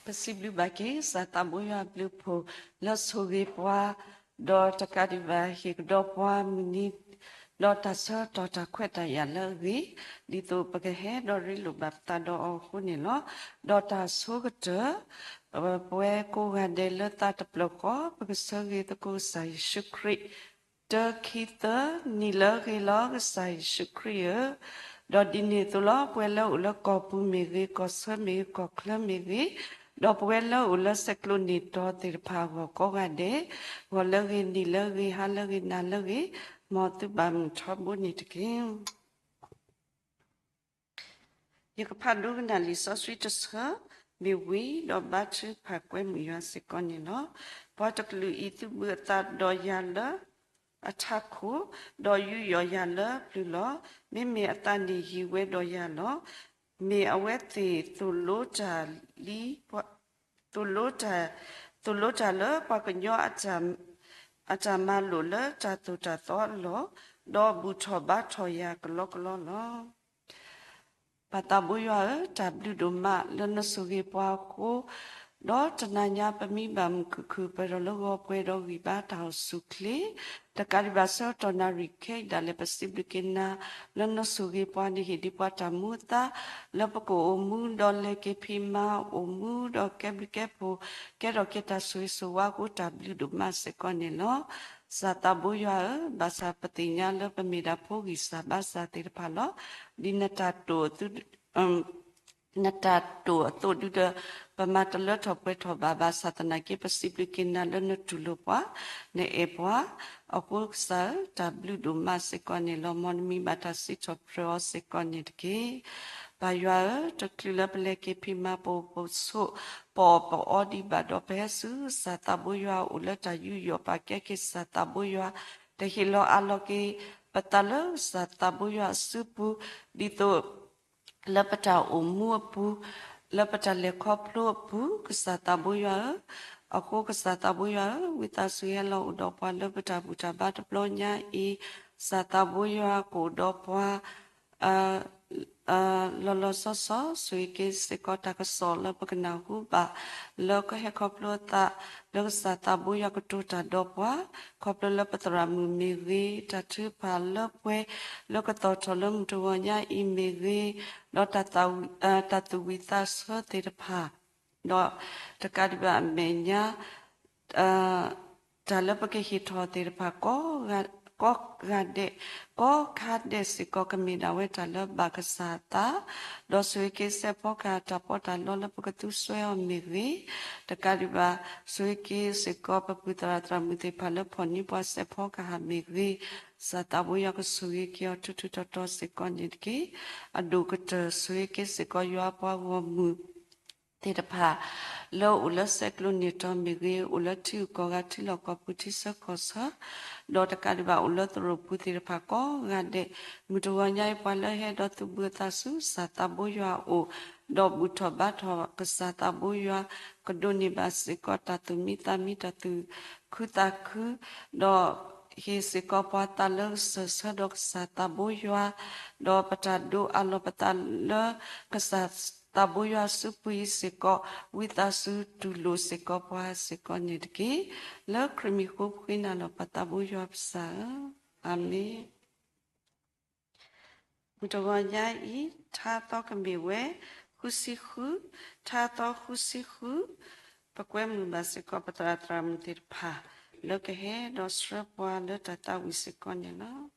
ပစံးဘျုးဘၣ်က့ၤ စၢ်သးဘိယွၤအဘျုးအဖှိၣ် လၢဆိၣ်ဂ့ၤပှၤ, ဒီးတကးဒံးဘၣ် ဟ့ၣ်ကဒီးပှၤမုၢ်နံၤ, ဒီးတၢ်ဆၢကတီၢ်တၢ်ခွဲးတၢ်ယာ်လၢအဂ့ၤ, ဒ်သိးပကဟဲဒီးရ့လိာ်ဘၣ်ပသးဒီးအီၤအဃိန့ၣ်လီၤ. ဒီးတၢ်ဆိကတၢၢ် ပဝဲကိးဂၤဒဲးလၢသးတဖျၢၣ်ဃီ ပကဆၢဂ့ၤသကိးကစၢ်ယ့ၣ်ၡူးခရံာ် တၢ ခံ သၢ, နံၤလၢအဂ့ၤလီၤ ကစၢ်ယ့ၣ်ၡူးခရံာ်ဧၢ, ဒီးဒ်န့ၣ်အသိးလီၤ. ပဝဲလၢအိၣ်လၢကီၢ်ပူၤမ့ၢ်ဂ့ၤ, ကီၢ်ဆၢမ့ၢ်ဂ့ၤ, ကီၢ်ချၢမ့ၢ်ဂ့ၤ, ဒီးပဝဲလၢအိၣ်လၢဆဲးကျိးန့ၢ်တီၤသ့ၣ်တဖၣ်အဂီၢ်ကိးဂၤဒဲး, ဂီၤလၢအဂ့ၤ, နံၤလၢအဂ့ၤ, ဟါလၢအဂ့ၤ, နၤလၢအဂ့ၤ, မ်သုဘၣ်မုာ်ထီဘိန့ၣ်တက့ၢ်. ယကဖးဒိကနၣ်လံာ်စီဆှံတဆၢ, မ့ၢ်ဝံၤဒီးဘါထုကဖၣ်ကွဲမုာ်ယွၤစ့ၢ်ကီးန့ၣ်လီၤ. ပှၤတကလုာ်အံၤသုးဘူးအသးဒီးယၤလၢအထးခိၣ်, ဒီးယူးယီၣ်ယၤလၢအပျုၤလီၤ. မ့မ့ၢ်အသးန့ၣ်ယံၤဝဲဒီးယၤလီၤ. မ့ၢ်အဝဲသ့ၣ်သိၣ်လိတၢ်လံ သိၣ်လိတၢ်, သိၣ်လိတၢ်လၢပှၤကညီအတၢ်မၤလိာ်လၢတၢ်သိၣ်တၢ်သီအလီၢ်, ဒီးဘူၣ်ထီၣ်ဘါထီၣ်ယၤကလီကလီလီၤ. ပၢ်သးဘိယွၤဧၢ, တၢ်ဘျုးဒိၣ်မးလၢနဆိၣ်ဂ့ၤပှၤအဃိ, ဒီးတနၤညါပမံဘၣ်မုၢ်ခုၣ်ခုၣ် ပှဲၤဒီးလၢဂီၤပှဲၤဒီးဂံၢ်ဘါတၢ်အိၣ်ဆူၣ်အိၣ်ချ့, တကးဒံးဘၣ်ဆၢကတီၢ်နၣ်ရံၣ်ခဲအံၤဒၣ်လဲာ် ပစံးဘျုးက့ၤနၤ လၢနဆိၣ်ဂ့ၤပှၤန့ၣ် ဟ့ၣ်ဒံးပှၤတၢ်မူအသါ လၢပကအိၣ်မူဒီးလဲၤက့ၤဖံးမၤ အိၣ်မူဒီးကဲဘျုးကဲဖှိၣ် ကဲထီၣ်က့ၤတၢ်ဆိၣ်ဂ့ၤဆိၣ်ဝါအဃိ တၢ်ဘျုးဒိၣ်မးစ့ၢ်ကီးန့ၣ်လီၤ. စၢ်သးဘိယွၤဧၢ, ဘၣ်ဆၣ်ပသ့ၣ်ညါလၢပမ့ၢ်ဒၣ်ဖိဂံၢ်စၢ်ဘါစၢ်သ့ၣ်တဖၣ်လီၤ. ဒ်နတၢ်တိာ် နတၢ်တိာ်အသိးဒုဒီး ပမၤတလၢထီၣ်ပှဲၤထီၣ်ဘၣ်. ဘၣ်ဆၣ်သနာ်က့ ပစံးဘျုးက့ၤနၤလၢနတူၢ်လိာ်ပှၤ, နအဲၣ်ပှၤ, အဃိကစၢ်ဧၢ, တၢ်ဘျုးဒိၣ်မးစ့ၢ်ကီးန့ၣ်လီၤ. မ်နမံၤဘၣ်တၢ်စံးထီၣ်ပတြၢၤအီၤစ့ၢ်ကီးန့ၣ်တက့ၢ်. ပၢ်ယွၤဧၢ, တချုးလၢပလဲၤက့ၤဖံးမၤ ပအိၣ်ပဆိး ပအီၣ်ပအီဒံးဘၣ်ဒီး ပဟဲဆူကစၢ်သးဘိယွၤအအိၣ်လၢတၢ်ယူးယီၣ်ပာ်ကဲက့ၤ ကစၢ်သးဘိယွၤ တဟ့ၣ်လီၤအးလီၤက့ၤ ပသးလၢကစၢ်သးဘိယွၤအစုပူၤ ဒ်သိး လၢပတၢ်အိၣ်မူအပူၤ, လၢပတၢ်လဲၤခီဖျိအပူၤ, ကစၢ်သးဘိယွၤဧၢ, အဃိကစၢ်သးဘိယွၤဧၢ, ဝံသးစူၤဟဲလီၤအိၣ်ဒီးပှၤလၢပတၢ်ဘူၣ်တၢ်ဘါတဘျီညါအံၤ, ကစၢ်သးဘိယွၤကအိၣ်ဒီးပှၤ လီၤလီၤဆီဆီ, ဆိၣ်ဂ့ၤက့ၤစ့ၢ်ကီးတၢ်ကစီၣ်လၢပကနၢ်ဟူဘၣ် လၢကဟဲခီဖျိအသး လၢကစၢ်သးဘိယွၤကတိၤတၢ်ဒီးပှၤ ခီဖျိလၢပသရၣ်မုၣ်မ့ၢ်ဂ့ၤ, တၢ်ထုကဖၣ်လၢပှဲၤ လၢကသီၣ်ထီၣ်လၢမုၢ်တဂီၤညါအံၤမ့ၢ်ဂ့ၤ, ဒီးတၢ်သူၣ်ဝံၣ်သးဆၢသ့ၣ်တဖၣ် ဒီးတကးဒံးဘၣ်အမဲာ်ညါ တၢ်လၢပကဟ့ၣ်ထီၣ်သ့ၣ်တဖၣ် ကိးဂၤဒဲး, ကိးခါဒဲးစ့ၢ်ကီး ကမ့ၢ်ဒၣ်ဝဲတၢ်လၢဘၣ်ကစၢ်အသး, ဒီးဆိၣ်ဂ့ၤက့ၤစဲးဖီကဟၣ်တၢ်ပီးတၢ်လီလၢပကသူစွဲအီၤမ့ၢ်ဂ့ၤ, တကးဒံးဘၣ် ဆိၣ်ဂ့ၤက့ၤစ့ၢ်ကီးပပုၢ်သရၣ်သရၣ်မုၣ်သ့ၣ်တဖၣ်လၢဖီၣ်န့ၢ်ပှၤစဲးဖီကဟၣ်မ့ၢ်ဂ့ၤ, ကစၢ်သးဘိယွၤကဆိၣ်ဂ့ၤက့ၤအီၤထူထူတီတီစ့ၢ်ကီးန့ၣ်တက့ၢ်. အဒိၣ်ကတၢၢ် ဆိၣ်ဂ့ၤက့ၤစ့ၢ်ကီးယွၤအပှၤဂီၢ်မုၢ် သ့ၣ်တဖၣ် လၢအိၣ်လၢဆဲးကျိးန့ၢ်တီၤမ့ၢ်ဂ့ၤ, အိၣ်လၢထံဂုၤကီၢ်ဂၤထံလီၢ်ကီၢ်ပူၤထံဆၢကီၢ်ဆၢ, ဒီးတကးဒံးဘၣ်အိၣ်လၢသရိာ်ပူၤသ့ၣ်တဖၣ်ကိးဂၤဒဲး, မုၢ်တဂီၤညါအံၤပှၤလၢဟဲဒီးသုးဘူးအသးဆူကစၢ်သးဘိယွၤအအိၣ်, ဒီးဘူၣ်ထီၣ်ဘါထီၣ်ကစၢ်သးဘိယွၤ, ကဒိးန့ၢ်ဘၣ်စ့ၢ်ကီးတၢ်သူၣ်မံသးမံ တၢ်သူၣ်ခုသးခု, ဒီးဟ့ၣ်စ့ၢ်ကီးပှၤသးလၢကစၢၢ်ဆၢဒီးကစၢ်သးဘိယွၤ, ဒီးပတၢ်ဒိးအးလီၤပသးလၢကစၢ်သးဘိယွၤအစုပူၤအံၤစ့ၢ်ကီး, ဝံသးစူၤတူၢ်လိာ်စ့ၢ်ကီးပှၤစ့ၢ်ကီးန့ၣ်တက့ၢ်. လၢခရံာ်မံၤအဃိပဃ့နၤလီၤ ပၢ်သးဘိယွၤပစၢ်ဧၢ, အၤမ့ၣ်. မုၢ်တဂီၤညါအံၤ ထါသီကမ့ၢ်ဝဲ ဃုဆံဃု, ထါသီဃုဆံဃု, ပကွဲမုာ်ဘၣ်စ့ၢ်ကီးပသရၣ်သရၣ်မုၣ်သ့ၣ်တဖၣ် လၢကဟဲဒီးဆှၢပှၤလၢတၢ်သးဝံၣ်စ့ၢ်ကီးန့ၣ်လီၤ.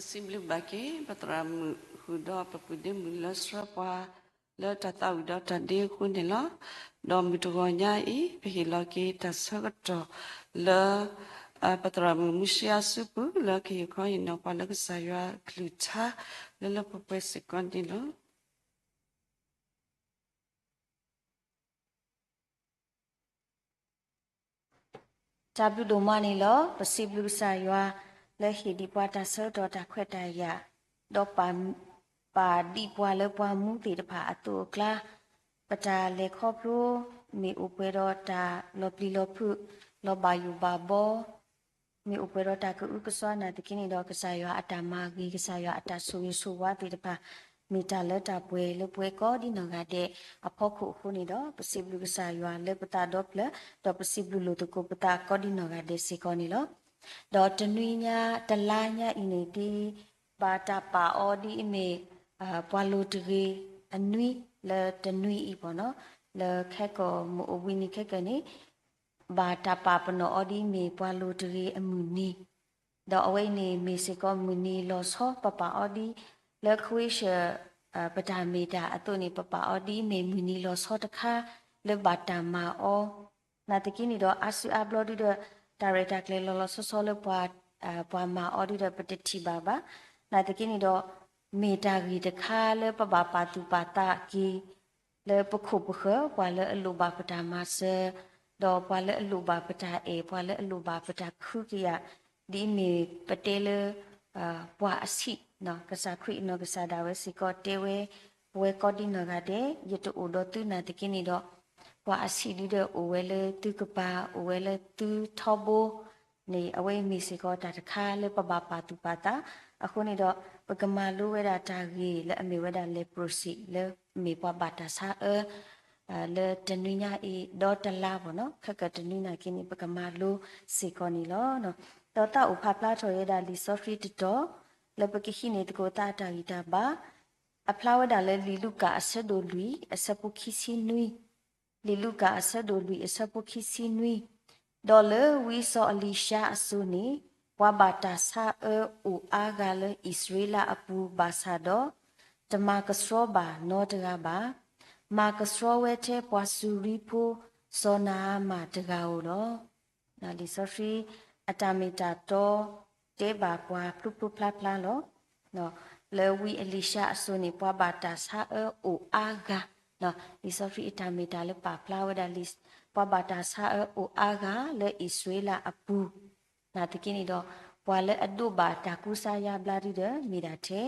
စံးဘျုးဘၣ်က့ၤ ပသရၣ်မုၣ်ဃုာ်ဒီးပပုၢ်ဒ့မုၣ်လၢဆှၢပှၤ လၢတၢ်သးဝံၣ်ဒီးတၢ်ဒ့အဃိန့ၣ်လီၤ. ဒီးမုၢ်တဂီၤညါအံၤ ပဟ့ၣ်လီၤက့ၤတၢ်ဆၢကတီၢ်လၢ ပသရၣ်မုၣ်မူရှံအစုပူၤ လၢကဟ့ၣ်ခီဟ့ၣ်နီၤပှၤလၢကစၢ်ယွၤအကလုၢ်ကထါ လၢလၢပှဲၤပှဲၤစ့ၢ်ကီးန့ၣ်လီၤ. တၢ်ဘျုးဒိၣ်မးန့ၣ်လီၤ. ပစံးဘျုးကစၢ်ယွၤ လၢဟ့ၣ်ဒံးပှၤတၢ်ဆၢကတီၢ်တၢ်ခွဲးတၢ်ယာ်, ဒီးပာ်ဒံးပှၤလၢပှၤမူသ့ၣ်တဖၣ်အသိးအကျါ, ပတၢ်လဲၤခီဖျိ မ့ၢ်အိၣ်ပှဲၤဒီးတၢ်လီၤပျံၤလီၤဖုး, လီၤဘၣ်ယိၣ်ဘၣ်ဘီ မ့ၢ်အိၣ်ပှဲၤဒီးတၢ်ကအုကစွါနာ်သက့န့ၣ်ဒီး ကစၢ်ယွၤအတၢ်မၤဂ့ၤ ကစၢ်ယွၤအတၢ်ဆိၣ်ဂ့ၤဆိၣ်ဝါသ့ၣ်တဖၣ် မ့ၢ်တၢ်လၢတၢ်ပှဲၤလၢပဝဲကိးဒံနီၢ်ဂၤဒဲးအဖီခိၣ်အဃိန့ၣ်ဒီး ပစံးဘျုးကစၢ်ယွၤလၢပသးဒီဖျၢၣ်, ဒီးပစံးဘျုးလိာ်သကိးပသးကိးဒံနီၢ်ဂၤဒဲးစ့ၢ်ကီးန့ၣ်လီၤ. ဒီးတနွံညါတလါညါအံၤန့ၣ် ဒ်ဘၣ်တၢ်ပာ်အီၤဒ်အမ့ၢ် ပှၤလိၤတဂ့ၤအနွံ လၢတနွံအံၤဘၣ်နီၤ, လၢခဲကိာ်မ့ၢ်အိၣ်ဝံၤနံၤခဲကိာ်န့ၣ် ဘၣ်တၢ်ပာ်ပနီၣ်အီၤဒ်အမ့ၢ်ပှၤလိၤတဂ့ၤအမုၢ်နံၤ, ဒီးအဝဲအံၤန့ၣ် မ့ၢ်စ့ၢ်ကီးမုၢ်နံၤလီၤဆီ ပပာ်အီၤဒ် လၢခဝ့ၡၢၣ် ပတၢ်မ့ၢ်တၢ်အသိးန့ၣ် ပပာ်အီၤဒ်အမ့ၢ်မုၢ်နံၤလီၤဆီတခါ လၢဘၣ်တၢ်မၤအီၤ, နာ်သက့န့ၣ်ဒီး အါစုအါဘျီဒုဒီး တၢ်ရဲၣ်တၢ်ကျဲၤလီၤလီၤဆီဆီလၢပှၤ ပှၤမၤအီၤဒုဒီးပတထံၣ်ဘၣ်ဘၣ်, နာ်သက့န့ၣ်ဒီး မ့ၢ်တၢ်ဂ့ၢ်တခါလၢပဘၣ်ပာ်သူၣ်ပာ်သးက့ၤ လၢပခိၣ်ပဃၢၤ ပှၤလၢအလိၣ်ဘၣ်ပတၢ်မၤစၢၤ, ဒီးပှၤလၢအလိၣ်ဘၣ်ပတၢ်အဲၣ် ပှၤလၢအလိၣ်ဘၣ်ပတၢ်ခုကယာ်, ဒ်အမ့ၢ်ပတဲလၢ ပှၤအဆံး, ကစၢ်ခရံာ်အနီၢ်ကစၢ်ဒၣ်ဝဲစ့ၢ်ကီးတဲဝဲ, ပဝဲကိးဒံနီၢ်ဂၤဒဲး ယတအိၣ်ဒီးသုနာ်သက့န့ၣ်ဒီး ပှၤအဆံးဒုဒီးအိၣ်ဝဲလၢသုကပၤ အိၣ်ဝဲလၢသုထီဘိ န့ၣ် အဝဲအံၤမ့ၢ်စ့ၢ်ကီးတၢ်တခါလၢပဘၣ်ပာ်သူၣ်ပာ်သး, အဃိန့ၣ်ဒီး ပကမၤလိဝဲဒၣ်တၢ်ဂ့ၢ်လၢအမ့ၢ်ဝဲဒၣ် leprosy လၢမ့ၢ်ပှၤဘၣ်တၢ်ဆါအၢ လၢတနွံညါအံၤ ဒီတလါဘၣ်နီၤ, ခဲကတနွံနာ်က့န့ၣ် ပကမၤလိစ့ၢ်ကီးန့ၣ်လီၤ. ဒီးသးအိၣ်ဖးဖျါထီၣ်ဝဲဒၣ်လံာ်စီဆှံတတီၤ လၢပကဟံးန့ၢ်သကိးသးအတၢ်ဂံၢ်တၢ်ဘါ, အဖျါဝဲဒၣ်လၢလံာ်လူၤကၣ်အဆၢဒိၣ်လွံၢ်အဆၢဖိခံဆံနွံ, လံာ်လူၤကၣ်အဆၢဒိၣ်လွံၢ်အဆၢဖိခံဆံနွံ, ဒီးလၢဝံစီၤအလံၤၡါအစိၤန့ၣ် ပှၤဘၣ်တၢ်ဆါအၢအိၣ်အါဂၤလၢအံၣ်စရ့လးအပူၤဘၣ်ဆၣ်ဒီး တမၤကဆှီဘၣ်နီတဂၤဘၣ်, မၤကဆှီဝဲထဲပှၤစူၤရံဖိစီၤနၤအမၣ်တဂၤဧိၤလီၤ. လံာ်စီဆှံအတၢ်မ့ၢ်တၢ်တီ တဲဘၣ်ပှၤဖျိဖျိဖျါဖျါလီၤ. လၢဝံအလံၤၡါအစိၤန့ၣ် ပှၤဘၣ်တၢ်ဆါအၢအိၣ်အါဂၤ, လံာ်စီဆှံအတၢ်မ့ၢ်တၢ်လၢပာ်ဖျါဝဲဒၣ် ပှၤဘၣ်တၢ်ဆါအၢအိၣ်အါဂၤလၢအံၣ်စရ့လးအပူၤ, နာ်သက့န့ၣ်ဒီး ပှၤလၢအဒိးဘၣ်တၢ်ကူစါယါဘျါဒုဒီး မ့ၢ်ဒၣ်ထဲ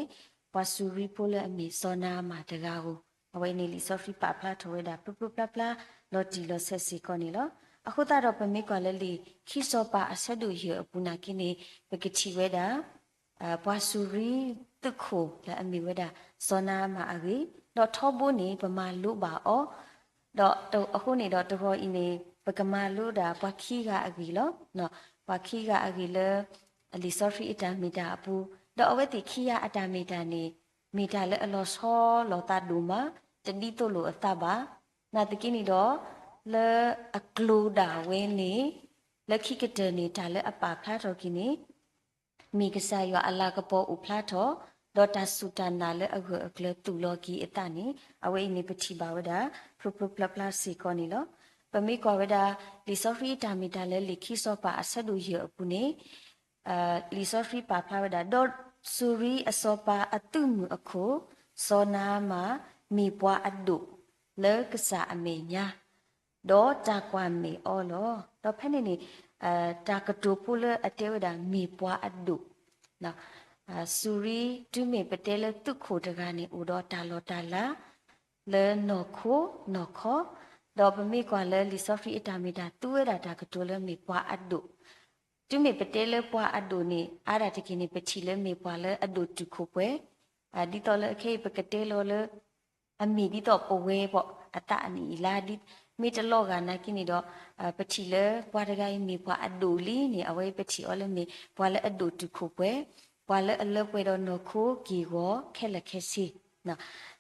ပှၤစူၤရံဖိလၢအမ့ၢ်စီၤနၤအမၣ်တဂၤဧိၤ, အဝဲန့ၣ်လံာ်စီဆှံပာ်ဖျါထီၣ်ဝဲဒၣ်ဖျိဖျိဖျါဖျါ လီၤတံၢ်လီၤဆဲးစ့ၢ်ကီးန့ၣ်လီၤ. အဃိသတးဒီးပမ့ၢ်ကွၢ်လၢလံာ်ခံစီၤပၤအဆၢဒိၣ်ယဲၢ်အပူၤနာ်က့န့ၣ် ပကထံၣ်ဝဲဒၣ် ပှၤစူၤရံသုးခိၣ်လၢအမ့ၢ်ဝဲဒၣ် စီၤနၤအမၣ်အဂ့ၢ်, ဒီးထီဘိန့ၣ် ပမၤလိဘၣ်အီၤ, ဒီးအဃိန့ၣ်ဒီးတဂီၤအံၤန့ၣ် ပကမၤလိဒၣ်ပှၤခံဂၤအဂ့ၢ်လီၤ. ပှၤခံဂၤအဂ့ၢ်လၢ လံာ်စီဆှံအတၢ်မ့ၢ်တၢ်အပူၤ, ဒီးအဝဲသ့ၣ်ခံဂၤအတၢ်မ့ၢ်တၢ်န့ၣ် မ့ၢ်တၢ်လၢအလီၤဆီလီၤသးဒိၣ်မး, တဒ်သိးလိာ်အသးဘၣ်. နာ်သက့န့ၣ်ဒီး လၢအကျိၤဒၣ်ဝဲန့ၣ် လၢခံကတၢၢ်န့ၣ် တၢ်လၢအပာ်ဖျါထီၣ်က့ၤန့ၣ် မ့ၢ်ကစၢ်ယွၤအလၤကပီၤအိၣ်ဖျါထီၣ်, ဒီးတၢ်စူၢ်တၢ်နာ်လၢအဂၢၢ်အကျၢၤသူၣ်လီၤက့ၤအသးန့ၣ် အဝဲအံၤန့ၣ်ပထံၣ်ဘၣ်ဝဲဒၣ် ဖျိဖျိဖျါဖျါစ့ၢ်ကီးန့ၣ်လီၤ. ပမ့ၢ်ကွၢ်ဝဲဒၣ် လံာ်စီဆှံအတၢ်မ့ၢ်တၢ်လၢလံာ်ခံစီၤပၤအဆၢဒိၣ်ယဲၢ်အပူၤန့ၣ် လံာ်စီဆှံပာ်ဖျါဝဲဒၣ် ဒီးစူၤရံအစီၤပၤအသုးမုၢ်အခိၣ် စီၤနၤအမၣ် မ့ၢ်ပှၤအဒိၣ်လၢကစၢ်အမဲာ်ညါ ဒီးတၢ်ကွၢ်မဲာ်အီၤလီၤ. ဒီးဖဲန့ၣ်န့ၣ် တၢ်ကတိၤဖိလၢအတဲဝဲဒၣ်မ့ၢ်ပှၤအဒိၣ်, စူၤရံတုၤမ့ၢ်ပတဲလၢသုးခိၣ်တဂၤန့ၣ် အိၣ်ဒီးတၢ်လီၢ်တၢ်လၤ လၢနီၢ်ခိနီၢ်ခီ, ဒီးပမ့ၢ်ကွၢ်လၢလံာ်စီဆှံအတၢ်မ့ၢ်တၢ်သူဝဲဒၣ်တၢ်ကတိၤလၢမ့ၢ်ပှၤအဒိၣ်, တုၤမ့ၢ်ပတဲလၢပှၤအဒိၣ်န့ၣ် အါဒၣ်တက့ၢ်န့ၣ် ပထံၣ်လၢမ့ၢ်ပှၤလၢအဒိၣ်တုာ်ခိၣ်ပှဲၤ, ဒ်သိးလၢအခဲအံၤပကတဲလီၤလၢ အမ့ၢ်ဒ်သိးပဝဲပှၤအသးအနံၣ်အံၤလါ, မ့ၢ်တလီၤဂာ်နာ်က့န့ၣ်ဒီး ပထံၣ်လၢပှၤတဂၤအံၤမ့ၢ်ပှၤအဒိၣ်လံန့ၣ် အဝဲပထံၣ်အီၤလၢမ့ၢ်ပှၤလၢအဒိၣ်တုာ်ခိၣ်ပှဲၤ, ပှၤလၢအလၢပှဲၤဒီးနီၢ်ခိက့ၢ်ဂီၤခဲလၢာ်ခဲဆ့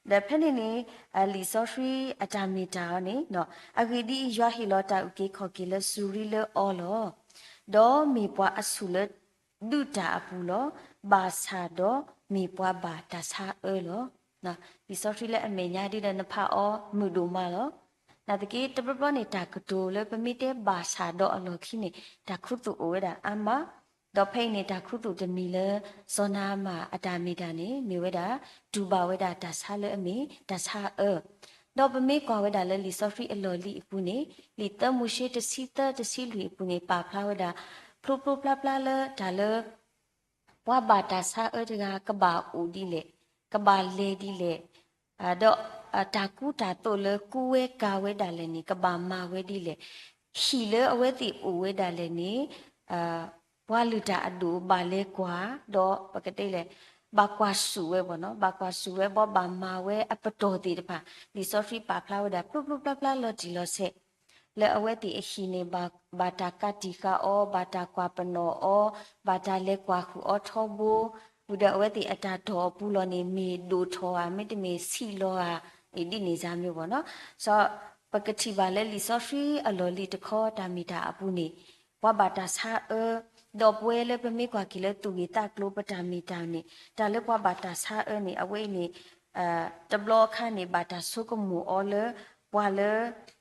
ဒီးဖဲန့ၣ်န့ၣ် လံာ်စီဆှံအတၢ်မ့ၢ်တၢ်အီၤန့ၣ် အဂ့ၢ်ဒ်အံၤ, ယွၤဟ့ၣ်လီၤတၢ်အုၣ်က့ၤခီၣ်က့ၤလၢစူၤရံလၢအီၤလီၤ. ဒီးမ့ၢ်ပှၤအဆူၣ်လၢဒုးတၢ်အပူၤလီၤ. ဘၣ်ဆၣ်ဒီးမ့ၢ်ပှၤဘၣ်တၢ်ဆါအၢလီၤ. လံာ်စီဆှံလၢအမဲာ်ညါဒ်ဒီးနဖးအီၤမုာ်ဒိၣ်မးလီၤ. နာ်သက့ တဘျီဘျီန့ၣ် တၢ်ကတိၤလၢပမ့ၢ်တဲဘၣ်ဆၣ်ဒီးအလီၢ်ခံန့ၣ် တၢ်ခူသူၣ်အိၣ်ဝဲဒၣ်အါမး, ဒီးဖဲအံၤန့ၣ် တၢ်ခူသူၣ်တမံၤလၢ စီၤနၤအမၣ်အတၢ်မ့ၢ်တၢ်န့ၣ် မ့ၢ်ဝဲဒၣ် တူၢ်ဘၣ်ဝဲဒၣ်တၢ်ဆါလၢအမ့ၢ် တၢ်ဆါအၢ ဒီးပမ့ၢ်ကွၢ်ဝဲဒၣ်လၢလံာ်စီဆှံအလီၢ်လံၤအပူၤန့ၣ် လံာ်သၢမိၤၡ့တဆံသၢတဆံလွံၢ်အပူၤန့ၣ် ပာ်ဖျါဝဲဒၣ် ဖျိဖျိဖျါဖျါလၢတၢ်လၢ ပှၤဘၣ်တၢ်ဆါအၢတဂၤ ကဘၣ်အိၣ်ဒ်လဲၣ်, ကဘၣ်လဲၤဒ်လဲၣ်, ဒီးတၢ်ကူတၢ်သိးလၢကူဝဲကၤဝဲဒၣ်လဲာ်န့ၣ် ကဘၣ်မၤဝဲဒ်လဲၣ်, ဟံၣ်လၢအဝဲသ့ၣ်အိၣ်ဝဲဒၣ်လဲာ်န့ၣ် ပှၤလုၢ်တၢ်အဒိၣ်ဘၣ်လဲၤကွၢ်, ဒီးပကတဲလဲၣ် ဘၣ်ကွၢ်ဆူၣ်ဝဲဘၣ်နီၤ, ဘၣ်ကွၢ်ဆူၣ်ဝဲ ဘၣ်ဘၣ်မၤဝဲအပတီၢ်သ့ၣ်တဖၣ် လံာ်စီဆှံပာ်ဖျါဝဲဒၣ် ဖျိဖျိဖျါဖျါလီၤတံၢ်လီၤဆဲး လၢအဝဲသ့ၣ်အဟံၣ်န့ၣ် ဘၣ်တၢ်ကးတံာ်ဃာ်အီၤ, ဘၣ်တၢ်ကွၢ်ပနီၣ်အီၤ, ဘၣ်တၢ်လဲၤကွၢ်ဃုာ်အီၤထီဘိ, ဝံၤဒီးအဝဲသ့ၣ်အတၢ်တီၢ်အပူၤလီၤန့ၣ် မ့ၢ်ဒိၣ်ထီၣ်ဧါ မ့တမ့ၢ်ဆံးလီၤဧါ, အံၤဒ်န့ၣ်စ့ၢ်မ့ၢ်ဘၣ်နီၤ, စီၤ ပကထံၣ်ဘၣ်လၢလံာ်စီဆှံအလီၢ်လံၤတခီ တၢ်မ့ၢ်တၢ်အပူၤန့ၣ် ပှၤဘၣ်တၢ်ဆါအၢ, ဒီးပဝဲလၢပမ့ၢ်ကွၢ်က့ၤလၢသူၣ်ဂ့ၢ်သးကျိၤပတၢ်မ့ၢ်တၢ်န့ၣ် တၢ်လၢပှၤဘၣ်တၢ်ဆါအၢန့ၣ် အဝဲအံၤန့ၣ် တဘျီအခါန့ၣ် ဘၣ်တၢ်ဆိကမိၣ်အီၤလၢ ပှၤလၢ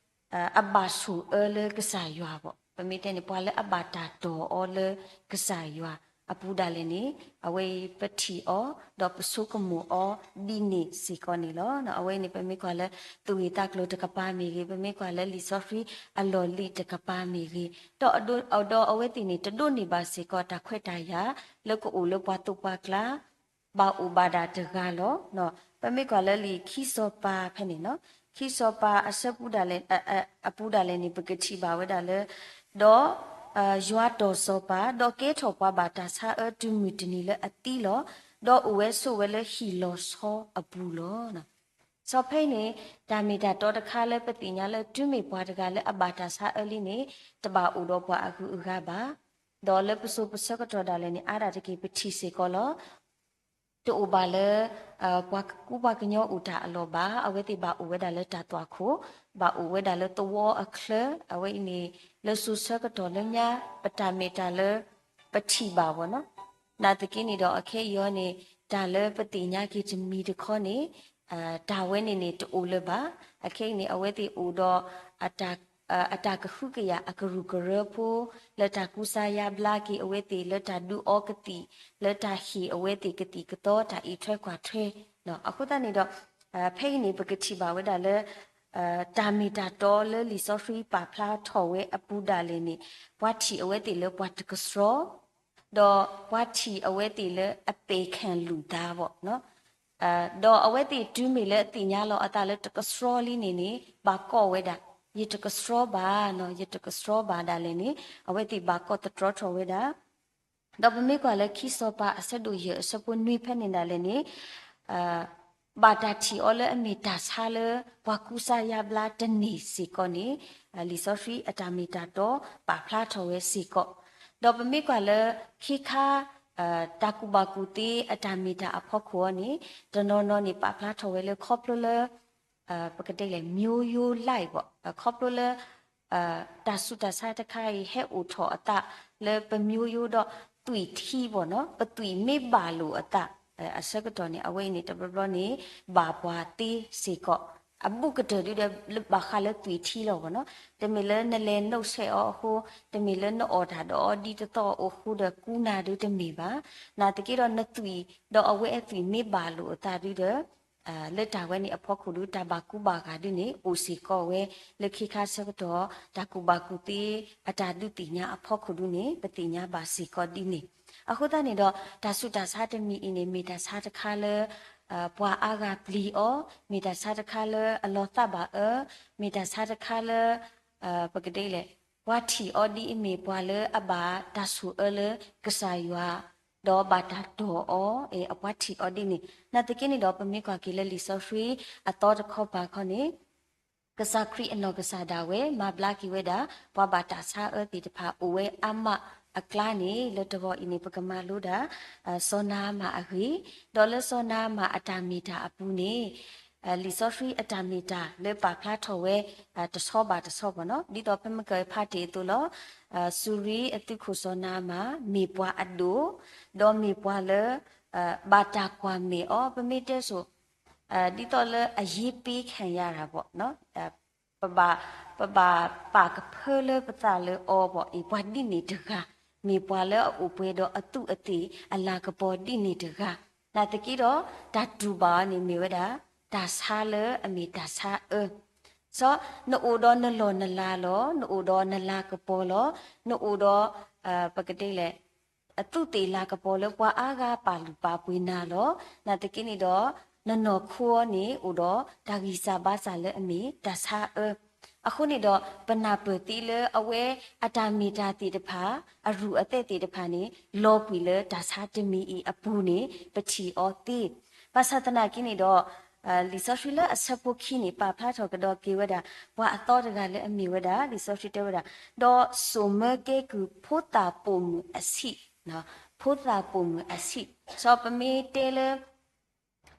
အဘၣ်ဆိၣ်အၢလၢကစၢ်ယွၤဘၣ်, ပမ့ၢ်တဲန့ၣ် ပှၤလၢအဘၣ်တၢ်တီၢ်အီၤလၢကစၢ်ယွၤအပူၤဒၣ်လဲာ်န့ၣ် အဝဲအံၤပထံၣ်အီၤ ဒီးပဆိကမိၣ်အီၤဒ်န့ၣ်စ့ၢ်ကီးန့ၣ်လီၤ. အဝဲအံၤန့ၣ် ပမ့ၢ်ကွၢ်လၢသူၣ်ဂ့ၢ်သးကျိၤတကပၤမ့ၢ်ဂ့ၤ, ပမ့ၢ်ကွၢ်လၢလံာ်စီဆှံအလီၢ်လံၤတကပၤမ့ၢ်ဂ့ၤ, ဒီးအဒိ ဒီးအဝဲသ့ၣ်န့ၣ် တဒိးန့ၢ်ဘၣ်စ့ၢ်ကီးတၢ်ခွဲးတၢ်ယာ်လၢကအိၣ်လၢပှၤသးပှၤကျါ ဘၣ်အိၣ်ဘၣ်ဒၣ်တဂၤလီၤ. ပမ့ၢ်ကွၢ်လၢလံာ်ခံစီၤပၤဖဲန့ၣ်နီၤ, ခံစီၤပၤအဆၢပူဒၣ်လဲာ် အပူဒၣ်လဲာ်န့ၣ် ပကထံၣ်ဘၣ်ဝဲဒၣ်လၢ ဒီး ယွၤတီၢ်စီၤပၤ ဒီးကဲထီၣ်ပှၤဘၣ်တၢ်ဆါအၢတုၤမုၢ်တနံၤလၢအသံလီၤ. ဒီးအိၣ်ဝဲဆိးဝဲလၢဟံၣ်လီၤဆီအပူၤလီၤ. စီၤဖဲအံၤန့ၣ် တၢ်မ့ၢ်တၢ်တီတခါလၢပသ့ၣ်ညါလၢတုၤမ့ၢ်ပှၤတဂၤလၢအဘၣ်တၢ်ဆါအၢလံန့ၣ် တဘၣ်အိၣ်ဒီးပှၤအဂုၤအဂၤဘၣ်. ဒီးလၢပစိၤပဆၢကတီၢ်ဒၣ်လဲာ်န့ၣ် အါဒၣ်တက့ၢ်ပထံၣ်စ့ၢ်ကီးလီၤ. တအိၣ်ဘၣ်လၢ ပှၤကူပှၤကညီအိၣ်တၢ်အလီၢ်ဘၣ်, အဝဲသ့ၣ်ဘၣ်အိၣ်ဝဲဒၣ်လၢတၢ်သွၣ်ခိၣ်, ဘၣ်အိၣ်ဝဲဒၣ်လၢသဝီအချၢ, အဝဲအံၤန့ၣ် လၢစိၤဆၢကတီၢ်လၢညါ ပတၢ်မ့ၢ်တၢ်လၢ ပထံၣ်ဘၣ်ဘၣ်နီၤ. နာ်သက့န့ၣ်ဒီး အခဲအံၤအီၤန့ၣ် တၢ်လၢပသ့ၣ်ညါက့ၤတမံၤတခီန့ၣ် တၢ်ဝဲန့ၣ်န့ၣ်တအိၣ်လၢၤဘၣ်. အခဲအံၤန့ၣ် အဝဲသ့ၣ်အိၣ်ဒီး အတၢ်ကဟုကယာ်အကရူၢ်ကရၢဖိ လၢတၢ်ကူစါယါဘျါက့ၤအဝဲသ့ၣ် လၢတၢ်ဒုးအီကသံၣ် လၢတၢ်ဟ့ၣ်အဝဲသ့ၣ်ကသံၣ်ကသီ တၢ်အံးထွဲကွၢ်ထွဲ. အဃိသတးန့ၣ်ဒီး ဖဲအံၤန့ၣ် ပကထံၣ်ဘၣ်ဝဲဒၣ်လၢ တၢ်မ့ၢ်တၢ်တီလၢလံာ်စီဆှံပာ်ဖျါထီၣ်ဝဲအပူၤဒၣ်လဲာ်န့ၣ် ပှၤထံၣ်အဝဲသ့ၣ်လၢပှၤတကဆှီ ဒီးပှၤထံၣ်အဝဲသ့ၣ်လၢအပဲာ်ခၢၣ်လူၤသးဘၣ်နီၤ. ဒီးအဝဲသ့ၣ်တုၤမ့ၢ်လၢအသ့ၣ်ညါလီၤအသးလၢတကဆှီလံန့ၣ်န့ၣ် ဘၣ်ကိးဝဲဒၣ် ယတကဆှီဘၣ်နီၤ, ယတကဆှီဘၣ်ဒၣ်လဲာ်န့ၣ် အဝဲသ့ၣ်ဘၣ်ကိးသတြီထီၣ်ဝဲဒၣ်. ဒီးပမ့ၢ်ကွၢ်လၢခံစီၤပၤအဆၢဒိၣ်ယဲၢ်အဆၢဖိနွံဖဲန့ၣ်ဒၣ်လဲာ်န့ၣ် ဘၣ်တၢ်ထံၣ်အီၤလၢအမ့ၢ်တၢ်ဆါလၢပှၤကူစါယါဘျါတန့ၢ်စ့ၢ်ကီးန့ၣ် လံာ်စီဆှံအတၢ်မ့ၢ်တၢ်တီပာ်ဖျါထီၣ်ဝဲစ့ၢ်ကီး. ဒီးပမ့ၢ်ကွၢ်လၢခံခါ တၢ်ကူၣ်ဘၣ်ကူၣ်သ့အတၢ်မ့ၢ်တၢ်အဖီခိၣ်အီၤန့ၣ် တနီၤနီၤန့ၣ်ပာ်ဖျါထီၣ်ဝဲလၢခီဖျိလၢ ပကတဲလဲၣ် မျိုးရိုးလိုက်ပေါ့ ခီဖျိလၢ တၢ်ဆူးတၢ်ဆါတခါအံၤ ဟဲအိၣ်ထီၣ်အသးလၢပမျိုးရိုးဒီးသွံၣ်ထံပေါ့နော်, ပသွံၣ်မ့ၢ်ဘၣ်လိာ်အသး အဆၢကတီၢ်န့ၣ် အဝဲအံၤန့ၣ် တဘျီဘျီန့ၣ် ဘၣ်ပှၤသ့စ့ၢ်ကီး, အဘူးကတၢၢ်ဒုဒီး ဘၣ်ဃးလၢသွံၣ်ထံလီၤပေါ့နော်. တမ့ၢ်လၢနလဲၤနုတ်ဆက်အီၤအဃိ, တမ့ၢ်လၢနအီၣ်တၢ်ဒီးအီၤဒ်တသီအဃိဒီးကူနၤဒုတမ့ၢ်ဘၣ်. နာ်သက့ဒီးနသွံၣ်ဒီးအဝဲအသွံၣ်မ့ၢ်ဘၣ်လိာ်အသးဒုဒီး လၢတၢ်ဝဲန့ၣ်အဖီခိၣ်ဒု တၢ်ဘၣ်ကူဘၣ်ဂာ်ဒုန့ၣ် အိၣ်စ့ၢ်ကီးဝဲ လၢခံခါဆၢကတီၢ် တၢ်ကူၣ်ဘၣ်ကူၣ်သ့ အတၢ်ဒုးသ့ၣ်ညါအဖီခိၣ်ဒုန့ၣ် ပသ့ၣ်ညါဘၣ်စ့ၢ်ကီးဒ်န့ၣ်. အဃိသတးန့ၣ်ဒီး တၢ်ဆူးတၢ်ဆါတမံၤအံၤန့ၣ် မ့ၢ်တၢ်ဆါတခါလၢ ပှၤအါဂၤပျံၤအီၤ, မ့ၢ်တၢ်ဆါတခါလၢအလီၤသးဘၣ်အၢ, မ့ၢ်တၢ်ဆါတခါလၢ ပကတဲလဲၣ်, ပှၤထံၣ်အီၤဒ်အမ့ၢ်ပှၤလၢအဘၣ်တၢ်ဆိၣ်အၢလၢကစၢ်ယွၤ ဒီးဘၣ်တၢ်တီၢ်အီၤ, အပှၤထံၣ်အီၤဒ်န့ၣ်. နာ်သက့န့ၣ်ဒီး ပမ့ၢ်ကွၢ်က့ၤလၢလံာ်စီဆှံအသီတခီပၤခီန့ၣ် ကစၢ်ခရံာ်အနီၢ်ကစၢ်ဒၣ်ဝဲ မၤဘျါက့ၤဝဲဒၣ် ပှၤဘၣ်တၢ်ဆါအၢသ့ၣ်တဖၣ်အိၣ်ဝဲအါမးအကျါန့ၣ် လၢတဂီၤအံၤန့ၣ် ပကမၤလိဒၣ် စီၤနၤအမၣ်အဂ့ၢ်, ဒီးလၢစီၤနၤအမၣ်အတၢ်မ့ၢ်တၢ်အပူၤန့ၣ် လံာ်စီဆှံအတၢ်မ့ၢ်တၢ်လၢပာ်ဖျါထီၣ်ဝဲ တဆီဘၣ်တဆီဘၣ်နီၤ, ဒ်သိးဖဲမုၢ်ကၢၢ်ဖးတ့ၢ်အသိးလီၤ. စူၤရံအသုးခိၣ်စီၤနၤအမၣ် မ့ၢ်ပှၤအဒိၣ်, ဒီးမ့ၢ်ပှၤလၢ ဘၣ်တၢ်ကွၢ်မဲာ်အီၤ, ပမ့ၢ်တဲဆိ ဒ်သိးလၢအရေးပေးခံရတာပေါ့နော်, ပဘၣ် ပဘၣ်ပာ်ကဖၢလၢပသးလၢအီၤဘၣ်အံၤ, ပှၤဒ်န့ၣ်တဂၤ, မ့ၢ်ပှၤလၢအအိၣ်ပှဲၤဒီးအသူးအသ့ၣ်အလၤကပီၤဒ်န့ၣ်တဂၤ, နာ်သက့ဒီး တၢ်တူၢ်ဘၣ်အီၤန့ၣ်မ့ၢ်ဝဲဒၣ် တၢ်ဆါလၢအမ့ၢ်တၢ်ဆါအၢ, စီၤ နအိၣ်ဒီးနလီၢ်နလၤလီၤ, နအိၣ်ဒီးနလၤကပီၤလီၤ, နအိၣ်ဒီး ပကတဲလဲၣ် အသူးသ့ၣ်လၤကပီၤလၢပှၤအါဂၤပာ်လုၢ်ပာ်ပှ့ၤနၤလီၤ. နာ်သက့န့ၣ်ဒီး နနီၢ်ခိအီၤန့ၣ် အိၣ်ဒီးတၢ်ဂံၢ်စၢ်ဘါစၢ်လၢအမ့ၢ်တၢ်ဆါအၢ, အဃိန့ၣ်ဒီး ပနၢ်ပၢၢ်သ့လၢအဝဲအတၢ်မ့ၢ်တၢ်သ့ၣ်တဖၣ် အရူၢ်အသဲးသ့ၣ်တဖၣ်န့ၣ် လီၤကွံာ်လၢတၢ်ဆါတမံၤအံၤအပူၤန့ၣ် ပထံၣ်အီၤသ့. ဘၣ်ဆၣ်သနာ်က့န့ၣ်ဒီး လံာ်စီဆှံလၢအဆၢဖိခံန့ၣ် ပာ်ဖျါထီၣ်ကဒီးက့ၤဝဲဒၣ် ပှၤအသီတဂၤလၢအမ့ၢ်ဝဲဒၣ် လံာ်စီဆှံတဲဝဲဒၣ် ဒီးစိာ်မၢကဲကုၢ်ဖိသၣ်ပိာ်မုၣ်အဆံး, ဖိသၣ်ပိာ်မုၣ်အဆံး, စီၤ ပမ့ၢ်တဲလၢ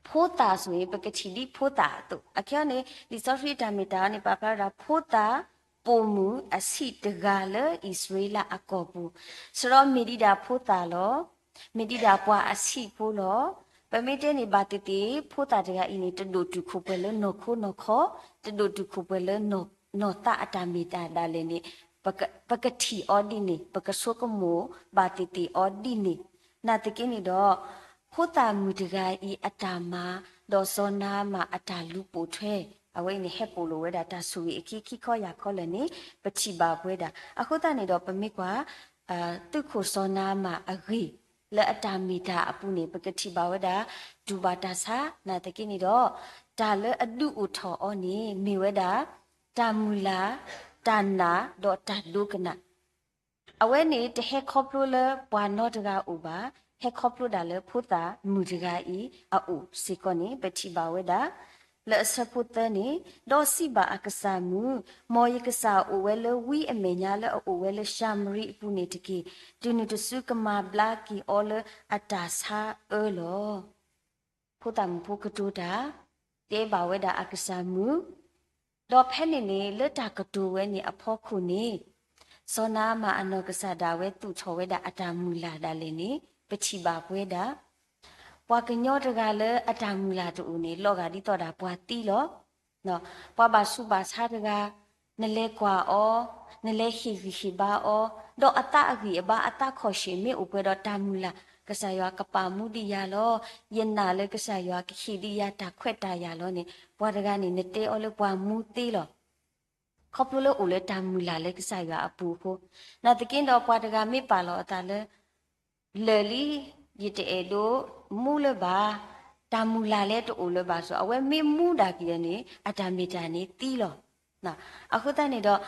ဖိသၣ်ဆိၣ်အံၤ ပကထံၣ်ဒ်ဖိသၣ်အသိး, အခဲအံၤန့ၣ် လံာ်စီဆှံတၢ်မ့ၢ်တၢ်အီၤန့ၣ် ပာ်ဖျါဝဲဒၣ် ဖိသၣ်ပိာ်မုၣ်အဆံးတဂၤလၢအံၣ်စရ့လးအကီၢ်ပူၤ, စီၤ ဒီးမ့ၢ်ဒံးဒၣ်ဖိသၣ်လီၤ. မ့ၢ်ဒံးဒၣ်ပှၤအဆံးဖိလီၤ. ပမ့ၢ်တဲန့ၣ်ဘၣ်သ့ၣ်သ့ၣ် ဖိသၣ်တဂၤအံၤန့ၣ် တဒိၣ်တုာ်ခိၣ်ပှဲၤလၢနီၢ်ခိနီၢ်ခီ, တဒိၣ်တုာ်ခိၣ်ပှဲၤလၢ နီၢ်သးအတၢ်မ့ၢ်တၢ်ဒၣ်လဲာ်န့ၣ် ပကထံၣ်အီၤဒ်န့ၣ်, ပကဆိကမိၣ်ဘၣ်သ့ၣ်သ့ၣ်အီၤဒ်န့ၣ်, နာ်သက့န့ၣ်ဒီး ဖိသၣ်မုၣ်တဂၤအံၤအတၢ်မၤ, ဒီးစီၤနၤအမၣ်အတၢ်လူၤပိာ်ထွဲ, အဝဲအံၤန့ၣ် ဟဲပိာ်လိာ်ဝဲဒၣ်တၢ်ဆိၣ်ဂ့ၤအခံခံခီယၢ်ခီလၢာ်န့ၣ် ပထံၣ်ဘၣ်ပဝဲဒၣ်. အဃိသတးန့ၣ်ဒီး ပမ့ၢ်ကွၢ် သုးခိၣ်စီၤနၤအမၣ်အဂ့ၢ် လၢအတၢ်မ့ၢ်တၢ်အပူၤန့ၣ် ပကထံၣ်ဘၣ်ဝဲဒၣ် တူၢ်ဘၣ်တၢ်ဆါ, နာ်သက့န့ၣ်ဒီး တၢ်လၢအဒုးအိၣ်ထီၣ်အီၤန့ၣ် မ့ၢ်ဝဲဒၣ် တၢ်မုၢ်လၢ်, တၢ်နာ်, ဒီးတၢ်ဒိကနၣ်. အဝဲန့ၣ် တဟဲခီဖျိလၢပှၤနီတဂၤအအိၣ်ဘၣ်, ဟဲခီဖျိဒၣ်လၢဖိသၣ်မုၣ်တဂၤအံၤအအိၣ်စ့ၢ်ကီးန့ၣ် ပထံၣ်ဘၣ်ဝဲဒၣ် လၢအဆၢဖိသၢန့ၣ်, ဒီးစံးဘၣ်အကစၢ်မုၣ်, မ်ယကစၢ်အိၣ်ဝဲလၢဝံအမဲာ်ညါလၢအအိၣ်ဝဲလၢၡၤမရံအပူၤန့ၣ်တက့ၢ်. တုၤနုၤတစုကမၤဘျါက့ၤအီၤလၢအတၢ်ဆါအၢလီၤ. ဖိသၣ်မုၣ်ဖိကတိၤတၢ် တဲဘၣ်ဝဲဒၣ်အကစၢ်မုၣ်, ဒီးဖဲန့ၣ်န့ၣ် လၢတၢ်ကတိၤဝဲန့ၣ်အဖီခိၣ်န့ၣ် စီၤနၤအမၣ်အနီၢ်ကစၢ်ဒၣ်ဝဲသူၣ်ထီၣ်ဝဲဒၣ်အတၢ်မုၢ်လၢ်ဒၣ်လဲာ်န့ၣ် ပထံၣ်ဘၣ်ပဝဲဒၣ် ပှၤကညီတဂၤလၢအတၢ်မုၢ်လၢ်တအိၣ်န့ၣ် လီၤဂာ်ဒ်သိးဒၣ်ပှၤသံလီၤ. ပှၤဘၣ်ဆူးဘၣ်ဆါတဂၤ နလဲၤကွၢ်အီၤ, နလဲၤဟ့ၣ်ဂံၢ်ဟ့ၣ်ဘါအီၤ, ဒီးအသးအဂံၢ်အဘါအသးခီၣ်ဆံးမ့ၢ်အိၣ်ပှဲၤဒီးတၢ်မုၢ်လၢ် ကစၢ်ယွၤကပာ်မူဒံးယၤလီၤ, ယနာ်လၢကစၢ်ယွၤကဟ့ၣ်ဒံးယၤတၢ်ခွဲးတၢ်ယာ်လီၤန့ၣ် ပှၤတဂၤန့ၣ် နတဲအီၤလၢပှၤမူသ့လီၤ. ခီဖျိလၢအိၣ်လၢတၢ်မုၢ်လၢ်လၢကစၢ်ယွၤအပူၤအဃိ, နာ်သက့ဒီးပှၤတဂၤမ့ၢ်ပာ်လီၤအသးလၢ လၢာ်လံ, ယတအဲၣ်ဒိးမူလၢၤဘၣ်, တၢ်မုၢ်လၢ်လၢတအိၣ်လၢၤဘၣ်ဆိ, အဝဲမ့ၢ်မူဒၣ်က့ၤဒီးန့ၣ် အတၢ်မ့ၢ်တၢ်န့ၣ်သံလီၤ. အဃိသတးန့ၣ်ဒီး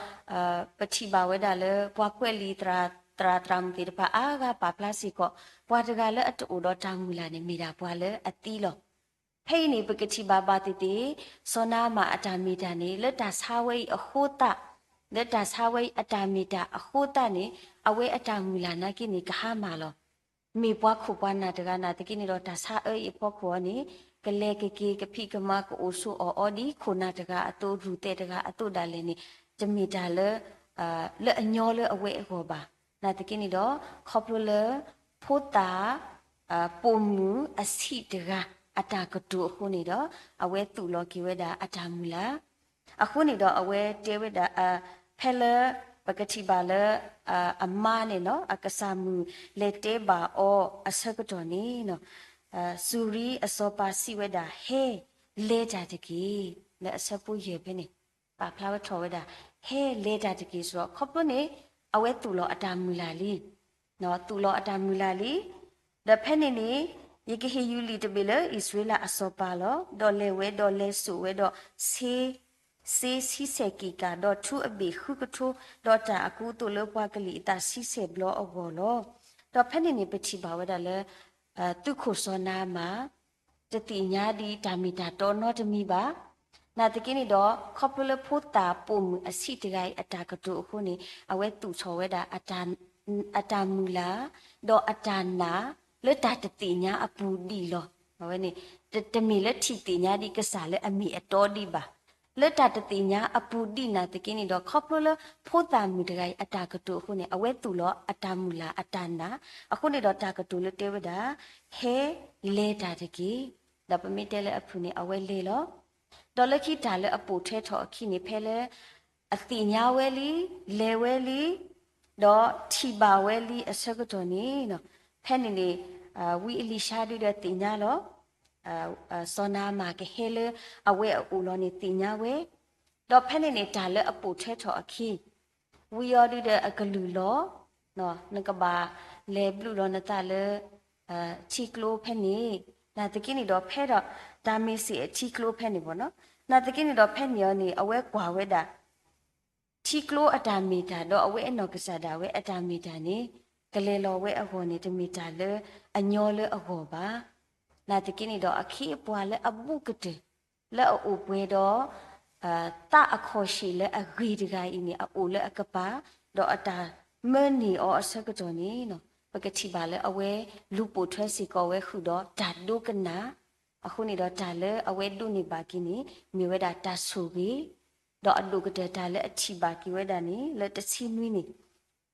ပထံၣ်ဘၣ်ဝဲဒၣ်လၢ ပှၤကွဲးလံာ်သရၣ်သရၣ်မုၣ်သ့ၣ်တဖၣ်အါဂၤပာ်ဖျါစ့ၢ်ကီး, ပှၤတဂၤလၢအတအိၣ်ဒီးတၢ်မုၢ်လၢ်န့ၣ် မ့ၢ်ဒၣ်ပှၤလၢအသံလီၤ. ဖဲအံၤန့ၣ် ပကထံၣ်ဘၣ်ဘၣ်သ့ၣ်သ့ၣ် စီၤနၤအမၣ်အတၢ်မ့ၢ်တၢ်န့ၣ် လၢတၢ်ဆါဝဲအံၤအဃိသတး, လၢတၢ်ဆါဝဲအံၤအတၢ်မ့ၢ်တၢ်အဃိသတးန့ၣ် အဝဲအတၢ်မုၢ်လၢ်နာ်က့န့ၣ် ကဟါမၢ်လီၤ. မ့ၢ်ပှၤခိၣ်ပှၤနၢ်တဂၤနာ်သက့န့ၣ်ဒီး တၢ်ဆါအၢအံၤအဖီခိၣ်အီၤန့ၣ် ကလဲၤကက့ၤကဖံးကမၤကအိၣ်ဆိးအီၣ်အီၤဒ်ခိၣ်နၢ်တဂၤအသိး ရူၢ်သဲးတဂၤအသိးဒၣ်လဲာ်န့ၣ် တမ့ၢ်တၢ်လၢ လၢအညီလၢအဝဲအဂီၢ်ဘၣ်. နာ်သက့န့ၣ်ဒီး ခီဖျိလၢ ဖိသၣ် ပိာ်မုၣ်အဆံးတဂၤ အတၢ်ကတိၤအဃိန့ၣ်ဒီး အဝဲသူၣ်လီၤက့ၤဝဲဒၣ်အတၢ်မုၢ်လၢ် အဃိန့ၣ်ဒီးအဝဲတဲဝဲဒၣ် ဖဲလၢ ပကထံၣ်ဘၣ်လၢ အမါန့ၣ်နီၤ အကစၢ်မုၣ်လဲၤတဲဘၣ်အီၤအဆၢကတီၢ်န့ၣ် စူၤရံအစီၤပၤစံးဝဲဒၣ် ဟဲ လဲၤတၢ်တက့ၢ်. လၢအဆၢဖိယဲၢ်ဖဲန့ၣ် ပာ်ဖျါဝဲထီၣ်ဝဲဒၣ် ဟဲလဲၤတၢ်တက့ၢ်စ့ၢ်ကီး ခီဖျိန့ၣ် အဝဲသူၣ်လီၤအတၢ်မုၢ်လၢ်လံ သူၣ်လီၤအတၢ်မုၢ်လၢ်လံ. ဒီးဖဲန့ၣ်န့ၣ် ယကဟ့ၣ်ယူၤလံာ်တဘ့ၣ်လၢအံၣ်စရ့လးအစီၤပၤလီၤ. ဒီးလဲၤဝဲဒီးလဲၤစိာ်ဝဲဒီး စ့ဆံဆဲၣ်က့ၣ်ကး ဒီးထူအဘ့ၣ်ဃုကထိ ဒီးတၢ်အကူအသိးလၢပှၤကလံၤအသးဆံဆဲၣ်ဘျီအဂီၢ်လီၤ. ဒီးဖဲန့ၣ်န့ၣ် ပထံၣ်ဘၣ်ဝဲဒၣ်လၢ သုးခိၣ်စီၤနၤအမၣ် တသ့ၣ်ညါဒံးတၢ်မ့ၢ်တၢ်တီနီတမံၤဘၣ်. နာ်သက့န့ၣ်ဒီး ခီဖျိလၢဖိသၣ်ပိာ်မုၣ်အဆံးတဂၤအံၤအတၢ်ကတိၤအဃိန့ၣ် အဝဲသူၣ်ထီၣ်ဝဲဒၣ် အတၢ်မုၢ်လၢ် ဒီးအတၢ်နာ် လၢတၢ်တသ့ၣ်ညါအပူၤဒံးလီၤ. အဝဲန့ၣ် တမ့ၢ်လၢထံၣ်သ့ၣ်ညါဒံးကစၢ်လၢအမ့ၢ်အတီဒံးဘၣ်. လၢတၢ်တသ့ၣ်ညါအပူၤဒံးနာ်သက့န့ၣ်ဒီး ခီဖျိလၢဖိသၣ်မုၣ်တဂၤအံၤအတၢ်ကတိၤအဃိန့ၣ် အဝဲသူၣ်လီၤအတၢ်မုၢ်လၢ်အတၢ်နာ် အဃိန့ၣ်ဒီးတၢ်ကတိၤလၢတဲဝဲဒၣ် ဟဲလဲၤတၢ်တက့ၢ်. ဒီးပမ့ၢ်တဲလၢအဖုၣ်န့ၣ် အဝဲလဲၤလီၤ. ဒီးလၢခံတၢ်လၢအပိာ်ထွဲထီၣ်အခံန့ၣ် ဖဲလၢ အသ့ၣ်ညါဝဲလံ, လဲၤဝဲလံ, ဒီးထံၣ်ဘၣ်ဝဲလံအဆၢကတီၢ်န့ၣ်, ဖဲန့ၣ်န့ၣ် ဝံအလံၤၡါဒုဒီးသ့ၣ်ညါလီၤ. စီၤနၤအမၣ်ကဟဲလၢအဝဲအအိၣ်လီၤန့ၣ်သ့ၣ်ညါဝဲ, ဒီးဖဲန့ၣ်န့ၣ် တၢ်လၢအပိာ်ထွဲထီၣ်အခံ ဝံအီၤဒုဒီးအကလုၢ်လီၤ, နကဘၣ်လဲၤဘျုးလီၤနသးလၢ ထံကျိဖဲန့ၣ်, နာ်သက့န့ၣ်ဒီးဖဲဒီး တၢ်မ့ၢ်စ့ၢ်အထံကျိဖဲန့ၣ်ဘၣ်နီၤ, နာ်သက့န့ၣ်ဒီး ဖဲန့ၣ်အီၤန့ၣ် အဝဲကွၢ်ဝဲဒၣ် ထံကျိအတၢ်မ့ၢ်တၢ် ဒီးအဝဲအနီၢ်ကစၢ်ဒၣ်ဝဲအတၢ်မ့ၢ်တၢ်န့ၣ် ကလဲၤလီၤဝဲအဂီၢ်န့ၣ် တမ့ၢ်တၢ်လၢအညီလၢအဂီၢ်ဘၣ်. နာ်သက့န့ၣ်ဒီး အခ့အပှၤလၢအဘူးကတၢၢ် လၢအအိၣ်ပှဲၤဒီး သးအခီၣ်ဆ့ၣ်လၢအဂ့ၤတဂၤအံၤန့ၣ် အအိၣ်လၢအကပၤ ဒီးအတၢ်မၢန့ၢ်အီၤအဆၢကတီၢ်န့ၣ် ပကထံၣ်ဘၣ်လၢအဝဲလူၤပိာ်ထွဲစ့ၢ်ကီးဝဲဃုာ်ဒီးတၢ်ဒိကနၣ်, အဃိန့ၣ်ဒီးတၢ်လၢအဝဲဒိးန့ၢ်ဘၣ်က့ၤန့ၣ် မ့ၢ်ဝဲဒၣ်တၢ်ဆိၣ်ဂ့ၤ, ဒီးအဒိၣ်ကတၢၢ်တၢ်လၢအထံၣ်ဘၣ်က့ၤဝဲဒၣ်န့ၣ် လၢတဆံနွံန့ၣ်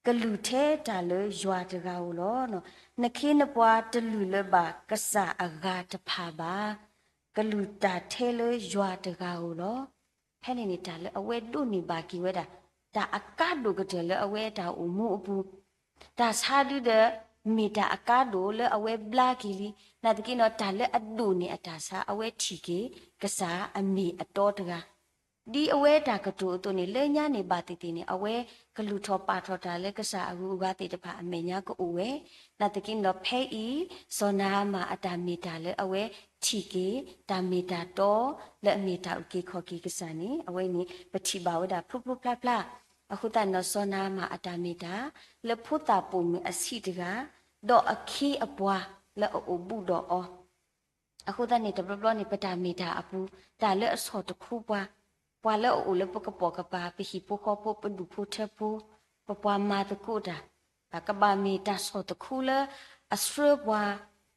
ကလုၢ်ထဲတၢ်လၢယွၤတဂၤဧိၤလီၤ. နခ့နပှၤတလုၢ်လၢၤဘၣ်ကစၢ်အဂၤတဖၣ်ဘၣ်. ကလုၢ်တၢ်ထဲလၢယွၤတဂၤဧိၤလီၤ. ဖဲန့ၣ်န့ၣ် တၢ်လၢအဝဲဒိးန့ၢ်ဘၣ်က့ၤဝဲဒၣ် တၢ်အကါဒိၣ်ကတၢၢ်လၢအဝဲအတၢ်အိၣ်မူအပူၤ, တၢ်ဆါဒုဒီး မ့ၢ်တၢ်အကါဒိၣ်လၢအဝဲဘျါက့ၤလံ. နာ်သက့ဒီး တၢ်လၢအဒိၣ်န့ၢ်အတၢ်ဆါ အဝဲထံၣ်က့ၤ ကစၢ်အမ့ၢ်အတီတဂၤ ဒ်အဝဲတၢ်ကတိၤအသိးန့ၣ် လၢညါန့ၣ်ဘၣ်သ့ၣ်သ့ၣ်န့ၣ် အဝဲကလူၤထီၣ်ပာ်ထီၣ်တၢ်လၢကစၢ်အဂုၤအဂၤသ့ၣ်တဖၣ်အမဲာ်ညါကအိၣ်ဝဲ. နာ်သက့န့ၣ်ဒီး ဖဲအံၤ စီၤနၤအမၣ်အတၢ်မ့ၢ်တၢ်လၢအဝဲထံၣ်က့ၤ တၢ်မ့ၢ်တၢ်တီ လၢအမ့ၢ်တၢ်အုၣ်က့ၤခီၣ်က့ၤကစၢ်န့ၣ် အဝဲန့ၣ် ပထံၣ်ဘၣ်ဝဲဒၣ်ဖျိဖျိဖျါဖျါ. အဃိသတးန့ၣ်ဒီး စီၤနၤအမၣ်အတၢ်မ့ၢ်တၢ် လၢဖိသၣ်ပိာ်မုၣ်အဆံးတဂၤ ဒီးအခ့အပှၤလၢအအိၣ်ဘူးဒီးအီၤ အဃိသတးန့ၣ် တဘျီဘျီန့ၣ် ပတၢ်မ့ၢ်တၢ်အပူၤ တၢ်လၢအဆီၣ်တခူပှၤ, ပှၤလၢအအိၣ်လၢပကပိာ်ကပၤ ပဟံၣ်ဖိဃီဖိ ပဒူၣ်ဖိထၢဖိ, ပပှၤမၤသကိးတၢ်, ကဘၣ်မ့ၢ်တၢ်ဆီၣ်တခူလၢအဆှၢပှၤ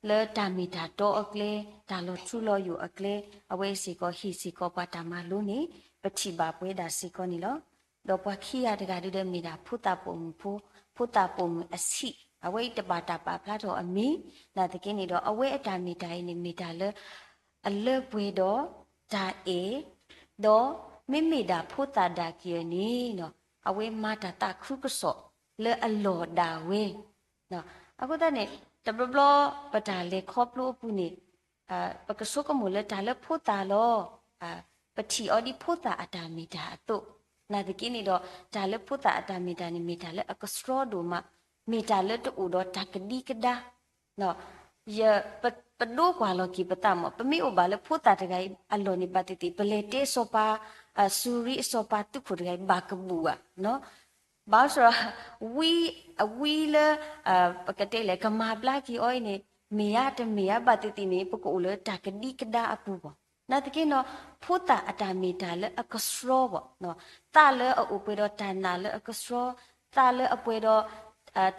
လၢတၢ်မ့ၢ်တၢ်တီအကျဲ, တၢ်လီၤထူလီၤယိာ်အကျဲ, အဝဲစ့ၢ်ကီးဟ့ၣ်စ့ၢ်ကီးပှၤတၢ်မၤလိန့ၣ် ပထံၣ်ဘၣ်ပဝဲဒၣ်စ့ၢ်ကီးန့ၣ်လီၤ. ဒီးပှၤခံဂၤတဂၤဒုဒီးမ့ၢ်ဒၣ်ဖိသၣ်ပိာ်မုၣ်ဖိ, ဖိသၣ်ပိာ်မုၣ်အဆံး, အဝဲအံၤတဘၣ်တၢ်ပာ်ဖျါထီၣ်အမံၤ, နာ်သက့န့ၣ်ဒီး အဝဲအတၢ်မ့ၢ်တၢ်အံၤန့ၣ် မ့ၢ်တၢ်လၢ အလၢပှဲၤဒီးတၢ်အဲၣ်, ဒီးမ့မ့ၢ်ဒၣ်ဖိသၣ်ဒၣ်က့ၤအီၤန့ၣ် အဝဲမၤတၢ်သးခုကစီၣ်လၢအလီၢ်ဒၣ်ဝဲ အဃိသတးန့ၣ် တဘျီဘျီ ပတၢ်လဲၤခီဖျိအပူၤန့ၣ် ပကဆိကမိၣ်လၢတၢ်လၢဖိသၣ်လီၤ. ပထံၣ်အီၤဒ်ဖိသၣ်အတၢ်မ့ၢ်တၢ်အသိး, နာ်သက့န့ၣ်ဒီး တၢ်လၢဖိသၣ်အတၢ်မ့ၢ်တၢ်န့ၣ် မ့ၢ်တၢ်လၢအကဆှီဒိၣ်မး, မ့ၢ်တၢ်လၢတအိၣ်ဒီးတၢ်ကဒံကဒါ ယ ပ ပဒိကွၢ်လီၤက့ၤပသးမး, ပမ့ၢ်အိၣ်ဘၣ်လၢဖိသၣ်တဂၤအံၤအလီၢ်န့ၣ်ဘၣ်သ့ၣ်သ့ၣ် ပလဲၤတဲစီၤပၤ စူၤရံအစီၤပၤသုးခိၣ်တဂၤအံၤ ဘၣ်ကဘူၣ်ဘၣ်, ဘၣ်ဆၣ် ဝံ အဝံလၢ ပကတဲလဲၣ် ကမၤဘျါက့ၤအီၤအံၤန့ၣ် မ့ၢ်ဧါတမ့ၢ်ဧါ ဘၣ်သ့ၣ်သ့ၣ်န့ၣ် ပကအိၣ်လၢတၢ်ကဒံကဒါအပူၤဘၣ်. နာ်သက့ဒီး ဖိသၣ်အတၢ်မ့ၢ်တၢ်လၢအကဆှီဘၣ်, သးလၢအအိၣ်ပှဲၤဒီးတၢ်နာ်လၢအကဆှီ, သးလၢအပှဲၤဒီး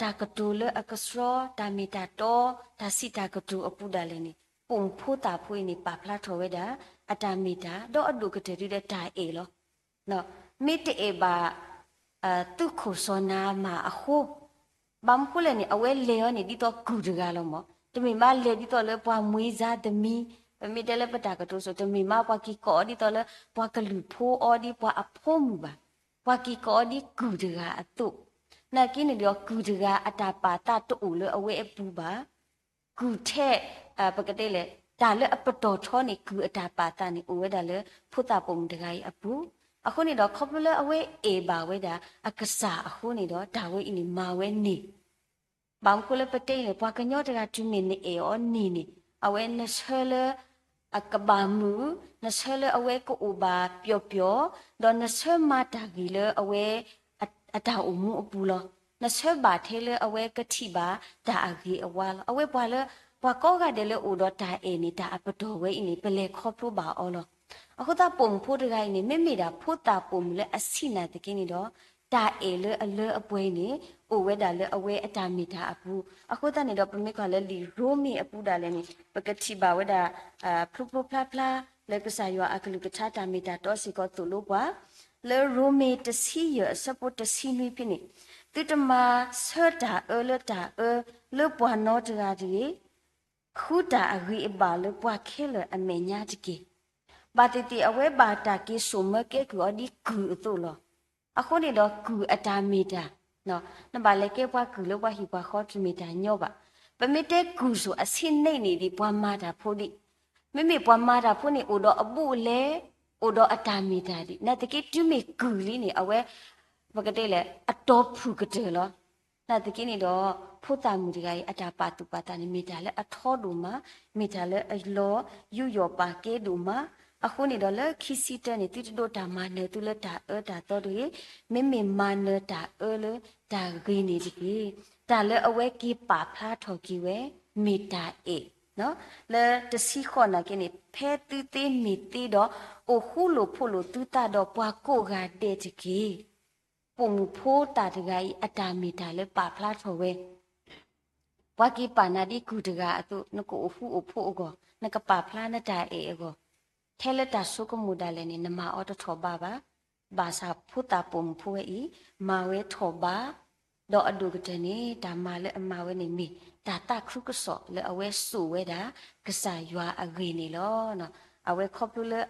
တၢ်ကတိၤလၢအကဆှီ, တၢ်မ့ၢ်တၢ်တီ, တၢ်စံးတၢ်ကတိၤအပူၤဒၣ်လဲာ်န့ၣ် ပိာ်မုၣ်ဖိသၣ်ဖိအံၤန့ၣ် ပာ်ဖျါထီၣ်ဝဲဒၣ် အတၢ်မ့ၢ်တၢ် ဒီးအဒိၣ်ကတၢၢ်ဒုဒီးတၢ်အဲၣ်လီၤ. မ့ၢ်တအဲၣ်ဘၣ် သုးခိၣ်စီၤနၤအမၣ်အဃိ ဘၣ်မနုၤဃိလဲၣ်န့ၣ် အဝဲလဲၤအီၤန့ၣ် ဒ်သိးကုၢ်တဂၤလီၤမး, တမ့ၢ်မးလဲၤဒ်သိးလၢပှၤမှံၤစါသမံ, ပမ့ၢ်တဲလၢပတၢ်ကတိၤစိၤ တမ့ၢ်မးပှၤက့ၤကိးအီၤဒ်သိးလၢ ပှၤကလုၢ်ဖိအီၤဒ်ပှၤအဖိမုၣ်ဘၣ်, ပှၤက့ၤကိးအီၤဒ်ကုၢ်တဂၤအသိး, နာ်သက့န့ၣ်ဒီး ကုၢ်တဂၤအတၢ်ပာ်သးတအိၣ်လၢအဝဲအပူၤဘၣ်. ကုၢ်ထဲ ပကတဲလဲၣ် တၢ်လၢအပတီၢ်ထီန့ၣ် ကုၢ်အတၢ်ပာ်သးန့ၣ် အိၣ်ဝဲဒၣ်လၢဖိသၣ်ပိာ်မုၣ်တဂၤအံၤအပူၤ, အဃိန့ၣ်ဒီး ခီဖျိလၢအဝဲအဲၣ်ဘၣ်ဝဲဒၣ်အကစၢ်အဃိန့ၣ်ဒီး တၢ်ဝဲအံၤန့ၣ်မၤဝဲန့ၢ် ဘၣ်မနုၤဃိလၢပတဲအံၤန့ၣ် ပှၤကညီတဂၤတုၤမ့ၢ်နအဲၣ်အီၤန့ၢ်န့ၣ် အဝဲနဆၢလၢ အကဘၣ်မုာ်, နဆၢလၢအဝဲကအိၣ်ဘၣ်ပျီၣ်ပျီၣ်, ဒီးနဆၢမၤတၢ်ဂ့ၤလၢအဝဲ အတၢ်အိၣ်မူအပူၤလီၤ. နဆၢဘၣ်ထဲလၢအဝဲကထံၣ်ဘၣ်တၢ်အဂ့ၤအဝါလီၤ. အဝဲပှၤလၢ ပှၤကိးဂၤဒဲးလၢအိၣ်ဒီးတၢ်အဲၣ်န့ၣ် တၢ်အပတီၢ်ဝဲအံၤန့ၣ် ပလဲၤခီဖျိဘၣ်အီၤလီၤ. အဃိသတးပိာ်မုၣ်ဖိတဂၤအံၤန့ၣ် မ့မ့ၢ်ဒၣ်ဖိသၣ်ပိာ်မုၣ်လၢအဆံးနာ်သက့န့ၣ်ဒီး တၢ်အဲၣ်လၢအလၢအပှဲၤအံၤန့ၣ် အိၣ်ဝဲဒၣ်လၢအဝဲအတၢ်မ့ၢ်တၢ်အပူၤ. အဃိသတးန့ၣ်ဒီး ပမ့ၢ်ကွၢ်လၢလံာ်ရိမ့ၤအပူၤဒၣ်လဲာ်န့ၣ် ပကထံၣ်ဘၣ်ဝဲဒၣ် ဖျိဖျိဖျါဖျါ လၢကစၢ်ယွၤအကလုၢ်ကထါတၢ်မ့ၢ်တၢ်တီစ့ၢ်ကီးသိၣ်လိပှၤ လၢရိမ့ၤတဆံယဲၢ်အဆၢဖိတဆံနွံဖဲန့ၣ်, သုတမၤဆၢတၢ်အၢလၢတၢ်အၢ လၢပှၤနီတဂၤတဂ့ၤ, ဃုတၢ်အဂ့ၤအဘၣ်လၢပှၤခဲလၢာ်အမဲာ်ညါတက့ၢ်. ဘၣ်သ့ၣ်သ့ၣ်အဝဲဘၣ်တၢ်က့ၤစိာ်မၢကဲကုၢ်အီၤဒ်ကုၢ်အသိးလီၤ. အဃိန့ၣ်ဒီးကုၢ်အတၢ်မ့ၢ်တၢ်, နဘၣ်လဲၤကဲပှၤကုၢ်လၢပှၤဟံၣ်ပှၤဃီတမ့ၢ်တၢ်ညီဘၣ်. ပမ့ၢ်တဲကုၢ်စိၤအဆံးန့ၢ်န့ၣ်ဒံး ပှၤမၤတၢ်ဖိဒံး. မ့မ့ၢ်ပှၤမၤတၢ်ဖိန့ၣ် အိၣ်ဒီးအဘူးအလဲ, အိၣ်ဒီးအတၢ်မ့ၢ်တၢ်ဒံး. နာ်သက့တုၤမ့ၢ်ကုၢ်လံန့ၣ် အဝဲ ပကတဲလဲၣ် အတီၤဖုၣ်ကတၢၢ်လီၤ. နာ်သက့န့ၣ်ဒီး ဖိသၣ်မုၣ်တဂၤအံၤ အတၢ်ပာ်သူၣ်ပာ်သးန့ၣ် မ့ၢ်တၢ်လၢအထီဒိၣ်မး, မ့ၢ်တၢ်လၢအလီၤယူးယီၣ်ပာ်ကဲဒိၣ်မး. အဃိန့ၣ်ဒီးလၢခံဆံတၢန့ၣ် သုတဒိးတၢ်မၤနၢၤသုလၢတၢ်အၢတၢ်သီတဂ့ၤ, မ့မ့ၢ်မၤနၢၤတၢ်အၢလၢတၢ်ဂ့ၤန့ၣ်တက့ၢ်. တၢ်လၢအဝဲက့ၤပာ်ဖျါထီၣ်က့ၤဝဲ မ့ၢ်တၢ်အဲၣ် လၢတဆံဃိးနာ်က့န့ၣ် ဖဲသုသ့မ့ၢ်သ့ဒီး အိၣ်ဃူလိာ်ဖိးလိာ်သုသးဒီးပှၤကိးဂၤဒဲးတက့ၢ်. ပိာ်မုၣ်ဖိသၣ်တဂၤအံၤ အတၢ်မ့ၢ်တၢ်လၢပာ်ဖျါထီၣ်ဝဲ ပှၤက့ၤပာ်နၤဒ်ကုၢ်တဂၤအသိး, နကအိၣ်ဃူအိၣ်ဖိးအဂီၢ်, နကပာ်ဖျါနတၢ်အဲၣ်အဂီၢ်, ထဲလၢတၢ်ဆိကမိၣ်ဒၣ်လဲာ်န့ၣ် နမၤအီၤတထီၣ်ဘးဘၣ်. ဘၣ်ဆၣ်ဖိသၣ်ပိာ်မုၣ်ဖိဝဲအံၤ မၤဝဲထီၣ်ဘး, ဒီးအဒိၣ်ကတၢၢ်န့ၣ် တၢ်မၤလၢအမၤဝဲန့ၣ်မ့ၢ် တၢ်သးခုကစီၣ်လၢအဝဲစိာ်ဝဲဒၣ် ကစၢ်ယွၤအဂ့ၢ်န့ၣ်လီၤ. အဝဲခီဖျိလၢ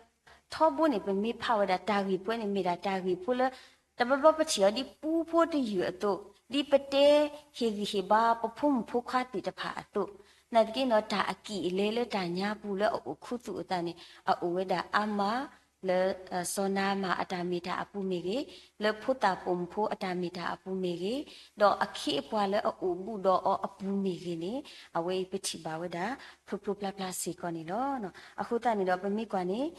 ထီဘိန့ၣ် ပမ့ၢ်ဖးဝဲဒၣ်တၢ်ဂ့ၢ်ဖိန့ၣ် မ့ၢ်ဒၣ်တၢ်ဂ့ၢ်ဖိလၢ တဘျီဘျီပထံၣ်အီၤဒ်ပူဖိတယုၢ်အသိး, ဒ်ပတဲဟ့ၣ်ဂံၢ်ဟ့ၣ်ဘါပဖိမုၣ်ဖိခွါသ့ၣ်တဖၣ်အသိး, နာ်သက့န့ၣ်ဒီး တၢ်အကံၣ်အလဲလၢတၢ်ညါပူၤလၢအအိၣ်ခူသူၣ်အသးန့ၣ် အအိၣ်ဝဲဒၣ်အါမး လၢ စီၤနၤမၣ်အတၢ်မ့ၢ်တၢ်အပူၤမ့ၢ်ဂ့ၤ, လၢဖိသၣ်ပိာ်မုၣ်ဖိအတၢ်မ့ၢ်တၢ်အပူၤမ့ၢ်ဂ့ၤ, ဒီးအခ့အပှၤလၢအအိၣ်ဘူးဒီးအီၤအပူၤမ့ၢ်ဂ့ၤန့ၣ် အဝဲအံၤပထံၣ်ဘၣ်ဝဲဒၣ် ဖျိဖျိဖျါဖျါစ့ၢ်ကီးန့ၣ်လီၤ. အဃိသတးန့ၣ်ဒီး ပမ့ၢ်ကွၢ်န့ၣ်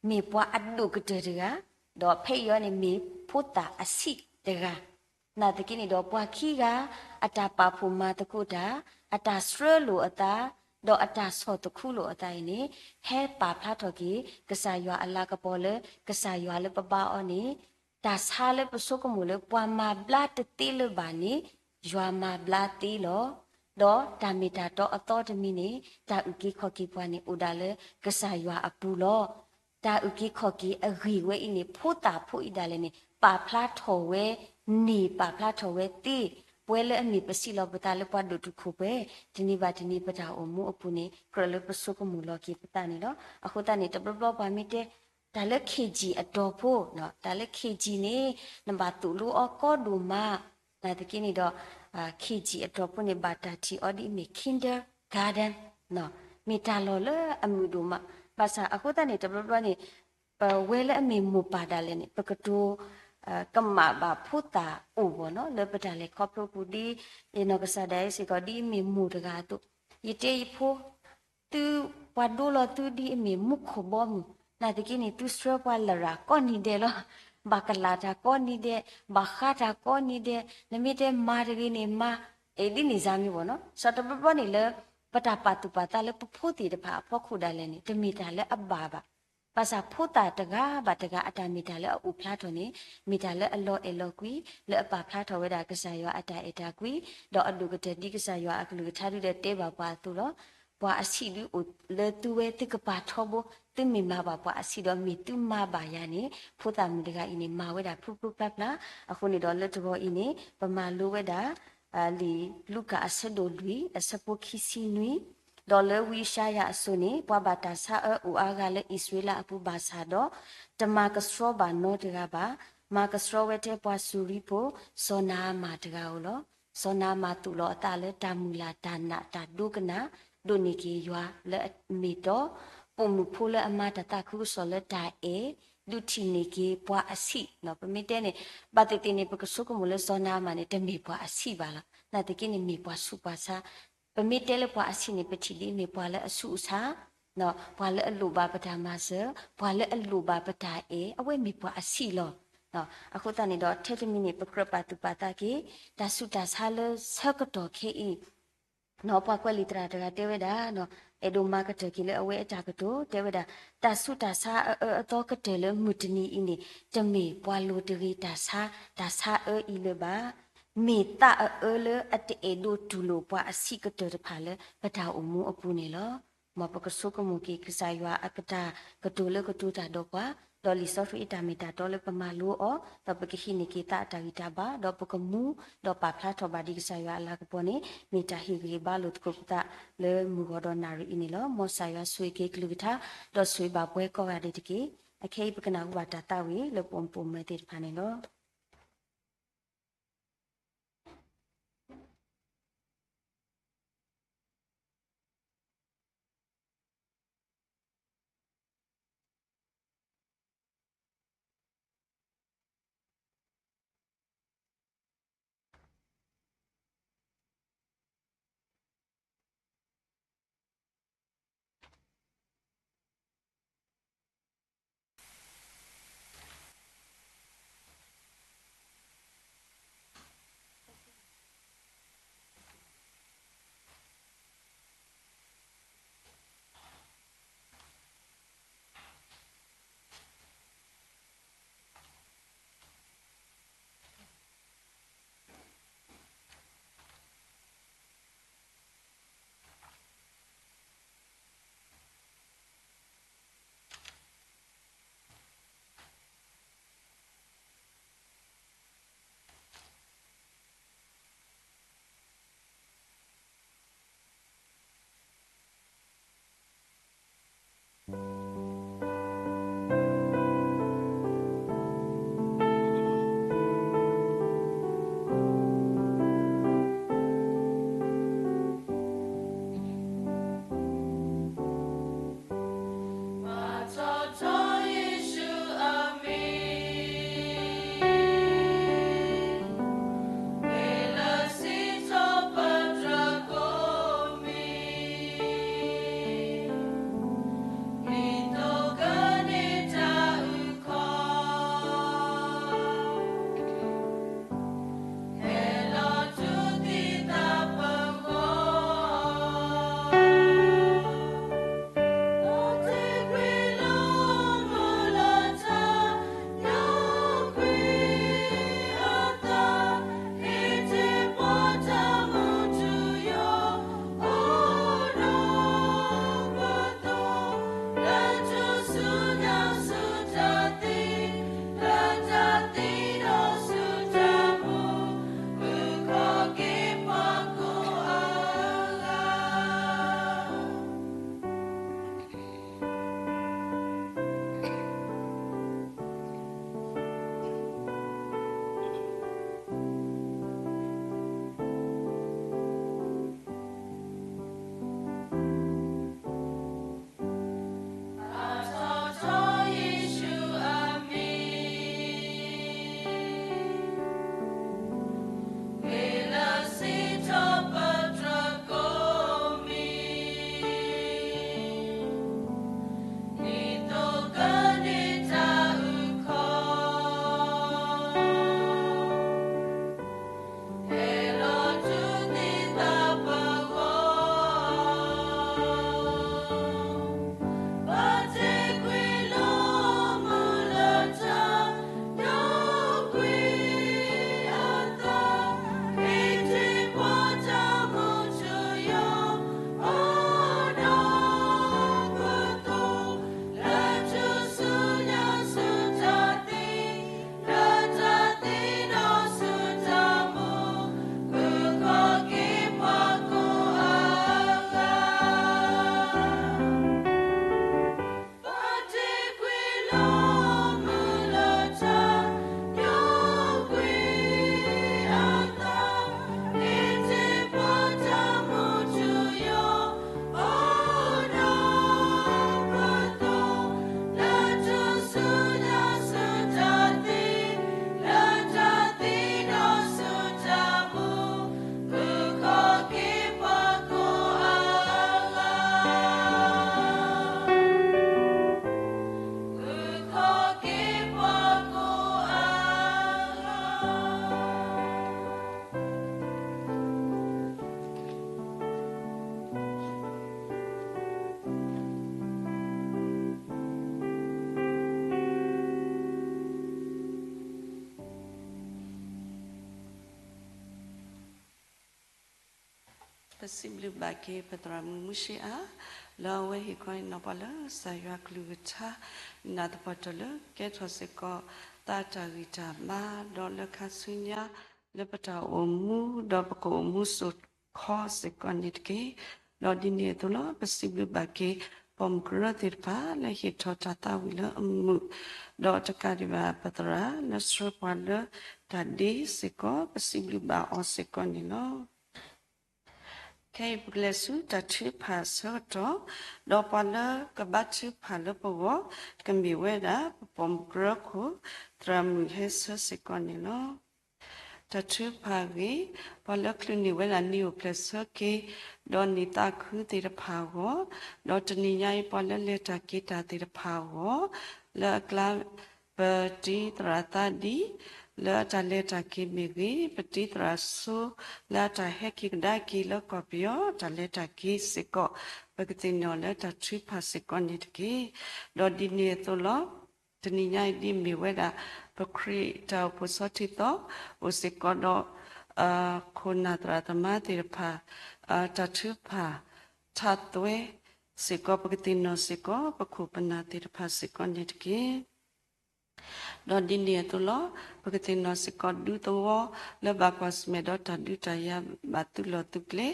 မ့ၢ်ပှၤအဒိၣ်ကတၢၢ်တဂၤ, ဒီးဖဲအံၤအီၤန့ၣ် မ့ၢ်ဖိသၣ်အဆံးတဂၤ, နာ်သက့န့ၣ်ဒီး ပှၤခံဂၤ အတၢ်ပာ်ဖှိၣ်မၤသကိးတၢ်, အတၢ်ဆှၢလိာ်အသး, ဒီးအတၢ်ဆီၣ်သခူလိာ်အသးအံၤန့ၣ် ဟဲပာ်ဖျါထီၣ်က့ၤ ကစၢ်ယွၤအလၤကပီၤလၢ ကစၢ်ယွၤလၢပဘါအီၤန့ၣ် တၢ်ဆါလၢပဆိကမိၣ်လၢပှၤမၤဘျါတသ့လၢၤဘၣ်န့ၣ် ယွၤမၤဘျါသ့လီၤ. ဒီးတၢ်မ့ၢ်တၢ်တီအသီတမံၤန့ၣ် တၢ်အုၣ်က့ၤခီၣ်က့ၤပှၤန့ၣ် အိၣ်ဒၣ်လၢကစၢ်ယွၤအပူၤလီၤ. တၢ်အုၣ်က့ၤခီၣ်က့ၤအဂ့ၢ်ဝဲအံၤန့ၣ် ဖိသၣ်ဖိအံၤဒၣ်လဲာ်န့ၣ် ပာ်ဖျါထီၣ်ဝဲန့ၣ် ပာ်ဖျါထီၣ်ဝဲသ့, ပဝဲလၢအမ့ၢ်ပစံးလီၤပသးလၢပှၤဒိၣ်တုာ်ခိၣ်ပှဲၤ တနံၤဘၣ်တနံၤပတၢ်အိၣ်မူအပူၤန့ၣ် ကြၢးလၢပဆိကမိၣ်လီၤက့ၤပသးန့ၣ်လီၤ. အဃိသတးန့ၣ် တဘျီဘျီပှၤမ့ၢ်တဲ တၢ်လၢ ခ့ၣ်ကၠံၣ် အတီၤဖိ, တၢ်လၢ ခ့ၣ်ကၠံၣ် န့ၣ် နဘၣ်သိၣ်လိအီၤကီဒိၣ်မး, နာ်သက့န့ၣ်ဒီး ခ့ၣ်ကၠံၣ် အတီၤဖိန့ၣ် ဘၣ်တၢ်ထံၣ်အီၤဒ်အမ့ၢ် kindergarten, မ့ၢ်တၢ်လီၢ်လၢအမုာ်ဒိၣ်မး, ဘၣ်ဆၣ်အဃိသတးန့ၣ် တဘျီဘျီန့ၣ် ပဝဲလၢအမ့ၢ်မိၢ်ပၢ်ဒၣ်လဲာ်န့ၣ် ပကတိၤ ကမၣ်ဘၣ်ဖိသၣ်အိၣ်ဘၣ်နီၤ လၢပတၢ်လဲၤခီဖျိပူၤဒ် နီၢ်ကစၢ်ဒၣ်အံၤစ့ၢ်ကီး ဒ်အမ့ၢ်မိၢ်တဂၤအသိး, ယတဲယဖိ သုပှၤဒိလီၤသုဒ်အမ့ၢ်မူခိၣ်ဘီမုၢ်, နာ်သက့န့ၣ် သုဆှၢပှၤလရာ်ကိးနံၤဒဲးလီၤ. ဘၣ်ကလာ်တၢ်ကိးနံၤဒဲး, ဘၣ်ဃးတၢ်ကိးနံၤဒဲး, နမ့ၢ်တဲမၤတဂ့ၤန့ၣ်မၤ, အဲၣ်ဒ်န့ၣ်စါမ့ၢ်ဘၣ်နီၤ. စီၤတဘျီဘျီန့ၣ်လၢ ပတၢ်ပာ်သူၣ်ပာ်သးလၢပဖိသ့ၣ်တဖၣ်အဖီခိၣ်ဒၣ်လဲာ်န့ၣ် တမ့ၢ်တၢ်လၢအဘၣ်ဘၣ်. ဘၣ်ဆၣ်ဖိသၣ်တဂၤဘၣ်တဂၤအတၢ်မ့ၢ်တၢ်လၢအအိၣ်ဖျါထီၣ်န့ၣ် မ့ၢ်တၢ်လၢအလီၤအဲၣ်လီၤကွံ လၢအပာ်ဖျါထီၣ်ဝဲဒၣ်ကစၢ်ယွၤအတၢ်အဲၣ်တၢ်ကွံ, ဒီးအဒိၣ်ကတၢၢ်ဒ်ကစၢ်ယွၤအကလုၢ်ကထါဒုးဒီးတဲဘၣ်ပှၤအသိးလီၤ. ပှၤအဆံးဒုးအိၣ်လၢသုဝဲသုကပာ်ထီဘိ, သုမ့ၢ်မၤဘၣ်ပှၤအဆံးဒီးမ့ၢ်သုမၤဘၣ်ယၤန့ၣ် ဖိသၣ်မုၣ်တဂၤအံၤန့ၣ် မၤဝဲဒၣ်ဖျိဖျိဖျါဖျါ, အဃိန့ၣ်ဒီးလၢတဂီၤအံၤန့ၣ် ပမၤလိဝဲဒၣ် လံာ်လူၤကၣ်အဆၢဒိၣ်လွံၢ် အဆၢဖိခံဆံနွံ, ဒီးလၢဝံယၡါယၤအစိၤန့ၣ် ပှၤဘၣ်တၢ်ဆါအၢအိၣ်အါဂၤလၢအံၣ်စရ့လးအပူၤဘၣ်ဆၣ်ဒီး တမၤကဆှီဘၣ်နီတဂၤဘၣ်, မၤကဆှီဝဲထဲပှၤစူၤရံဖိ စီၤနၤအမၣ်တဂၤဧိၤလီၤ. စီၤနၤအမၣ်သူၣ်လီၤအသးလၢတၢ်မုၢ်လၢ် တၢ်နာ် တၢ်ဒိကနၣ် ဒိးန့ၢ်က့ၤယွၤလၢအမ့ၢ်တီ, ပိာ်မုၣ်ဖိလၢအမၤတၢ်သးခုကစီၣ်လၢတၢ်အဲၣ် ဒုးထံၣ်န့ၢ်က့ၤပှၤအဆံး, ပမ့ၢ်တဲန့ၣ် ဘၣ်သ့ၣ်သ့ၣ်န့ၣ် ပကဆိကမိၣ်လၢစီၤနၤအမၣ်န့ၣ် တမ့ၢ်ပှၤအဆံးဘၣ်လီၤ. နာ်သက့န့ၣ်မ့ၢ်ပှၤဆူးပှၤဆါ, ပမ့ၢ်တဲလၢပှၤအဆံးန့ၣ် ပထံၣ်ဒ်အမ့ၢ်ပှၤလၢအဆူးအဆါ, ပှၤလၢအလိၣ်ဘၣ်ပတၢ်မၤစၢၤ, ပှၤလၢအလိၣ်ဘၣ်ပတၢ်အဲၣ်, အဝဲမ့ၢ်ပှၤအဆံးလီၤ. အဃိသတးန့ၣ်ဒီး ထဲတမံၤန့ၣ် ပကြၢးပာ်သူၣ်ပာ်သးက့ၤ တၢ်ဆူးတၢ်ဆါလၢဆၢကတီၢ်ခဲအံၤ ပှၤကွဲးလံာ်သရၣ်တဂၤတဲဝဲဒၣ်, အဲၣ်ဒိးမၤကတၢၢ်က့ၤလၢအဝဲအတၢ်ကတိၤ တဲဝဲဒၣ်, တၢ်ဆူးတၢ်ဆါအအၢအသီကတၢၢ်လၢမုၢ်တနံၤအံၤန့ၣ် တမ့ၢ်ပှၤလိၤတဂ့ၤတၢ်ဆါ, တၢ်ဆါအၢအံၤလၢၤဘၣ်. မ့ၢ်သးအအၢလၢအတအဲၣ်ဒိးတူၢ်လိာ်ပှၤအဆံးကတၢၢ်တဖၣ်လၢပတၢ်အိၣ်မူအပူၤန့ၣ်လီၤ. မ်ပကဆိကမိၣ်က့ၤကစၢ်ယွၤအကတၢၢ်ကတိၤလၢကတိၤတၢ်ဒီးပှၤ, ဒီးလံာ်စီဆှံအတၢ်မ့ၢ်တၢ်တီလၢပမၤလိအီၤ, ဒီးပကဟံးန့ၢ်က့ၤသးအတၢ်ဂံၢ်တၢ်ဘါ, ဒီးပကမူ, ဒီးပာ်ဖျါထီၣ်ဘၣ်ဒံးကစၢ်ယွၤအလၤကပီၤန့ၣ် မ့ၢ်တၢ်ဟ့ၣ်ဂံၢ်ဟ့ၣ်ဘါလိာ်သကိးပသးလၢမုၢ်ဂီၤဒီးနၣ်ရံၣ်အံၤန့ၣ်လီၤ. မ်ကစၢ်ယွၤဆိၣ်ဂ့ၤက့ၤကလုၢ်ကထါ, ဒီးဆိၣ်ဂ့ၤဘၣ်ပှၤကိးဂၤဒဲးတက့ၢ်. အခဲအံၤပကနၢ်ဟူဘၣ်တၢ်သးဝံၣ်လၢပအိၣ်မူပူၤမၢသ့ၣ်တဖၣ်န့ၣ်လီၤ. ပစံးဘျုးဘၣ်က့ၤပသရၣ်မုၣ်မုၢ်ဆ့အါ, လၢအဝဲဟ့ၣ်ခီဟ့ၣ်နီၤပှၤလၢကစၢ်ယွၤကလုၢ်ကထါ, နၢ်သပှၢ်တၢၢ်လၢကဲထီၣ်စ့ၢ်ကီး သးတၢ်ဂံၢ်တၢ်ဘါ, ဒီးလၢခါဆူညါ လၢပတၢ်အိၣ်မူ, ဒီးပကအိၣ်မူစိာ်ခီစ့ၢ်ကီးန့ၣ်တက့ၢ်. ဒီးဒ်န့ၣ်အသိးလီၤ, ပစံးဘျုးဘၣ်က့ၤ ပိာ်မုၣ်ကရၢသ့ၣ်တဖၣ် လၢဟ့ၣ်ထီၣ်တၢ်သးဝံၣ်လၢအမုာ်, ဒီးတကးဒံးဘၣ်ပသရၣ် လၢဆှၢပှၤလၢတၢ်ဒ့စ့ၢ်ကီး ပစံးဘျုးဘၣ်အီၤစ့ၢ်ကီးန့ၣ်လီၤ. ခဲအံၤပကလဲၤဆူတၢ်ထုကဖၣ်အဆၢကတီၢ်, ဒီးပှၤလၢကဘါထုကဖၣ်လၢပဂီၢ် ကမ့ၢ်ဝဲဒၣ် ပပိာ်မုၣ်ကရၢခိၣ် သရၣ်မုၣ်ဟဲဆၢစ့ၢ်ကီးန့ၣ်လီၤ. တၢ်ထုကဖၣ်အဂ့ၢ်, ပှၤလၢချုးန့ၢ်ဝဲဒၣ်နံၣ်အိၣ်ဖျဲၣ်ဆၢက့ၤ, ဒီးနံၣ်သးခုသ့ၣ်တဖၣ်အဂီၢ်, ဒီးတနံၤညါအံၤ ပှၤလၢလဲၤတၢ်က့ၤတၢ်သ့ၣ်တဖၣ်အဂီၢ်, လၢအကျါ ပတံၤသရၣ်သးဒံး လၢအတၢ်လဲၤတၢ်က့ၤမ့ၢ်ဂ့ၤ, ပတံၤသရၣ်စိ လၢအတၢ်ဟဲက့ၤကဒါက့ၤလၢကီၢ်ပယီၤ တၢ်လဲၤတၢ်က့ၤစ့ၢ်ကီး, ပကသ့ၣ်နီၣ်လၢတၢ်ထုကဖၣ်စ့ၢ်ကီးန့ၣ်တက့ၢ်. ဒီးဒ်န့ၣ်အသိးလီၤ. တနံၤညါအံၤဒ်မ့ၢ်ဝဲဒၣ် ပခရံာ်တၢ်အိၣ်ဖှိၣ်ဆီထံသီ အိၣ်စ့ၢ်ကီးဒီး ခိၣ်နၢ်သရၣ်သမါသ့ၣ်တဖၣ် တၢ်ထုကဖၣ် ထးသွဲစ့ၢ်ကီး ပကသ့ၣ်နီၣ်စ့ၢ်ကီး ပခိၣ်ပနၢ်သ့ၣ်တဖၣ်စ့ၢ်ကီးန့ၣ်တက့ၢ်. ဒီးဒ်န့ၣ်အသိးလီၤ. ပကသ့ၣ်နီၣ်စ့ၢ်ကီးဒူသဝီ လၢဘၣ်ကွၢ်ဆၢၣ်မဲာ်ဒီးတၢ်ဒုးတၢ်ယၤဘၣ်သုလီၢ်သုကျဲ,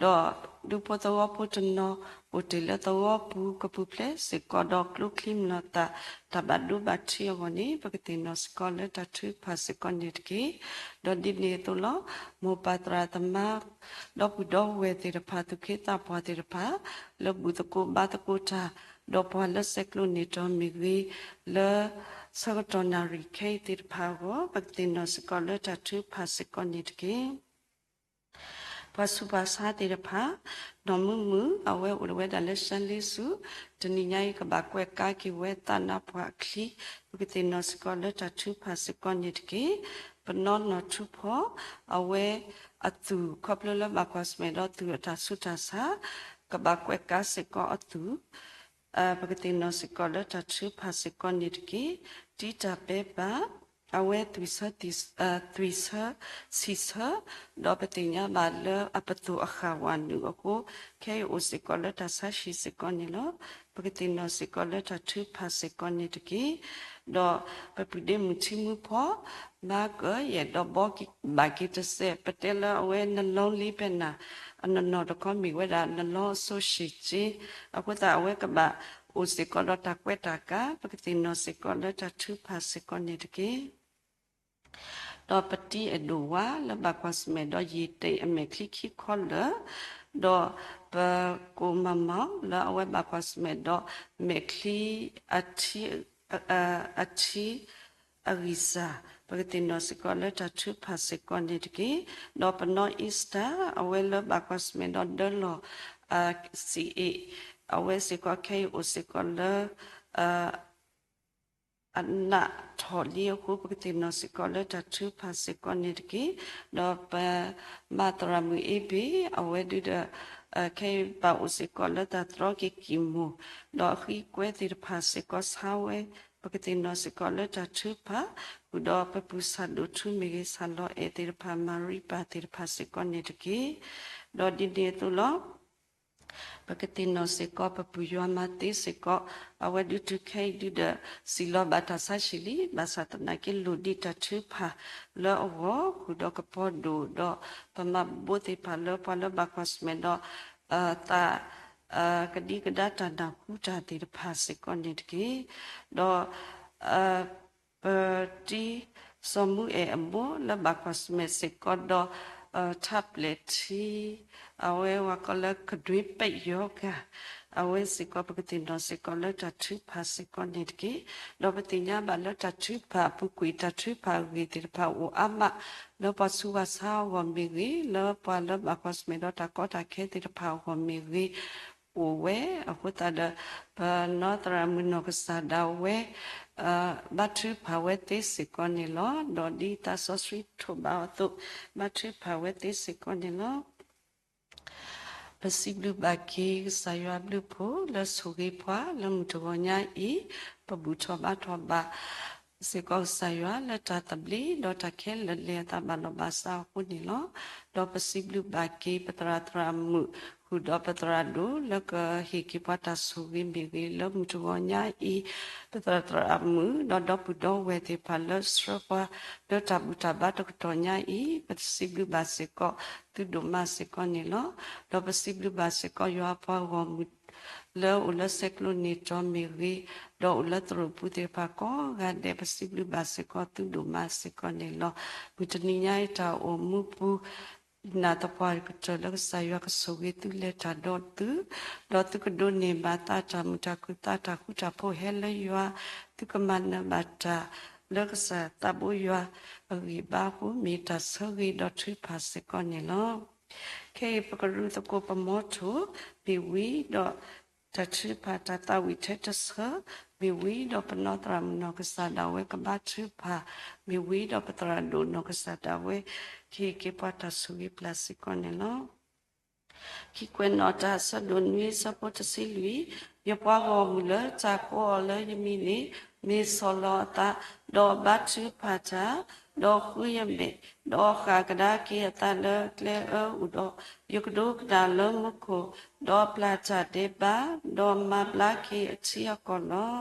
ဒီးဒူဖိသဝီဖိတနီၤ အိၣ်တ့ၢ်လၢသဝီပူၤကပူၤဖျဲးစ့ၢ်ကီးဒီးကျိချံမျိာ်သၣ် တၢ်ဘၣ်ဒိဘၣ်ထံးအဂီၢ်န့ၣ် ပကသ့ၣ်နီၣ်စ့ၢ်ကီးလၢတၢ်ထုကဖၣ်စ့ၢ်ကီးန့ၣ်တက့ၢ်. ဒီးဒ်န့ၣ်အသိးလီၤ. မိၢ်ပၢ်သရၣ်သမါ ဒီပုၢ်ဒီဝဲၢ်သ့ၣ်တဖၣ် သူၣ်က့သးပှၢ်သ့ၣ်တဖၣ် လၢဘူၣ်သကိးဘါသကိးတၢ် ဒီးပှၤလၢဆဲးကျိးန့ၢ်တီၤမ့ၢ်ဂ့ၤ, လၢဆၢကတီၢ်နၣ်ရံၣ်ခဲအံၤသ့ၣ်တဖၣ်အဂီၢ် ပကသ့ၣ်နီၣ်စ့ၢ်ကီးလၢတၢ်ထုကဖၣ်စ့ၢ်ကီးန့ၣ်တက့ၢ်. ပှၤဆူးပှၤဆါသ့ၣ်တဖၣ် နီၢ်မုာ်မုာ် အဝဲအိၣ်ဝဲဒၣ်လၢရှၢလ့စူး, တနံၤညါအံၤကဘၣ်ကွဲးကါက့ၤဝဲသးနါပှၢ်အချံ, ပကသ့ၣ်နီၣ်စ့ၢ်ကီးလၢတၢ်ထုကဖၣ်စ့ၢ်ကီးန့ၣ်တက့ၢ်. ပနီၢ်နီၢ်ထူဖီ အဝဲအသူၣ် ခီဖျိလၢဘၣ်ကွၢ်ဆၢၣ်မဲာ်ဒီးသူၣ်အတၢ်ဆူးတၢ်ဆါ ကဘၣ်ကွဲးကါစ့ၢ်ကီးအသူၣ် ပကသ့ၣ်နီၣ်စ့ၢ်ကီးလၢတၢ်ထုကဖၣ်စ့ၢ်ကီးန့ၣ်တက့ၢ်. တံတၢ်ပဲဘၣ် အဝဲသွံၣ်ဆၢ သွံၣ်ဆၢ ဆံးဆၢ, ဒီးပသ့ၣ်ညါဘၣ်လၢအပသိၣ်အဃၣ်ဝးနုာ်အဃိ ခဲအံၤအိၣ်စ့ၢ်ကီးလၢတၢ်ဆါဟံၣ်စ့ၢ်ကီးန့ၣ်လီၤ. ပကသ့ၣ်နီၣ်စ့ၢ်ကီးလၢတၢ်ထုကဖၣ်စ့ၢ်ကီးန့ၣ်တက့ၢ်. ဒီးပပုၢ်ဒ့မုၣ်ထံမုၢ်ဖီ မၤကၢၢ်ယဲၢ်ဒီးဘီဘၣ်က့ၤတစဲး ပတဲလၢအဝဲနလီလ့ဖဲနၤ အနီၢ်နီၢ်တခီမ့ၢ်ဝဲဒၣ်နလီအစိၤၡ့ၣ်က့ အဃိသတးအဝဲကဘၣ်အိၣ်စ့ၢ်ကီးဒီးတၢ်ကွဲးတၢ်ကါ ပကသ့ၣ်နီၣ်စ့ၢ်ကီးလၢတၢ်ထုကဖၣ်စ့ၢ်ကီးန့ၣ်တက့ၢ်. ဒီးပတံအဒိၣ်ဝါလၢဘၣ်ကွၢ်ဆၢၣ်မဲာ်ဒီးယံာ်တ့ၢ်အမဲာ်ချံခံခီလၢာ်, ဒီးပကိၣ်မၤမီၣ်လၢအဝဲဘၣ်ကွၢ်ဆၢၣ်မဲာ်ဒီးမဲာ်ချံအထံ အထံအဂံၢ်စၢ် ပကသ့ၣ်နီၣ်စ့ၢ်ကီးလၢတၢ်ထုကဖၣ်စ့ၢ်ကီးန့ၣ်တက့ၢ်. ဒီးပနီၢ်အံစတၢ် အဝဲလၢဘၣ်ကွၢ်ဆၢၣ်မဲာ်ဒီးဒၢလီၢ် စံးအ့ၣ် အဝဲစ့ၢ်ကီးခဲအံၤအိၣ်စ့ၢ်ကီးလၢ အနးထီၣ်လံအဃိ ပကသ့ၣ်နီၣ်စ့ၢ်ကီးလၢတၢ်ထုကဖၣ်စ့ၢ်ကီးန့ၣ်တက့ၢ်. ဒီးပမၤသရၣ်မုၣ်အ့ဘ့ၣ် အဝဲဒုဒီး ခဲအံၤဘၣ်အိၣ်စ့ၢ်ကီးလၢတၢ်တြီက့ၤကံၢ်မိၢ် ဒီးအဃံကွဲသ့ၣ်တဖၣ်စ့ၢ်ကီးဆါဝဲ ပကသ့ၣ်နီၣ်စ့ၢ်ကီးလၢတၢ်ထုကဖၣ် ဃုာ်ဒီးပပုၢ်ဆၣ်ဒိၣ်ထူမ့ၢ်ဂ့ၤ ဆၣ်လီၤအဲၣ်သ့ၣ်တဖၣ် မၤရံပၢ်သ့ၣ်တဖၣ်စ့ၢ်ကီးန့ၣ်တက့ၢ်. ဒီးဒ်န့ၣ်အသိးလီၤ. ပကသ့ၣ်နီၣ်စ့ၢ်ကီး ပပုၢ်ယွၤမၤသ့စ့ၢ်ကီး အဝဲဒုးတုၤခဲအံၤဒုဒီး စံၣ်လီၤဘၣ်တၢ်ဆါဟံၣ်လံ, ဘၣ်ဆၣ်သနာ်က့လိၣ်ဒံးတၢ်ထုကဖၣ်လၢအဂီၢ် ဃုာ်ဒီးကပီၤဒိၣ် ဒီးပမၤဘူးသ့ၣ်တဖၣ်လၢပှၤလၢဘၣ်ကွၢ်ဆၢၣ်မဲာ်ဒီး သး ကဒံကဒါတၢ်နၢ်ဟူတၢ်သ့ၣ်တဖၣ်စ့ၢ်ကီးန့ၣ်တက့ၢ်. ဒီး ပတံစီၤမူအဲၣ်အမိၢ်လၢဘၣ်ကွၢ်ဆၢၣ်မဲာ်စ့ၢ်ကီးဒီး ထးပျဲၣ်ထံ အဝဲဝဲကီးလၢကဒွ့ပဲးယီၤဂၤ အဝဲစ့ၢ်ကီး ပကသ့ၣ်နီၣ်စ့ၢ်ကီးလၢတၢ်ထုကဖၣ်စ့ၢ်ကီးန့ၣ်တက့ၢ်. ဒီးပသ့ၣ်ညါဘၣ်လၢတၢ်ထုကဖၣ်အပူၤကွံာ် တၢ်ထုကဖၣ်အဂ့ၢ်သ့ၣ်တဖၣ်အိၣ်အါမး လၢပှၤဆူးပှၤဆါအဂီၢ်မ့ၢ်ဂ့ၤ, လၢပှၤလၢဘၣ်ကွၢ်ဆၢၣ်မဲာ်ဒီးတၢ်ကီတၢ်ခဲသ့ၣ်တဖၣ်အဂီၢ်မ့ၢ်ဂ့ၤ အိၣ်ဝဲအဃိသတးဒီး ပနီၢ်သရၣ်မုၣ်နီၢ်ကစၢ်ဒၣ်ဝဲ ဘါထုကဖၣ်ဝဲသ့စ့ၢ်ကီးန့ၣ်လီၤ. ဒီးဒ်သးစီဆှံထိးဘၣ်အီၤအသိး ဘါထုကဖၣ်ဝဲသ့စ့ၢ်ကီးန့ၣ်လီၤ. ပစံးဘျုးဘၣ်က့ၤကစၢ်ယွၤဘျုးဖှိၣ် လၢဆိၣ်ဂ့ၤပှၤလၢမုၢ်တဂီၤညါအံၤ, ပဘူၣ်ထီၣ်ဘါထီၣ်ဘၣ် စ့ၢ်ကီးကစၢ်ယွၤလၢတၢ်သဘျ့ ဒီးတၢ်ခဲလၢာ်လၢအသးဘၣ်လီၤဘၣ်စးအဃိန့ၣ်လီၤ. ဒီးပစံးဘျုးဘၣ်က့ၤပသရၣ်သရၣ်မုၣ် ဃုာ်ဒီးပသရၣ်ဒိၣ်လၢကဟ့ၣ်က့ၤပှၤတၢ်ဆိၣ်ဂ့ၤမ့ၢ်ဂ့ၤ လၢမုၢ်တဂီၤညါအံၤ, ပသရၣ်သရၣ်မုၣ် ဒီးဒီပုၢ်ဒီဝဲၢ်သ့ၣ်တဖၣ်လၢဆှၢပှၤလၢတၢ်ဘူၣ်တၢ်ဘါတကတီၢ်ညါအံၤ ပစံးဘျုးဘၣ်စ့ၢ်ကီးသုဒိၣ်မးစ့ၢ်ကီးန့ၣ်လီၤ. ဒီးပစံးဘျုးဘၣ်စ့ၢ်ကီးယွၤအပှၤဂီၢ်မုၢ် လၢအိၣ်လၢဆဲးကျိးန့ၣ်တီၤမ့ၢ်ဂ့ၤ, ဒီးအိၣ်လၢသရိာ်ပူၤသ့ၣ်တဖၣ်ကိးဂၤဒဲး ပစံးဘျုးဘၣ်စ့ၢ်ကီးသုဒိၣ်မးစ့ၢ်ကီးန့ၣ်လီၤ. မုၢ်တနံၤညါအံၤတၢ်အိၣ်မူပူၤ နာ်သပှၢ်ကတၢၢ်လၢကစၢ်ယွၤကဆိၣ်ဂ့ၤသုလဲၤတၢ်ဒီးသု, ဒီးသုကဒိးန့ၢ်ဘၣ်သးတၢ်မုာ်တၢ်ခုၣ်သးတၢ်ဃူတၢ်ဖိးဟဲလၢယွၤ, သုကမၤနၢၤဘၣ်တၢ်လၢကစၢ်သးဘိယွၤအဂံၢ်ဘါအဃိ မ့ၢ်တၢ်ဆၢဂ့ၤဒီးထုကဖၣ်စ့ၢ်ကီးန့ၣ်လီၤ. ခဲအံၤပကရူၢ်သကိးပမီထိၣ် မ့ၢ်ဝံၤဒီး တၢ်ထုကဖၣ်တၢ်သးဝံၣ်ထဲတဆၢ, မ့ၢ်ဝံၤဒီးပနီၢ်သရၣ်မုၣ်နီၢ်ကစၢ်ဒၣ်ဝဲကဘါထုကဖၣ်, မ့ၢ်ဝံၤဒီးပသရၣ်ဒိၣ်နီၢ်ကစၢ်ဒၣ်ဝဲ ကဟ့ၣ်က့ၤပှၤတၢ်ဆိၣ်ဂ့ၤပျၢ်စ့ၢ်ကီးန့ၣ်လီၤ. ခံကွဲးနီၣ်တၢ်အဆၢဒိၣ်နွံဆၢဖိတဆံလွံၢ်, ယပှၤဂီၢ်မုၢ်လၢတၢ်ကိးအီၤလၢယမံၤန့ၣ် မ့ၢ်ဆီၣ်လီၤအသး, ဒီးဘါထုကဖၣ်တၢ်, ဒီးဃုယမဲာ်, ဒီးဃၣ်ကဒါက့ၤအသးလၢကျဲအၢအူၣ်ဒီး, ယကဒိကနၣ်လၢမူခိၣ်, ဒီးပျၢ်တၢ်ဒဲးဘး, ဒီးမၤဘျါက့ၤအထံအကီၢ်လီၤ.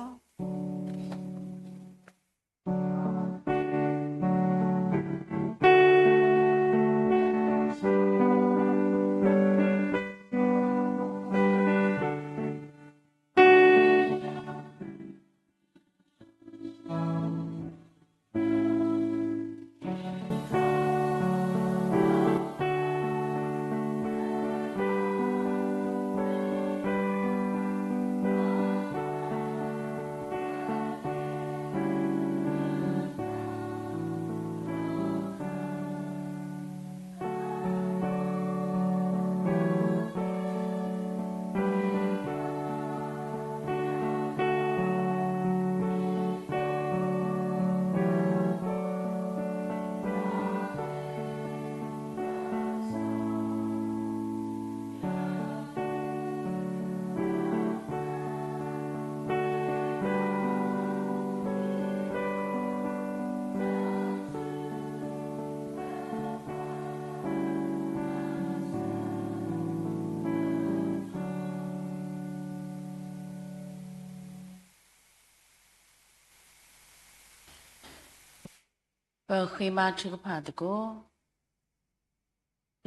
ပဃ့ဘါထုကဖၣ်သကိး.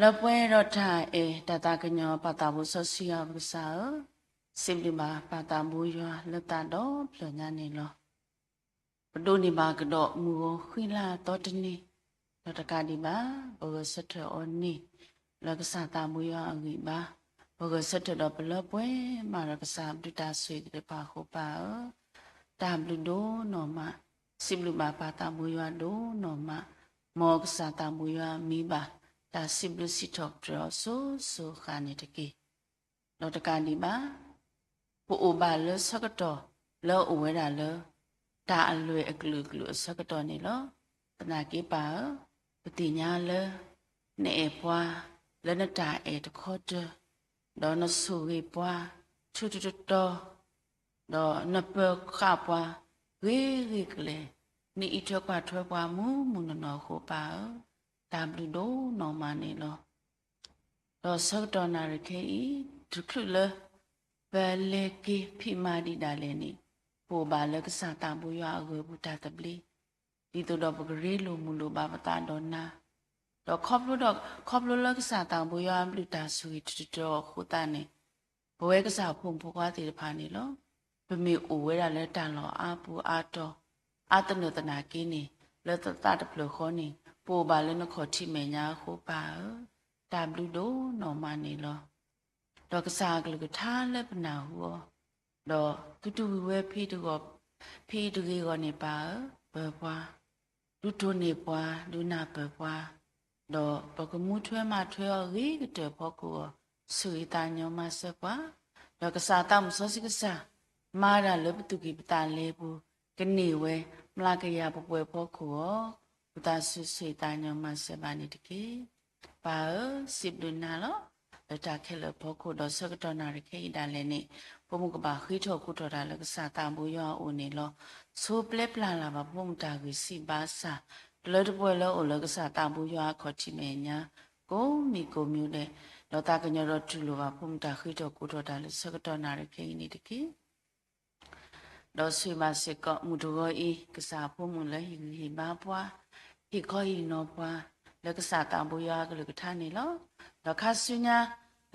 လၢပှဲၤဒီးတၢ်အဲၣ်တၢ်သးကညီၤပၢ်သးဘိစီဆှံယွၤပကစၢ်ဧၢ, စံးဘျုးဘၣ်ပၢ်သးဘိယွၤလၢသးဒီဖျၢၣ်ညါန့ၣ်လီၤ. ပဒိးန့ၢ်ဘၣ်ကဒီးမုၢ်ဂီၤဃံလၤသီတနံၤ, ဒီးတကးဒံးဘၣ် ပဂဲၤဆၢထၢၣ်အီၤန့ၣ် လၢကစၢ်သးဘိယွၤအဂံၢ်ဘါ, ပဂဲၤဆၢထၢၣ်ဒီးပလၢပှဲၤမးဒီးကစၢ်အဘျုးတၢ်ဆိၣ်ဂ့ၤသ့ၣ်တဖၣ်အဃိပၢ်ဧၢ, တၢ်ဘျုးဒိၣ်နီၢ်မး, စံးဘျုးဘၣ်ပၢ်သးဘိယွၤဒိၣ်နီၢ်မး, မ်ကစၢ်သးဘိယွၤမံဘၣ်တၢ်စံးဘျုးစံးထီၣ်ပတြၢၤအီၤစိၤစိၤဃၣ်န့ၣ်တက့ၢ်. ဒီးတကးဒံးဘၣ် ပအိၣ်ဘၣ်လၢဆၢကတီၢ်လၢအအိၣ်ဝဲဒၣ်လၢ တၢ်အလွဲၢ်အကလုာ်ကလုာ်အဆၢကတီၢ်န့ၣ်လီၤ. သနာ်က့ပၢ်ဧၢ, ပသ့ၣ်ညါလၢ နအဲၣ်ပှၤ လၢနတၢ်အဲၣ်တခီတၢၤ, ဒီးနဆိၣ်ဂ့ၤပှၤ ထူထူတီတီ, ဒီးနပၢၤဃာ်ပှၤ ဂ့ၤဂ့ၤကလဲာ်, နအံးထွဲကွၢ်ထွဲပှၤမုၢ်မုၢ်နီၢ်နီၢ်အဃိပၢ်ဧၢ, တၢ်ဘျုးဒိၣ်နီၢ်မးန့ၣ်လီၤ. ဒီးဆၢကတီၢ်နၣ်ရံၣ်ခဲအံၤ တချုးလၢ ပလဲၤက့ၤဖံးမၤဒံးဒၣ်လဲာ်န့ၣ်, ပအိၣ်ဘၣ်လၢကစၢ်သးဘိယွၤအဂၢၤပူၤတၢ်သဘျ့, ဒ်သိးဒီးပကရ့လိာ်မုာ်လိာ်ဘၣ်ပသးဒီးနၤ, ဒီးခီဖျိဒီး ခီဖျိလၢကစၢ်သးဘိယွၤအဘျုးတၢ်ဆိၣ်ဂ့ၤတတြၢၤအဃိသတးန့ၣ်, ပဝဲကစၢ်ဖိမုၣ်ဖိခွါသ့ၣ်တဖၣ်န့ၣ်လီၤ. ပမ့ၢ်အိၣ်ဝဲဒၣ်လၢတၢ်လီၢ်အါပူၤအါတီၤ အါသနၢၣ်သနာ်က့န့ၣ်, လၢသးတဖျၢၣ်ဃီန့ၣ် ပအိၣ်ဘၣ်လၢနခီၣ်ထံးမဲာ်ညါအဃိပၢ်ဧၢ, တၢ်ဘျုးဒိၣ်နီၢ်မးန့ၣ်လီၤ. ဒီးကစၢ်အကလုၢ်ကထါလၢပနၢ်ဟူအီၤ, ဒီးသုတဝံၤဝဲဖဲတဂ့ၤဂီၢ်န့ၣ်ပၢ်ဧၢ, ပၢၤပှၤ, ဒုးတိၢ်န့ၢ်ပှၤ, ဒုးနၢ်ပၢၢ်ပှၤ, ဒီးပကမူထွဲမၤထွဲအီၤဂ့ၤကတၢၢ်ဖီခိၣ်အီၤ, ဆိၣ်ဂ့ၤသးညီမၤစၢၤပှၤ, ဒီးကစၢ်သးမုၣ်စီဆှံကစၢ် မၤတၢ်လၢပသူၣ်ကံၢ်ပသးလဲပူၤ, ကန့ၢ်ဝဲမျးကယၤပှဲၤပှဲၤဖီခိၣ်အီၤ, ပသးဆူဆိၣ်ဂ့ၤသးညီမၤစၢၤဘၣ်န့ၣ်တက့ၢ်. ပၢ်ဧၢ, စံးဘျုးနၤလီၤ. လၢတၢ်ခဲလၢာ်ဖီခိၣ်ဒီးဆၢကတီၢ်နၣ်ရံၣ်ခဲအံၤဒၣ်လဲာ်န့ၣ်, ဖိမုၣ်ကဘၣ်ဃ့ထီၣ်ဃူထီၣ်တၢ်လၢကစၢ်သးဘိယွၤအအိၣ်န့ၣ်လီၤ. ဆိပျဲပျၢ်လၢ်ဘၣ်ဖိမုၣ်တၢ်ဂ့ၢ်စံးဘၣ်ဆၣ်, တလၢတပှဲၤလၢအိၣ်လၢကစၢ်သးဘိယွၤအခီၣ်ထံးမဲာ်ညါ ကိးမံၤကိးမံၤဒဲး, ဒီးသးကညီၤဒီးတူၢ်လိာ်ဘၣ်ဖိမုၣ်တၢ်ဃ့ထီၣ်ကိးထီၣ်တၢ်လၢဆၢကတီၢ်နၣ်ရံၣ်ခဲအံၤန့ၣ်တက့ၢ်. ဒီးဆိၣ်ဂ့ၤဘၣ်စ့ၢ်ကီးမုၢ်တဂီၤအံၤ ကစၢ်အဖိမုၣ်လၢဟ့ၣ်ဂံၢ်ဟ့ၣ်ဘါပှၤ, ဟ့ၣ်ခီဟ့ၣ်နီၤပှၤ လၢကစၢ်သးဘိယွၤအကလုၢ်ကထါန့ၣ်လီၤ. ဒီးခါဆူညါ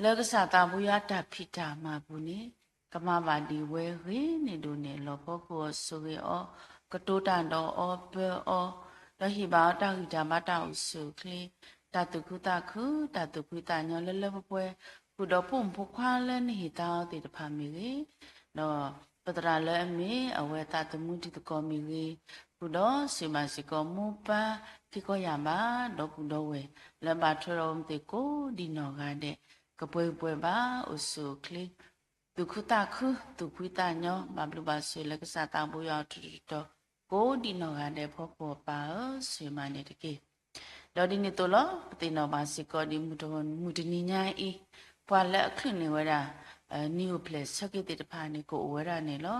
လၢကစၢ်သးဘိယွၤအတၢ်ဖံးတၢ်မၤပူၤန့ၣ် ကမၤဘၣ်ဒံးဝဲဂ့ၤန့ၢ်ဒိၣ်န့ၢ်လီၤ ဖီခိၣ်အီၤဆိၣ်ဂ့ၤအီၤ, ကတိၤတၢ်ဒီးအီၤပၢအီၤ, ဒီးဟ့ၣ်ဘၣ်အီၤတၢ်ဂံၢ်တၢ်ဘါတၢ်အိၣ်ဆူၣ်အိၣ်ချ့, တၢ်သူၣ်ခုသးခု တၢ်သူၣ်ဖှံသးညီလၢလၢပှဲၤပှဲၤ, ဃုာ်ဒီးဖိမုၣ်ဖိခွါလၢနဟ့ၣ်သါအီၤသ့ၣ်တဖၣ်မ့ၢ်ဂ့ၤ, ဒီးပသရၣ်လၢအမ့ၢ်အဝဲသးသမူတံၤသကိးမ့ၢ်ဂ့ၤ, ဃုာ်ဒီးဆိၣ်ဂ့ၤဘၣ်စ့ၢ်ကီးမိၢ်ပၢ် ထံကီၢ်ယၢ်ဘၣ်ဒီပုၢ်ဒီဝဲၢ် လၢဘၣ်ထွဲဒီးအဝဲသ့ၣ်ကိးဒံးနီၢ်ဂၤဒဲး ကပှဲၤပှဲၤဘၣ် အိၣ်ဆူၣ်အိၣ်ချ့ သူၣ်ခုသးခု သူၣ်ဖှံသးညီ ဘၣ်ဘျုးဘၣ်ဆိၣ်ဂ့ၤလၢကစၢ်သးဘိယွၤအထူးတတီၤ ကိးဒံးနီၢ်ဂၤဒဲးဖီခိၣ်အပၢ်ဧၢ ဆိၣ်ဂ့ၤမးန့ၣ်တက့ၢ်. ဒီးဒ်န့ၣ်အသိးလီၤ ပသ့ၣ်နီၣ်ဘၣ်စ့ၢ်ကီးဒ်မုၢ်တနံၤညါအံၤ ပှၤလၢအချုးန့ၢ်ဝဲဒၣ် နံၣ်အိၣ်ဖျဲၣ်ဆၢက့ၤသ့ၣ်တဖၣ်န့ၣ် ကအိၣ်ဝဲဒၣ်န့ၣ်လီၤ.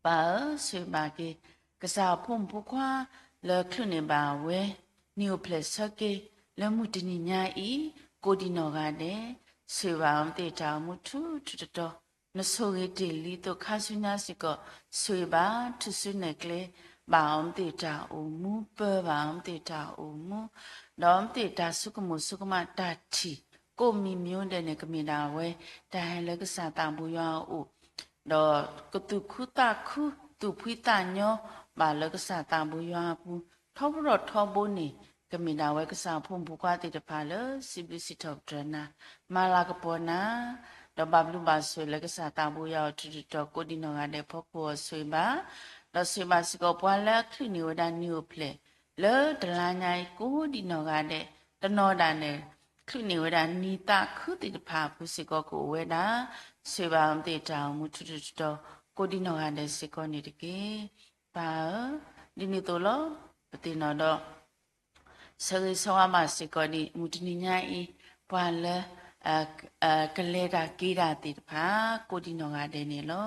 ပၢ်ဧၢ ဆိၣ်ဂ့ၤဘၣ်က့ၤ ကစၢ်အဖိမုၣ်ဖိခွါ လၢချုးန့ၢ်ဘၣ်ဝဲ နံၣ်အိၣ်ဖျဲၣ်ဆၢက့ၤ လၢမုၢ်တနံၤညါအံၤ ကိးဒံးနီၢ်ဂၤဒဲး ဆိၣ်ဂ့ၤဘၣ်အီၤမ့ၢ်သ့ၣ်တၢ်အိၣ်မူထူထူတီတီ, နဆိၣ်ဂ့ၤတ့ၢ်လံအသိးခါဆူညါစ့ၢ်ကီး ဆိၣ်ဂ့ၤဘၣ်ထူၣ်စုနဲၣ်ကျဲ ဘၣ်အီၤမ့ၢ်သ့ၣ်တၢ်အိၣ်မူ ပၢဘၣ်အီၤမ့ၢ်သ့ၣ်တၢ်အိၣ်မူ, ဒီးမ့ၢ်သ့ၣ်တၢ်ဆိကမိၣ်ဆိကမးတၢ်ထံၣ် ကိးမံၤမံၤဒဲးန့ၣ် ကမ့ၢ်ဒၣ်ဝဲ တၢ်ဟဲလၢကစၢ်သးဘိယွၤအအိၣ် ဒီးကသူၣ်ခုသးခု သူၣ်ဖှံသးညီ ဘၣ်လၢကစၢ်သးဘိယွၤအပူၤ ထီဘိထီဘိန့ၣ် ကမ့ၢ်ဒၣ်ဝဲကစၢ်အဖိမုၣ်ဖိခွါသ့ၣ်တဖၣ်လၢ စံးဘျုးစံးထီၣ်ပတြၢၤနၤ မၤလၤကပီၤနၤ, ဒီးဘၣ်ဘျုးဘၣ်ဆိၣ်ဂ့ၤလၢကစၢ်သးဘိယွၤအထူးတတီၤ ကိးဒံးနီၢ်ဂၤဒဲးဖီခိၣ်အီၤဆိၣ်ဂ့ၤဘၣ်, ဒီးဆိၣ်ဂ့ၤဘၣ်စ့ၢ်ကီးပှၤလၢအချုးန့ၢ်ဝဲဒၣ်နံၣ်အိၣ်ဖျဲၣ် လၢတလါညါအံၤ ကိးဒံးနီၢ်ဂၤဒဲး, တနီၤဒၣ်န့ၣ် ချုးန့ၢ်ဝဲဒၣ်နံၣ်သးခုသ့ၣ်တဖၣ်အပူၤစ့ၢ်ကီးကအိၣ်ဝဲဒၣ်, ဆိၣ်ဂ့ၤဘၣ်အီၤမ့ၢ်သ့ၣ်တၢ်အိၣ်မူထူထူတီတီ ကိးဒံးနီၢ်ဂၤဒဲးစ့ၢ်ကီးန့ၣ်တက့ၢ်. ပၢ်ဧၢ, ဒ်န့ၣ်အသိးလီၤ ပသ့ၣ်နီၣ်ဒီး ဆၢဂ့ၤဆၢဝါဘၣ်စ့ၢ်ကီးဒံး မုၢ်တနံၤညါအံၤ ပှၤလၢ ကလဲၤတၢ်က့ၤတၢ်သ့ၣ်တဖၣ် ကိးဒံးနီၢ်ဂၤဒဲးန့ၣ်လီၤ.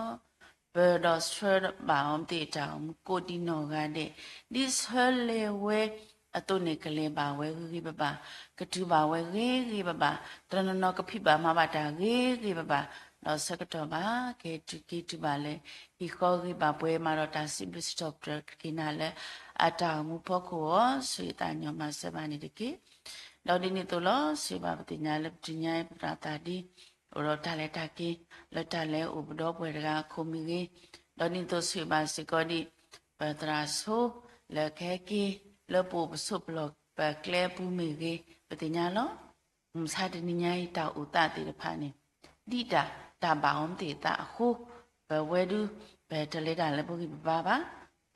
ပၢဒီးဆှၢဘၣ်အီၤမ့ၢ်သ့ၣ်တၢ်အိၣ်မူကိးဒံးနီၢ်ဂၤဒဲး, ဒ်ဆၢလဲၤဝဲအသိးန့ၣ် ကလဲၤဘၣ်ဝဲဂ့ၤဂ့ၤဘၣ်ဘၣ်, ကတုၤဘၣ်ဝဲဂ့ၤဂ့ၤဘၣ်ဘၣ်, တနီၤနီၤကဖံးဘၣ်မၤဘၣ်တၢ်ဂ့ၤဂ့ၤဘၣ်ဘၣ်, ဒီးဆၢကတီၢ်ဘၣ် ကဟဲတုၤက့ၤတုၤဘၣ်လၢ ဟံၣ်ဃီဂ့ၤဘၣ်ပှဲၤမးဒီးတၢ်စံးဘျုးစံးထီၣ်ပတြၢၤက့ၤနၤလၢ အတၢ်အိၣ်မူဖီခိၣ်အီၤ ဆိၣ်ဂ့ၤသးကညီၤမၤစၢၤဘၣ်န့ၣ်တက့ၢ်. ဒီးဒ်န့ၣ်အသိးလီၤ ဆိၣ်ဂ့ၤဘၣ်ပသ့ၣ်ညါလၢပတနံၤညါအံၤ ပသရၣ်သးဒ့ အိၣ်ဒီးတၢ်လဲၤတၢ်က့ၤ လၢတၢ်လဲၤအိၣ်ပဒီပုၢ်ဝဲၢ်တဂၤအခိၣ်မ့ၢ်ဂ့ၤ, ဒီးဒ်န့ၣ်အသိးဆိၣ်ဂ့ၤဘၣ်စ့ၢ်ကီးဒံး ပသရၣ်ဆိ လၢကဟဲက့ၤ လၢပအိၣ်ပဆိးပလီၢ်ပကျဲအပူၤမ့ၢ်ဂ့ၤ ပသ့ၣ်ညါလီၤ. မုၢ်ဆါတနံၤညါအံၤတၢ်အိၣ်သးသ့ၣ်တဖၣ်န့ၣ် ဒ်တၢ်တၢ်ဘၣ်အီၤမ့ၢ်သ့ၣ်သးအဃိ, ပဝဲဒု ပတလဲၤတၢ်လၢပဂံၢ်ပဘါဘၣ်,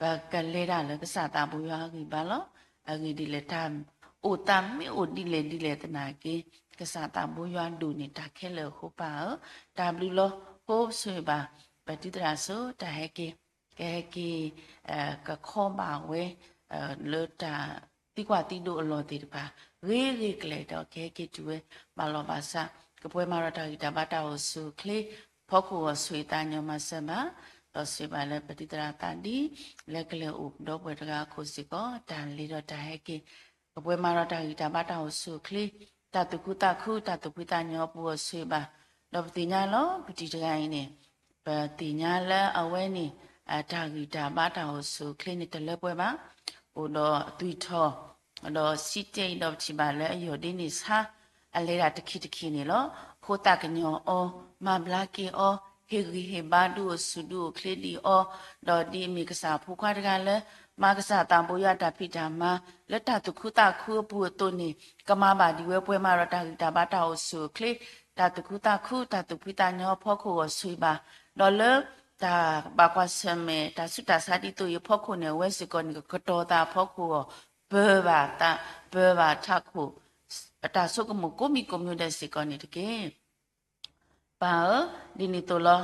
ပကလဲၤတၢ်လၢကစၢ်သးဘိယွၤအဂံၢ်ဘါလီၤ. အဂ့ၢ်ဒ်လဲၣ် တၢ်အိၣ်သးမ့ၢ်အိၣ်ဒ်လဲၣ်ဒ်လဲၣ်သနာ်က့ ကစၢ်သးဘိယွၤဒိၣ်န့ၢ်တၢ်ခဲလၢာ်အဃိပၢ်ဧၢ, တၢ်ဘျုးလီၤ. ဃိဆိၣ်ဂ့ၤဘၣ် ပတံၤသရၣ်ဆိ တၢ်ဟဲက့ၤ ကဟဲက့ၤ ကခီဘၣ်ဝဲ လၢတၢ်သံကွၢ်သံဒိးအလီၢ်သ့ၣ်တဖၣ် ဂ့ၤဂ့ၤကျဲၤဒီးကဟဲက့ၤတုၤဝဲ ဘၣ်လီၤဘၣ်စး ကပှဲၤမးဒီးတၢ်ဂံၢ်တၢ်ဘါတၢ်အိၣ်ဆူၣ်အိၣ်ချ့ ဖီခိၣ်အီၤဆိၣ်ဂ့ၤသးကညီၤမၤစၢၤဘၣ်, ဒီးဆိၣ်ဂ့ၤဘၣ်လၢပတံၤသရၣ်သးဒ် လၢကလဲၤအိၣ်ပဒီပုၢ်ဝဲၢ်တဂၤအခိၣ်စ့ၢ်ကီး တၢ်လ့ဒီးတၢ်ဟဲက့ၤ ကပှဲၤမးဒီးတၢ်ဂံၢ်တၢ်ဘါတၢ်အိၣ်ဆူၣ်အိၣ်ချ့ တၢ်သူၣ်ခုသးခု တၢ်သူၣ်ဖှံသးညီအပူၤအီၤဆိၣ်ဂ့ၤဘၣ်, ဒီးပသ့ၣ်ညါလီၤ ပတံၤတဂၤအံၤန့ၣ် ပသ့ၣ်ညါလၢအဝဲန့ၣ် တၢ်ဂံၢ်တၢ်ဘါတၢ်အိၣ်ဆူၣ်အိၣ်ချ့န့ၣ်တလၢပှဲၤဘၣ်, အိၣ်ဒီးသွံၣ်ထီၣ် ဒီးစံးတဲအံၤဒီးပထံၣ်ဘၣ်လၢအယီၢ်ဒ်န့ၣ်ဆါ အလဲၤဒၣ်တခံတခံန့ၣ်လီၤ. ဃိသးကညီၤအီၤ, မၤဘျါက့ၤအီၤ, ဟ့ၣ်ဂံၢ်ဟ့ၣ်ဘါဒုးအိၣ်ဆူၣ်ဒုးအိၣ်ချ့ဒံးအီၤ, ဒီးဒ်အမ့ၢ်ကစၢ်ဖိခွါတဂၤလၢ မၤကစၢ်သးဘိယွၤတၢ်ဖံးတၢ်မၤ လၢတၢ်သူၣ်ခုသးခုအပူၤအသိးန့ၣ် ကမၤဘၣ်ဒံးဝဲပှဲၤမးဒီးတၢ်ဂံၢ်တၢ်ဘါတၢ်အိၣ်ဆူၣ်အိၣ်ချ့ တၢ်သူၣ်ခုသးခု တၢ်သူၣ်ဖှံသးညီအဖီခိၣ်အီၤဆိၣ်ဂ့ၤဘၣ်, ဒီးလၢ တၢ်ဘၣ်ကွၢ်ဆၢၣ်မဲာ် တၢ်ဆူးတၢ်ဆါဒ်သိးအံၤအဖီခိၣ်န့ၣ် အဝဲစ့ၢ်ကီးန့ၣ် ကကတီၤသးအဖီခိၣ်အီၤ ပၢၤဘၣ်သး ပၢၤဘၣ်ထးခိၣ် တၢ်ဆိကမိၣ်ကိးမံၤကိးမံၤဒဲးစ့ၢ်ကီးန့ၣ်တက့ၢ်. ပၢ်ဧၢ, ဒ်န့ၣ်အသိးလီၤ.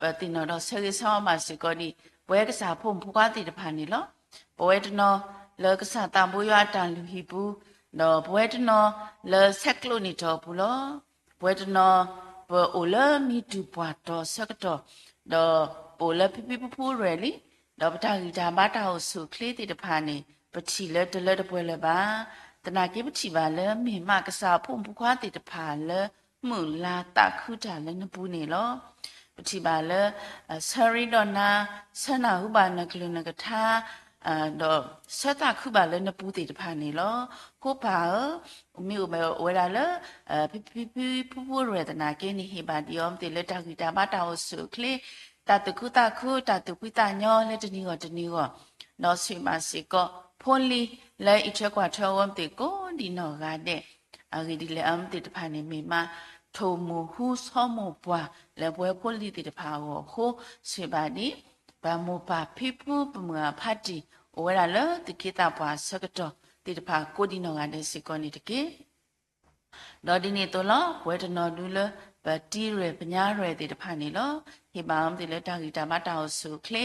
ပသ့ၣ်နီၣ်ဒီးဆၢဂ့ၤဆၢဝါဘၣ်စ့ၢ်ကီးဒံး ပဝဲကစၢ်ဖိမုၣ်ဖိခွါသ့ၣ်တဖၣ်န့ၣ်လီၤ. ပဝဲတနီၤ လၢကစၢ်သးဘိယွၤအတၢ်လုၢ်ဟံၣ်ပူၤ, ဒီးပဝဲတနီၤ လၢဆဲးကျိးနံၣ်ထီၣ်အပူၤလီၤ. ပဝဲတနီၤ ပအိၣ်လၢမံတူၢ်ပှၢ်တီၤဆၢကတီၢ်, ဒီးပအိၣ်လၢဖံဖံဖုဖုရဲၣ်လံ ဒီးပတၢ်ဂံၢ်တၢ်ဘါတၢ်အိၣ်ဆူၣ်အိၣ်ချ့သ့ၣ်တဖၣ်န့ၣ် ပထံၣ်လၢတလၢတပှဲၤလၢၤဘၣ်. သနာ်က့ပထံၣ်ဘၣ်လၢမ့ၢ်မးကစၢ်အဖိမုၣ်ဖိခွါသ့ၣ်တဖၣ်လၢ မုာ်လၤသးခုတၢ်လၢနပူၤန့ၣ်လီၤ. ပထံၣ်ဘၣ်လၢ ဆၢရ့ဒီးနၤ, ဆၢနၢ်ဟူဘၣ်နကလုၢ်နကထါ ဒီးဆၢသးခုဘၣ်လၢနပူၤသ့ၣ်တဖၣ်န့ၣ်လီၤ. ဃိပၢ်ဧၢ, မ့ၢ်အိၣ်ဝဲဒၣ်လၢ ဖံဖံဖံဖုဖုအရဲၣ်သနာ်က့န့ၣ် ဟ့ၣ်ဘၣ်ဒံးအီၤမ့ၢ်သ့ၣ်လၢတၢ်ဂံၢ်တၢ်ဘါတၢ်အိၣ်ဆူၣ်အိၣ်ချ့, တၢ်သူၣ်ခုသးခု, တၢ်သူၣ်ဖှံသးညီလၢတနံၤဂီၢ်တနံၤဂီၢ်, ဒီးဆိၣ်ဂ့ၤဘၣ်စ့ၢ်ကီး ဖိလံၤလၢအံးထွဲကွၢ်ထွဲအီၤမ့ၢ်သ့ၣ်ကိးဒံးနီၢ်ဂၤဒဲး, အဂ့ၢ်ဒ်လဲၣ်အမ့ၢ်သ့ၣ်တဖၣ်န့ၣ် မ့ၢ်မး ထိၣ်မိၢ်ဟူဆီမိၢ်ပှၢ်လၢပဝဲဖိလံၤသ့ၣ်တဖၣ်အဂီၢ်အဃိ, ဆိၣ်ဂ့ၤဘၣ်ဒံး ပမိၢ်ပၢ်ဖံဖုပမုၢ်အဖါတံၢ် အိၣ်ဝဲဒၣ်လၢသုးက့သးပှၢ်အဆၢကတီၢ်သ့ၣ်တဖၣ်ကိးဒံးနီၢ်ဂၤဒဲးစ့ၢ်ကီးန့ၣ်တက့ၢ်. ဒီးဒ်န့ၣ်အသိးလီၤ ပဝဲတနီၤဒုလၢ ပတံၤရဲၣ်ပညါရဲၣ်သ့ၣ်တဖၣ်န့ၣ်လီၤ. ဟ့ၣ်ဘၣ်အီၤမ့ၢ်သ့ၣ်လၢတၢ်ဂံၢ်တၢ်ဘါတၢ်အိၣ်ဆူၣ်အိၣ်ချ့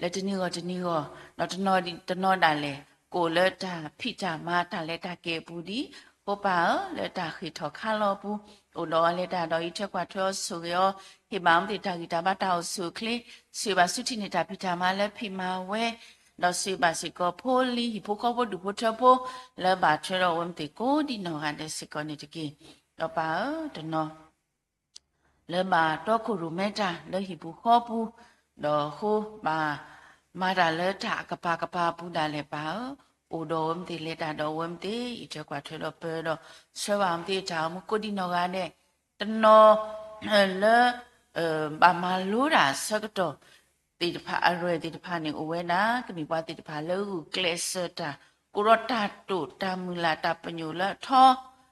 လၢတနံၤဂီၢ်တနံၤဂီၢ်, ဒီးတနီၤဒ်တနီၤဒၣ်လဲာ် ကအိၣ်လၢတၢ်ဖံးတၢ်မၤတၢ်လဲၤတၢ်က့ၤအပူၤဒံး, ဃိပၢ်ဧၢ, လၢတၢ်ဃ့ၢ်ထီၣ်ခါလီၤအပူၤ အိၣ်ဒီးအီၤလဲၤတၢ်ဒီးအံးထွဲကွၢ်ထွဲအီၤဆိၣ်ဂ့ၤအီၤ, ဟ့ၣ်ဘၣ်အီၤမ့ၢ်သ့ၣ်တၢ်ဂံၢ်တၢ်ဘါတၢ်အိၣ်ဆူၣ်အိၣ်ချ့, ဆိၣ်ဂ့ၤဘၣ်ဆူထံၣ်န့ၢ်တၢ်ဖံးတၢ်မၤလၢဖံးမၤဝဲ ဒီးဆိၣ်ဂ့ၤဘၣ်စ့ၢ်ကီးဖိလံၤဟံၣ်ဖိဃီဖိဒူၣ်ဖိထၢဖိ လၢဘၣ်ထွဲဒီးအဝဲမ့ၢ်သ့ၣ်ကိးဒံးနီၢ်ဂၤဒဲးစ့ၢ်ကီးန့ၣ်တက့ၢ်. ဒီးပၢ်ဧၢ, တနီၤ လၢဘၣ်တီခိၣ်ရိၣ်မဲတၢ်လၢဟံၣ်ပူၤဃီပူၤ, ဒီးအဃိဘၣ်မၤတၢ်လၢတၢ်အကပၤကပၤအပူၤဒၣ်လဲာ်ပၢ်ဧၢ, အိၣ်ဒီးအဝဲမ့ၢ်သ့ၣ်လဲၤတၢ်ဒီးအဝဲမ့ၢ်သ့ၣ် အံးထွဲကွၢ်ထွဲဒီးပၢဒီး ဆှၢဘၣ်အဝဲမ့ၢ်သ့ၣ်တၢ်အိၣ်မူကိးဒံးနီၢ်ဂၤဒဲး, တနီၤ လၢ ဘၣ်မၤလိတၢ်အဆၢကတီၢ် သ့ၣ်တဖၣ်အရဲၣ်သ့ၣ်တဖၣ်န့ၣ် အိၣ်ဝဲဒၣ် ကမ့ၢ်ပှၤသ့ၣ်တဖၣ်လၢဂုာ်ကျဲးစၢးတၢ် ကိးထီၣ်တၢ်တိာ်တၢ်မုၢ်လၢ်တၢ်ပညိၣ်လၢအထီ,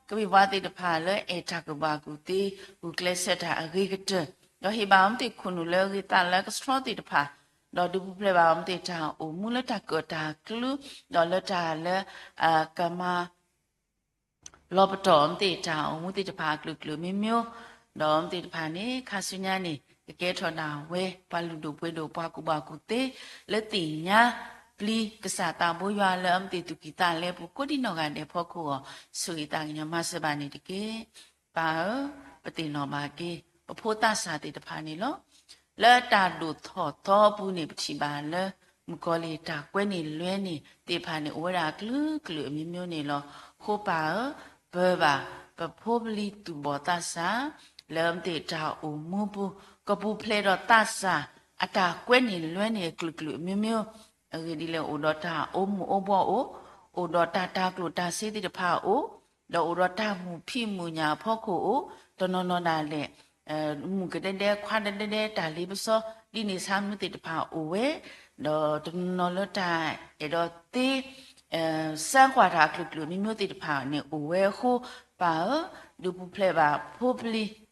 ကမ့ၢ်ပှၤသ့ၣ်တဖၣ်လၢအဲၣ်တၢ်ကူၣ်ဘၣ်ကူၣ်သ့ ဂုာ်ကျဲးစၢးတၢ်အဂ့ၤကတၢၢ်, ဒီးဟ့ၣ်ဘၣ်အီၤမ့ၢ်သ့ၣ်ခိၣ်နူာ်လၢအဂ့ၤသးလၢကဆှီသ့ၣ်တဖၣ်, ဒီးဒုးပူၤဖျဲးဘၣ်အီၤမ့ၢ်သ့ၣ်တၢ်အိၣ်မူလၢတၢ်ကၢၣ်တၢ်ကျူ, ဒီးလၢတၢ်လၢ ကမၤ လီၤပတီၢ်အီၤမ့ၢ်သ့ၣ်တၢ်အိၣ်မူသ့ၣ်တဖၣ်အကလုာ်ကလုာ်မ့ၢ်မ့ၢ်, ဒီးအီၤမ့ၢ်သ့ၣ်တဖၣ်န့ၣ် ခါဆူညါန့ၣ် ကကဲထီၣ်ဒၣ်ဝဲ ပှၤလုၢ်ဒိၣ်ပှ့ၤဒိၣ်ပှၤကူၣ်ဘၣ်ကူၣ်သ့ လၢသ့ၣ်ညါပျံၤကစၢ်သးဘိယွၤလၢအမ့ၢ်သ့ၣ်သူၣ်ကံၢ်သးလဲပူၤ ကိးဒံးနီၢ်ဂၤဒဲးအဖီခိၣ်အဂီၢ် ဆိၣ်ဂ့ၤသးကညီၤမၤစၢၤဘၣ်န့ၣ်တက့ၢ်. ပၢ်ဧၢ, ပသ့ၣ်နီၣ်ဘၣ်က့ၤ ပဖိသးစၢ်သ့ၣ်တဖၣ်န့ၣ်လီၤ. လၢတၢ်ဒိၣ်ထီၣ်သီအပူၤန့ၣ် ပထံၣ်ဘၣ်လၢ မုၣ်ကီၤလံၢ်တၢ်ကွဲန့ၢ်လွဲန့ၣ်သ့ၣ်တဖၣ်န့ၣ် အိၣ်ဝဲဒၣ်အကလုာ်ကလုာ်အမျိုးမျိုးန့ၣ်လီၤ. ဃိပၢ်ဧၢ, ပၢၤဘၣ် ပဖိပလံၤသူၣ်ဘီၣ်သးစၢ် လၢအမ့ၢ်သ့ၣ်တၢ်အိၣ်မူပူၤ ကပူၤဖျဲးဒီးသးစၢ် အတၢ်ကွဲန့ၢ်လွဲန့ၣ်အကလုာ်ကလုာ်အမျိုးမျိုး, အဂ့ၢ်ဒ်လဲၣ် အိၣ်ဒီးတၢ်အိၣ်မူအိၣ်ဘှီၣ်အိၣ်, အိၣ်ဒီးတၢ်တၤကျိၣ်တၤစ့သ့ၣ်တဖၣ်အိၣ်, ဒီးအိၣ်ဒီးတၢ်မုာ်ဖံးမုာ်ညၣ်အဖီခိၣ်အိၣ်, တနီၤနီၤဒၣ်လဲာ် မုၣ်ကဒဲဒဲခွါဒဲဒဲဒဲတၢ်လ့ပစီ ဒ်န့ၣ်ဆါမနုၤသ့ၣ်တဖၣ်အိၣ်ဝဲ, ဒီးတနီၤနီၤလၢတၢ်အဲၣ်ဒိးသ့ စၢကွၢ်တၢ်အကလုာ်ကလုာ်အမျိုးမျိုးသ့ၣ်တဖၣ်န့ၣ်အိၣ်ဝဲအဃိ, ပၢ်ဧၢ, ဒုးပူၤဖျဲးဘၣ်ဖိပလံၤ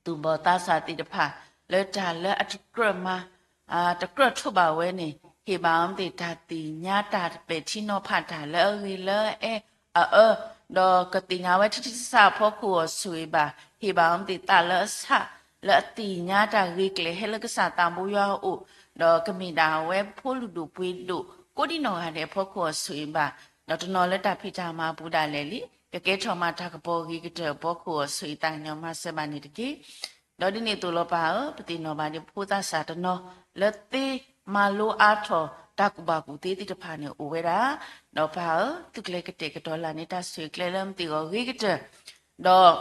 သူၣ်ဘီၣ်သးစၢ်သ့ၣ်တဖၣ် လၢတၢ်လၢအတကြၢးမၤ တကြၢးထိးဘၣ်ဝဲန့ၣ် ဟ့ၣ်ဘၣ်အီၤမ့ၢ်သ့ၣ်တၢ်သ့ၣ်ညါတၢ်ပဲာ်ထံနီၤဖးတၢ်လၢအဂ့ၤလၢအအဲၣ် အအၢ, ဒီးကသ့ၣ်ညါဝဲထံထံဆးဆးအဖီခိၣ်အဂီၢ်ဆိၣ်ဂ့ၤဘၣ်, ဟ့ၣ်ဘၣ်အီၤမ့ၢ်သ့ၣ်သးလၢအဆး လၢအသ့ၣ်ညါတၢ်ဂ့ၤကျဲၤဟဲလၢကစၢ်သးဘိယွၤအအိၣ်, ဒီးကမ့ၢ်ဒၣ်ဝဲဖိလုၢ်ဒိၣ်ပှ့ၤဒိၣ် ကိးဒံးနီၢ်ဂၤဒဲးအဖီခိၣ်အဂီၢ်ဆိၣ်ဂ့ၤဘၣ်, ဒီးတနီၤလၢတၢ်ဖံးတၢ်မၤပူၤဒၣ်လဲာ်လံ, ကကဲထီၣ်မၤတၢ်ကပီၤဂ့ၤကတၢၢ်အဖီခိၣ်အဂီၢ်ဆိၣ်ဂ့ၤသးကညီၤမၤစၢၤဘၣ်န့ၣ်တက့ၢ်. ဒီးဒ်န့ၣ်အသိးလီၤပၢ်ဧၢ, ပသ့ၣ်နီၣ်ဘၣ်ဒ်ပဖိသးစၢ်တနီၤ လၢသ့မၤလိအါထီၣ်တၢ်ကူၣ်ဘၣ်ကူၣ်သ့သ့ၣ်တဖၣ်န့ၣ်အိၣ်ဝဲဒၣ်, ဒီးပၢ်ဧၢ, သုကျဲၤကတဲာ်ကတီၤလၢ်န့ၢ်တၢ်ဆိၣ်ဂ့ၤကျဲလၢမ့ၢ်သ့ၣ်အဂီၢ်ဂ့ၤကတၢၢ်, ဒီး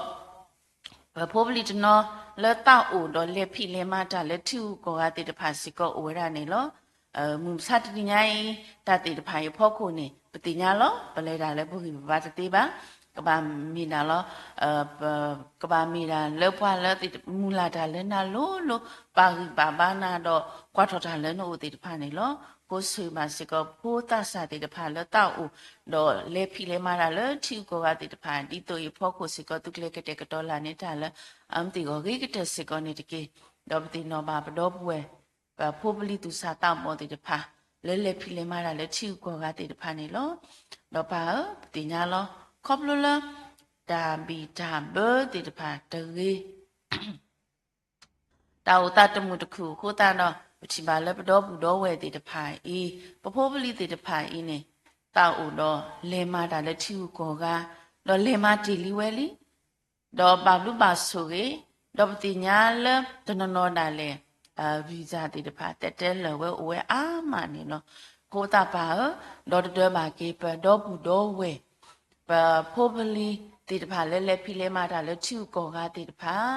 ပဖိပလံၤတနီၤလၢသးအိၣ်ဒီးလဲၤဖံးလဲၤမၤတၢ်လၢထံဂုၤကီၢ်ဂၤသ့ၣ်တဖၣ်စ့ၢ်ကီးအိၣ်ဝဲဒၣ်န့ၣ်လီၤ. မုၢ်မဆါတနံၤညါအံၤ တၢ်သ့ၣ်တဖၣ်အံၤအဖီခိၣ်န့ၣ် ပသ့ၣ်ညါလီၤ ပလဲၤတၢ်လၢပဂံၢ်ပဘါတသ့ဘၣ်, ကဘၣ်မ့ၢ်ဒၣ်လီၤ ကဘၣ်မ့ၢ်ဒၣ်လၢပှၤလၢမုၢ်လၢ်တၢ်လၢနၤလိၤလိၤ ပာ်ဂံၢ်ပာ်ဘါနၤဒီးကွၢ်ထီၣ်တၢ်လၢနအိၣ်သ့ၣ်တဖၣ်န့ၣ်လီၤ. ဃိဆိၣ်ဂ့ၤဘၣ်စ့ၢ်ကီးဖိသးစၢ်သ့ၣ်တဖၣ်လၢသးအိၣ် ဒီးလဲၤဖံးလဲၤမၤတၢ်လၢထံဂုၤကီၢ်ဂၤသ့ၣ်တဖၣ် ဒ်သိးအံၤအဖီခိၣ်စ့ၢ်ကီး သုကျဲၤကတဲာ်ကတီၤလၢ်န့ၢ်တၢ်လၢ အမ့ၢ်သ့ၣ်အဂီၢ်ဂ့ၤကတၢၢ်စ့ၢ်ကီးန့ၣ်တက့ၢ်. ဒီးပသ့ၣ်နီၣ်ဘၣ်ပဒီပုၢ်ဝဲၢ် ပဖိပလံၤသူၣ်စၢ်သးဘီၣ်သ့ၣ်တဖၣ် လၢလဲၤဖံးလဲၤမၤတၢ်လၢထံဂုၤကီၢ်ဂၤသ့ၣ်တဖၣ်န့ၣ်လီၤ. ဒီးပၢ်ဧၢ, ပသ့ၣ်ညါလီၤ ခီဖျိလၢ တၢ်ဘံၣ်တၢ်ဘၢသ့ၣ်တဖၣ်တဂ့ၤ တၢ်အိၣ်သးတမုာ်တခုၣ်အဃိသတးဒီး ပထံၣ်ဘၣ်လၢပဒီပုၢ်ဒီဝဲၢ်သ့ၣ်တဖၣ်အံၤ, ပဖိပလံၤသ့ၣ်တဖၣ်အံၤန့ၣ် သးအိၣ်ဒီးလဲၤမၤတၢ်လၢထံဂုၤကီၢ်ဂၤ, ဒီးလဲၤမၤတ့ၢ်လံဝဲလံ, ဒီးဘၣ်ဘျုးဘၣ်ဆိၣ်ဂ့ၤ, ဒီးပသ့ၣ်ညါလၢတနီၤနီၤဒၣ်လဲာ် visa သ့ၣ်တဖၣ် တဲတဲလၢာ်ဝဲအိၣ်ဝဲအါမးန့ၣ်လီၤ. အဃိသတးပၢ်ဧၢ, ဒီတဒၢဘၣ်က့ၤ ပဒီပုၢ်ဒီဝဲၢ် ပဖိပလံၤသ့ၣ်တဖၣ်လၢလဲၤဖံးလဲၤမၤတၢ်လၢထံဂုၤကီၢ်ဂၤသ့ၣ်တဖၣ်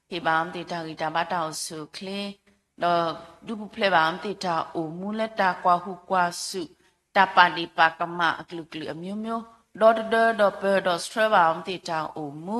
ဟ့ၣ်ဘၣ်အီၤမ့ၢ်သ့ၣ်တၢ်ဂံၢ်တၢ်ဘါတၢ်အိၣ်ဆူၣ်အိၣ်ချ့ ဒီးဒုးပူၤဖျဲးဘၣ်အီၤမ့ၢ်သ့ၣ်တၢ်အိၣ်မူလၢတၢ်ကွၢ်ဟုၣ်ကွၢ်စူၣ် တၢ်ပာ်ဒ့ၣ်ပာ်ကမၣ်အကလုာ်ကလုာ်အမျိုးမျိုး ဒီတဒၢဒီးပၢၤဒီးဆှၢဘၣ်အီၤမ့ၢ်သ့ၣ်တၢ်အိၣ်မူ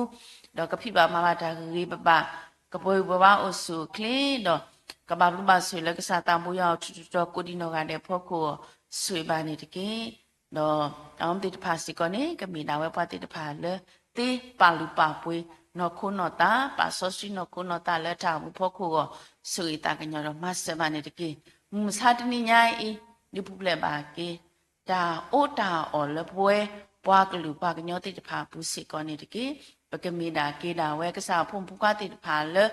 ဒီးကဖံးဘၣ်မၤဘၣ်တၢ်ဂ့ၤဂ့ၤဘၣ်ဘၣ် ကပှဲၤဂံၢ်ပှဲၤဘါအိၣ်ဆူၣ်အိၣ်ချ့ဒီး ကဘၣ်ဘျုးဘၣ်ဆိၣ်ဂ့ၤလၢကစၢ်သးဘိယွၤအအိၣ်ထူးထူးတီၤတီၤကိးဒံနီၢ်ဂၤဒဲးအဖီခိၣ်အီၤ ဆိၣ်ဂ့ၤဘၣ်န့ၣ်တက့ၢ်. ဒီးအဝဲသ့ၣ်တဖၣ်စ့ၢ်ကီးန့ၣ် ကမ့ၢ်ဒၣ်ဝဲပှၤသ့ၣ်တဖၣ်လၢ သ့ပာ်လုၢ်ပာ်ပှ့ၤ နီၢ်ခိနီၢ်သး ပာ်စီဆှံနီၢ်ခိနီၢ်သးလၢတၢ်အိၣ်မူဖီခိၣ်အဂီၢ် ဆိၣ်ဂ့ၤသးကညီၤဒီးမၤစၢၤဘၣ်န့ၣ်တက့ၢ်. မုၢ်မဆါတနံၤညါအံၤ ဒုးပူၤဖျဲးဘၣ်က့ၤ တၢ်အီၣ်တၢ်အီလၢပဝဲ ပှၤကလုာ်ပှၤကညီသ့ၣ်တဖၣ်အပူၤစ့ၢ်ကီးန့ၣ်တက့ၢ်. ပကမ့ၢ်ဒၣ်က့ၤဒၣ်ဝဲကစၢ်အဖိမုၣ်ဖိခွါသ့ၣ်တဖၣ်လၢ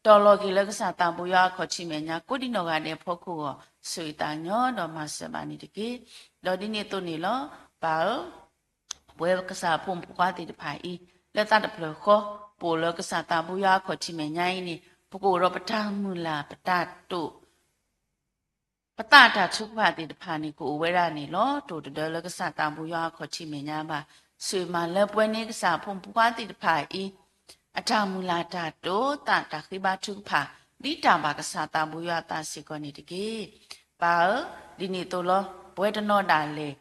တီၤလီၤက့ၤလၢကစၢ်သးဘိယွၤအခီၣ်ထံးမဲာ်ညါ ကိးဒံနီၢ်ဂၤဒဲးအဖီခိၣ်အဂီၢ် ဆိၣ်ဂ့ၤသးကညီၤဒီးမၤစၢၤဘၣ်န့ၣ်တက့ၢ်. ဒီးဒ်န့ၣ်အသိးန့ၣ်လီၤ. ပၢ်ဧၢ, ပဝဲကစၢ်အဖိမုၣ်ဖိခွါသ့ၣ်တဖၣ်အံၤ လၢသးတဖျၢၣ်ဃီ ပအိၣ်လၢကစၢ်သးဘိယွၤအခီၣ်ထံးမဲာ်ညါအံၤန့ၣ် ပကအိၣ်ဒီးပတၢ်မုၢ်လၢ် ပတၢ်တိာ် ပသးတၢ်ထုကဖၣ်သ့ၣ်တဖၣ်န့ၣ် ကအိၣ်ဝဲဒၣ်န့ၣ်လီၤ. တိၢ်တဒၢလၢကစၢ်သးဘိယွၤအခီၣ်ထံးမဲာ်ညါဘၣ်. ဆိၣ်ဂ့ၤမၤလၢပှဲၤန့ၢ်ကစၢ်အဖိမုၣ်ဖိခွါသ့ၣ်တဖၣ်အံၤ အတၢ်မုၢ်လၢ်တၢ်တိာ်သးတၢ်ဃ့ဘါထုကဖၣ် ဒ်တၢ်ဘၣ်ကစၢ်သးဘိယွၤအသးစ့ၢ်ကီးန့ၣ်တက့ၢ်. ပၢ်ဧၢ, ဒ်န့ၣ်အသိးလီၤ. ပဝဲတနီၤဒၣ်လဲာ်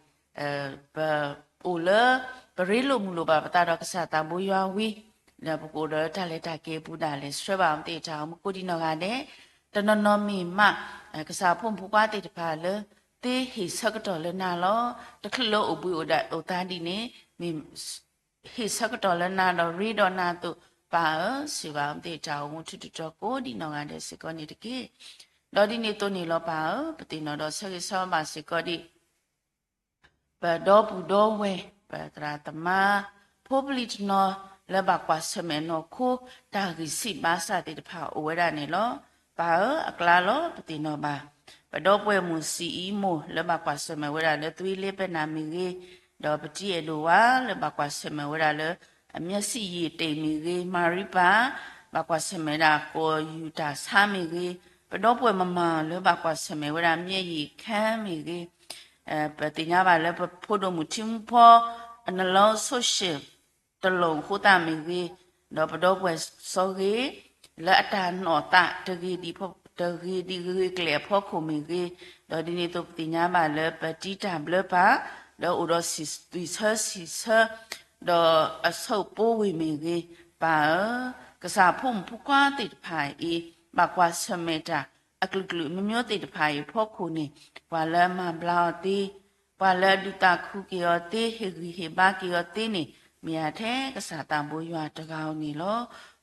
ပအိၣ်လၢ ပရ့လိာ်မုာ်လိာ်ဘၣ်ပသးဒီးကစၢ်သးဘိယွၤဝံၤ ဒီးပကအိၣ်ဒီးတၢ်လဲၤတၢ်က့ၤအပူၤဒၣ်လဲာ် ဆှၢဘၣ်အီၤမ့ၢ်သ့ၣ်တၢ်အိၣ်မူကိးဒံနီၢ်ဂၤဒဲး, တနီၤနီၤမ့ၢ်မး ကစၢ်ဖိမုၣ်ဖိခွါသ့ၣ်တဖၣ်လၢ သ့ဟ့ၣ်ဆၢကတီၢ်လၢနၤလီၤ. တချုးလၢအိၣ်ဘှံးအိၣ်သါဒ်န့ၣ် မ့ၢ်ဟ့ၣ်ဆၢကတီၢ်လၢနၤဒီးရ့ဒီးနၤအသိး ပၢ်ဧၢ, ဆိၣ်ဂ့ၤဘၣ်အီၤမ့ၢ်သ့ၣ်တၢ်အိၣ်မူထူးထူးတီၤတီၤကိးဒံနီၢ်ဂၤဒဲးစ့ၢ်ကီးန့ၣ်တက့ၢ်. ဒီးဒ်န့ၣ်အသိးန့ၣ်လီၤပၢ်ဧၢ, ပသ့ၣ်နီၣ်ဒီးဆၢဂ့ၤဆၢဝါဘၣ်စ့ၢ်ကီးဒံး ပဒီပုၢ်ဒီဝဲၢ် ပသရၣ်သမါ ဖိပလံၤတနီၤလၢဘၣ်ကွၢ်ဆၢၣ်မဲာ်နီၢ်ခိ တၢ်ဂံၢ်စၢ်ဘါစၢ်သ့ၣ်တဖၣ်အိၣ်ဝဲဒၣ်န့ၣ်လီၤ. ပၢ်ဧၢ, အကျါလီၤ ပသ့ၣ်နီၣ်ဘၣ် ပဒီပုၢ်ဝဲၢ်မုၣ် စံၣ်အံမိၢ် လၢဘၣ်ကွၢ်ဆၢၣ်မဲာ်ဝဲဒၣ်လၢ သွ့လ့ပနၢ်မ့ၢ်ဂ့ၤ, ဒီးပတံအဲၣ်ဒိၣ်ဝါ လၢဘၣ်ကွၢ်ဆၢၣ်မဲာ်ဝဲဒၣ်လၢ အမျၢၢ်စံၣ်ယံာ်တ့ၢ်မ့ၢ်ဂ့ၤ, မၤရံပၢ် ဘၣ်ကွၢ်ဆၢၣ်မဲာ်ဒၣ်ကီၢ်ယူၣ်တၢ်ဆါမ့ၢ်ဂ့ၤ, ပဒီပုၢ်ဝဲၢ်မမၤလၢဘၣ်ကွၢ်ဆၢၣ်မဲာ်ဝဲဒၣ် မျဲၢ်ယံာ်ခဲမ့ၢ်ဂ့ၤ, ပသ့ၣ်ညါဘၣ်လၢပဖိဒိၣ်မုၣ်ထံမူဖီ အနလီၤဆိၣ်ရှဲၣ် တလိၣ်အဃိသတးမ့ၢ်ဂ့ၤ, ဒီးပဒီပုၢ်ဝဲၢ်စီဂ့ၤ လၢအတၢ်နီၣ်သး တဂ့ၤဒ်ဂ့ၤကျဲၤအဖီခိၣ်မ့ၢ်ဂ့ၤ, ဒီးဒ်န့ၣ်အသိးပသ့ၣ်ညါဘၣ်လၢပတံတၢ်ဘျၢပၢ်, ဒီးအိၣ်ဒီးသွံၣ်ဆၢဆံၣ်ဆၢ ဒီးအဆိပိဝ့ၢ်မ့ၢ်ဂ့ၤ, ပၢ်ဧၢ, ကစၢ်ဖိမုၣ်ဖိခွါသ့ၣ်တဖၣ်အံၤ ဘၣ်ကွၢ်ဆၢၣ်မဲာ်တၢ် အကလုာ်ကလုာ်အမျိုးမျိုးသ့ၣ်တဖၣ်အံၤအဖီခိၣ်န့ၣ် ပှၤလၢအမၤဘျါအီၤသ့, ပှၤလၢအဒုးသးခုက့ၤအီၤသ့, ဟ့ၣ်ဂံၢ်ဟ့ၣ်ဘါက့ၤအီၤသ့န့ၣ် မ့ၢ်ဒၣ်ထဲကစၢ်သးဘိယွၤတဂၤဧိၤန့ၣ်လီၤ.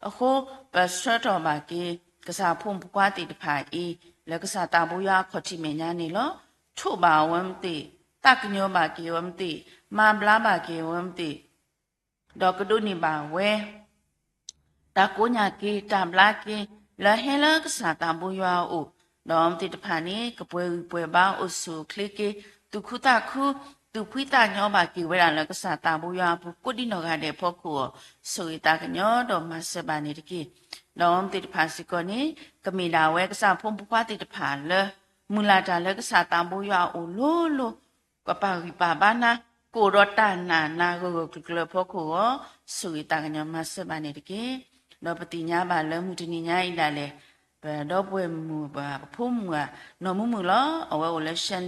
အဃိ ပဆၢထီၣ်ဘၣ်က့ၤ ကစၢ်ဖိမုၣ်ဖိခွါသ့ၣ်တဖၣ်အံၤ လၢကစၢ်သးဘိယွၤအခီၣ်ထံးမဲာ်ညါန့ၣ်လီၤ. ထိးဘၣ်အဝဲမ့ၢ်သ့ၣ်, သးကညီၤဘၣ်က့ၤအဝဲမ့ၢ်သ့ၣ်, မၤဘျါဘၣ်က့ၤအဝဲမ့ၢ်သ့ၣ် ဒီးကဒိးန့ၢ်ဘၣ်ဝဲ တၢ်ကိးညါက့ၤ တၢ်ဘျါက့ၤ လၢဟဲလၢကစၢ်သးဘိယွၤအအိၣ်, ဒီးအဝဲသ့ၣ်တဖၣ်န့ၣ် ကပှဲၤဂံၢ်ပှဲၤဘါအိၣ်ဆူၣ်အိၣ်ချ့က့ၤ, သူၣ်ခုသးခု, သူၣ်ဖှံသးညီဘၣ်က့ၤဝဲဒၣ်လၢကစၢ်သးဘိယွၤအပူၤ ကိးဒံနီၢ်ဂၤဒဲးအဖီခိၣ်အီၤ, ဆိၣ်ဂ့ၤသးကညီၤဒီးမၤစၢၤဘၣ်န့ၣ်တက့ၢ်. ဒီးအဝဲသ့ၣ်တဖၣ်စ့ၢ်ကီးန့ၣ် ကမ့ၢ်ဒၣ်ဝဲကစၢ်ဖိမုၣ်ဖိခွါသ့ၣ်တဖၣ်လၢ မုၢ်လၢ်တၢ်လၢကစၢ်သးဘိယွၤအအိၣ်လိၤလိၤ ကပာ်ဂံၢ်ပာ်ဘါနၤ, ကအိၣ်ဒီးတၢ်နာ်နၤဂၢၢ်ဂၢၢ်ကျၢၤကျၢၤအဖီခိၣ်အီၤ, ဆိၣ်ဂ့ၤသးကညီၤမၤစၢၤဘၣ်န့ၣ်တက့ၢ်. ဒီးပသ့ၣ်ညါဘၣ်လၢမုၢ်တနံၤညါအံၤဒၣ်လဲာ် ပဒီပုၢ်ဝဲၢ်မုၣ်ဘၣ် ပဖိမုၣ်ဧါ နီၢ်မုာ်မုာ်လီၤ. အဝဲအိၣ်လၢ ရှမ်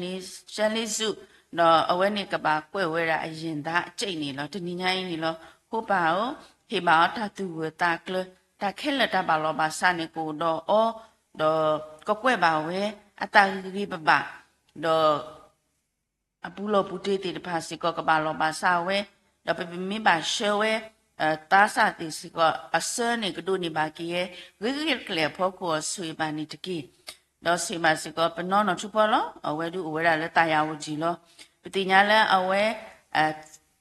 းလေးစု, ဒီးအဝဲန့ၣ်ကဘၣ်ကွဲးဝဲဒၣ်အယံာ်သးအစဲးန့ၣ်လီၤ. တနံၤညါအံၤန့ၣ်လီၤ. ဖိပၢ်ဧၢ, ဟ့ၣ်ဘၣ်အီၤတၢ်သူၣ်ဂၢၢ်သးကျၢၤ, တၢ်ခဲလၢာ်တၢ်ဘၣ်လီၤဘၣ်စးန့ၣ်ကအိၣ်ဒီးအီၤ, ဒီးကကွဲးဘၣ်ဝဲ အသးဂ့ၤဂ့ၤဘၣ်ဘၣ်, ဒီး အပူၤလီၢ်ပူၤတ့ၢ်သ့ၣ်တဖၣ်စ့ၢ်ကီးကဘၣ်လီၤဘၣ်စးဝဲ, ဒီးပမ့ၢ်ဘၣ်ဆှၢဝဲ သးစၢ်သ့ၣ်စ့ၢ်ကီးအဆၢန့ၣ် ကဒိးန့ၢ်ဘၣ်က့ၤဝဲ ဂ့ၤဂ့ၤကျဲၤအဖီခိၣ်အီၤ ဆိၣ်ဂ့ၤဘၣ်န့ၣ်တက့ၢ်. ဒီးဆိၣ်ဂ့ၤဘၣ်စ့ၢ်ကီး ပနီၢ်နီၢ်ထူဖီလီၤ. အဝဲဒုးအိၣ်ဝဲဒၣ်လၢသးယၤဝူၤကၠံၣ်လီၤ. ပသ့ၣ်ညါလၢအဝဲ